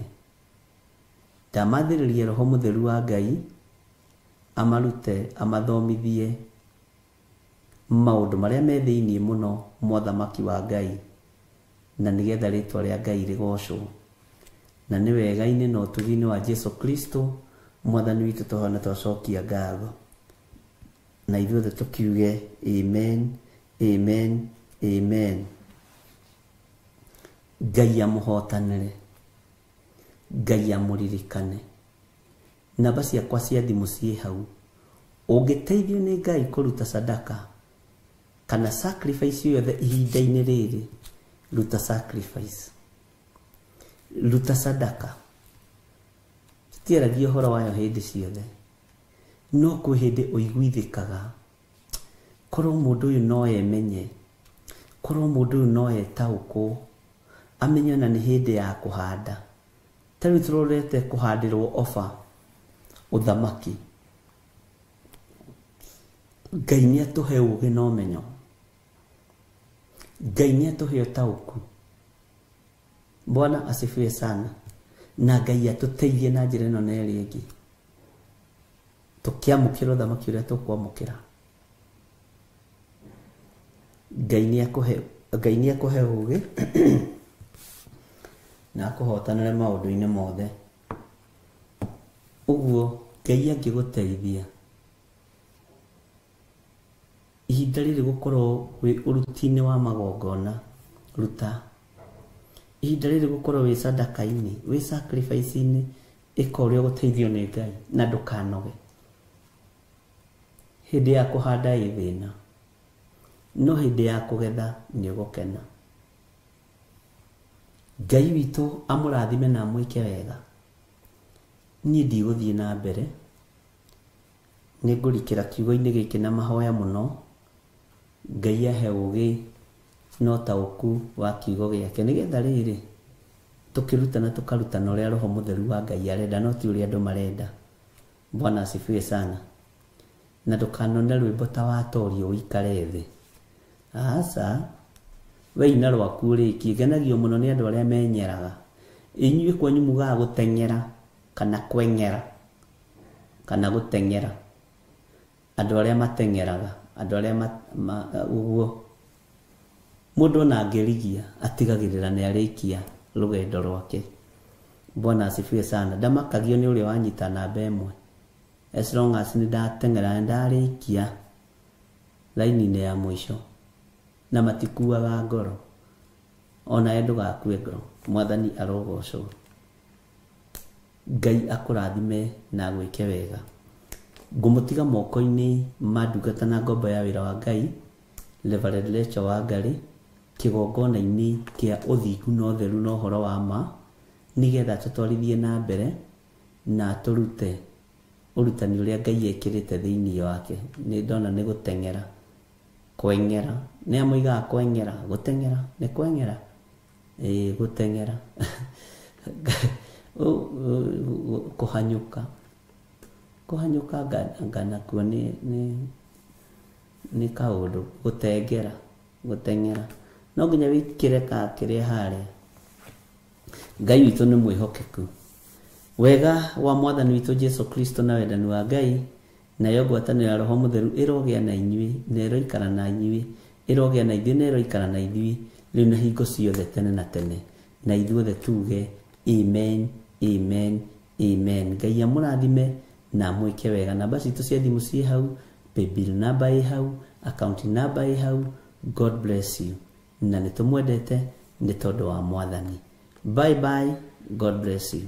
Ndamathĩrĩria Roho Mũtheru wa Ngai amarute, amathomithie maũndũ marĩa me thĩinĩ mũno mothamaki wa Ngai, na nĩgetha rĩtwa rĩa Ngai rĩgocwo. Na nĩ wega-inĩ na ũtugi-inĩ wa Jesu Kristo Mwathani witũ tũhone twacokia ngatho. Na ithuothe tũkiuge amen, amen, amen. Ngai amũhotanĩre, Ngai amũririkane. Namba ciakwa cia thimũ ciĩ hau. Ũngĩteithio nĩ Ngai kũruta sadaka kana sacrifice yothe ihinda-inĩ rĩrĩ, ruta sacrifice, ruta sadaka. Tũtiaragia ũhoro wayo hĩndĩ ciothe, no kwĩ hĩndĩ ũiguithĩkaga korwo mũndũ ũyũ no emenye, korwo mũndũ ũyũ no etaũkwo, amenye ona nĩ hĩndĩ ya kũhanda. Ta rĩu tũrorete kũhandĩrwo oba ũthamaki. Ngai nĩ atũhe ũũgĩ na ũmenyo, Ngai nĩ atũhe ũtaũku. Bwana asifiwe sana. Na Ngai atũteithie na njĩra ĩno na ĩrĩa ĩngĩ, tũkĩamũkĩra ũthamaki ũrĩa tũkwamũkĩra. Ngai nĩ akũhe ũũgĩ na akũhotanĩre maũndũ-inĩ mothe. Ũguo Ngai angĩgũteithia ihinda rĩrĩ gũkorwo wĩ ũruti-inĩ wa magongona, ruta. Ihinda rĩrĩ gũkorwo wĩ sadaka-inĩ, wĩ sacrifice-inĩ, ĩka ũrĩa ũgũteithio nĩ Ngai na ndũkanoge. Hĩndĩ ya kũhanda ĩ thĩna, no hĩndĩ ya kũgetha nĩ ũgũkena. Ngai witũ amũrathime na amwĩke wega. Niĩ ndigũthiĩ na mbere, nĩ ngũrikĩra kiugo-inĩ gĩkĩ na mahoya mũno. Ngai ahe ũũgĩ na ũtaũku wa kiugo gĩake, nĩgetha rĩrĩ tũkĩrutana tũkarutana ũrĩa Roho Mũtheru wa Ngai arenda, no ti ũrĩa andũ marenda. Bwana asifiwe sana. Na ndũkanone rwĩmbo ta watorio ũikare thĩ. Aca, we ina rwaku ũrĩkie. Ngenagio mũno nĩ andũ arĩa menyeraga. Inyuĩ kwanyu mugaga gũteng'era kana kweng'era kana gũteng'era. Andũ arĩa mateng'eraga, andũ arĩa ũguo mũndũ ona angĩrigia atigagĩrĩra nĩ arĩkia rũgendo rwake. Bwana asifiwe sana. Ndamakagio nĩ ũrĩa wanyita namba ĩmwe. As long as nĩ ndateng'era nĩ ndarĩkia raini-inĩ ya mũico, na matikuaga ngoro. Onawe ndũgakue ngoro. Mwathani arogocwo. Ngai akũrathime na agwĩke wega. Ngũmũtiga moko-inĩ ma ndungata na ngombo ya wĩra wa Ngai, Reverend Rachel Wangari, kĩgongona-inĩ kĩa ũthingu na ũtheru na ũhoro wa ma, nĩgetha tũtwarithie na mbere na tũrute ũrutani ũrĩa Ngai ekĩrĩte thĩinĩ wake. Nĩ ndona nĩ gũteng'era, kweng'era. Nĩ amoigaga kweng'era, gũteng'era, nĩ kweng'era, ĩĩ gũteng'era, kũhanyũka, kũhanyũka nganakuo nĩ Nĩ kaũndũ gũtengera gũteng'era no nginya wĩkĩre ka kĩrĩa harĩa. Ngai witũ nĩ mwĩhokeku. Wega wa mwathani witũ Jesu Kristo na wendani wa Ngai nayo ngwatanĩro ya Roho Mũtheru ĩrogĩa na inyuĩ na ĩroikara na inyuĩ, ĩrogĩa na ithuĩ na ĩroikara na ithuĩ rĩu na hingo ciothe tene na tene, na ithuothe tuge amen, amen, amen. Ngai amũrathime na amwĩke wega. Namba citũ cia thimũ ciĩ hau, paybill namba ĩ hau, account namba ĩ hau. God bless you, na nĩ tũmwendete nĩ tondũ wa mwathani. Bye bye, God bless you.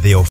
The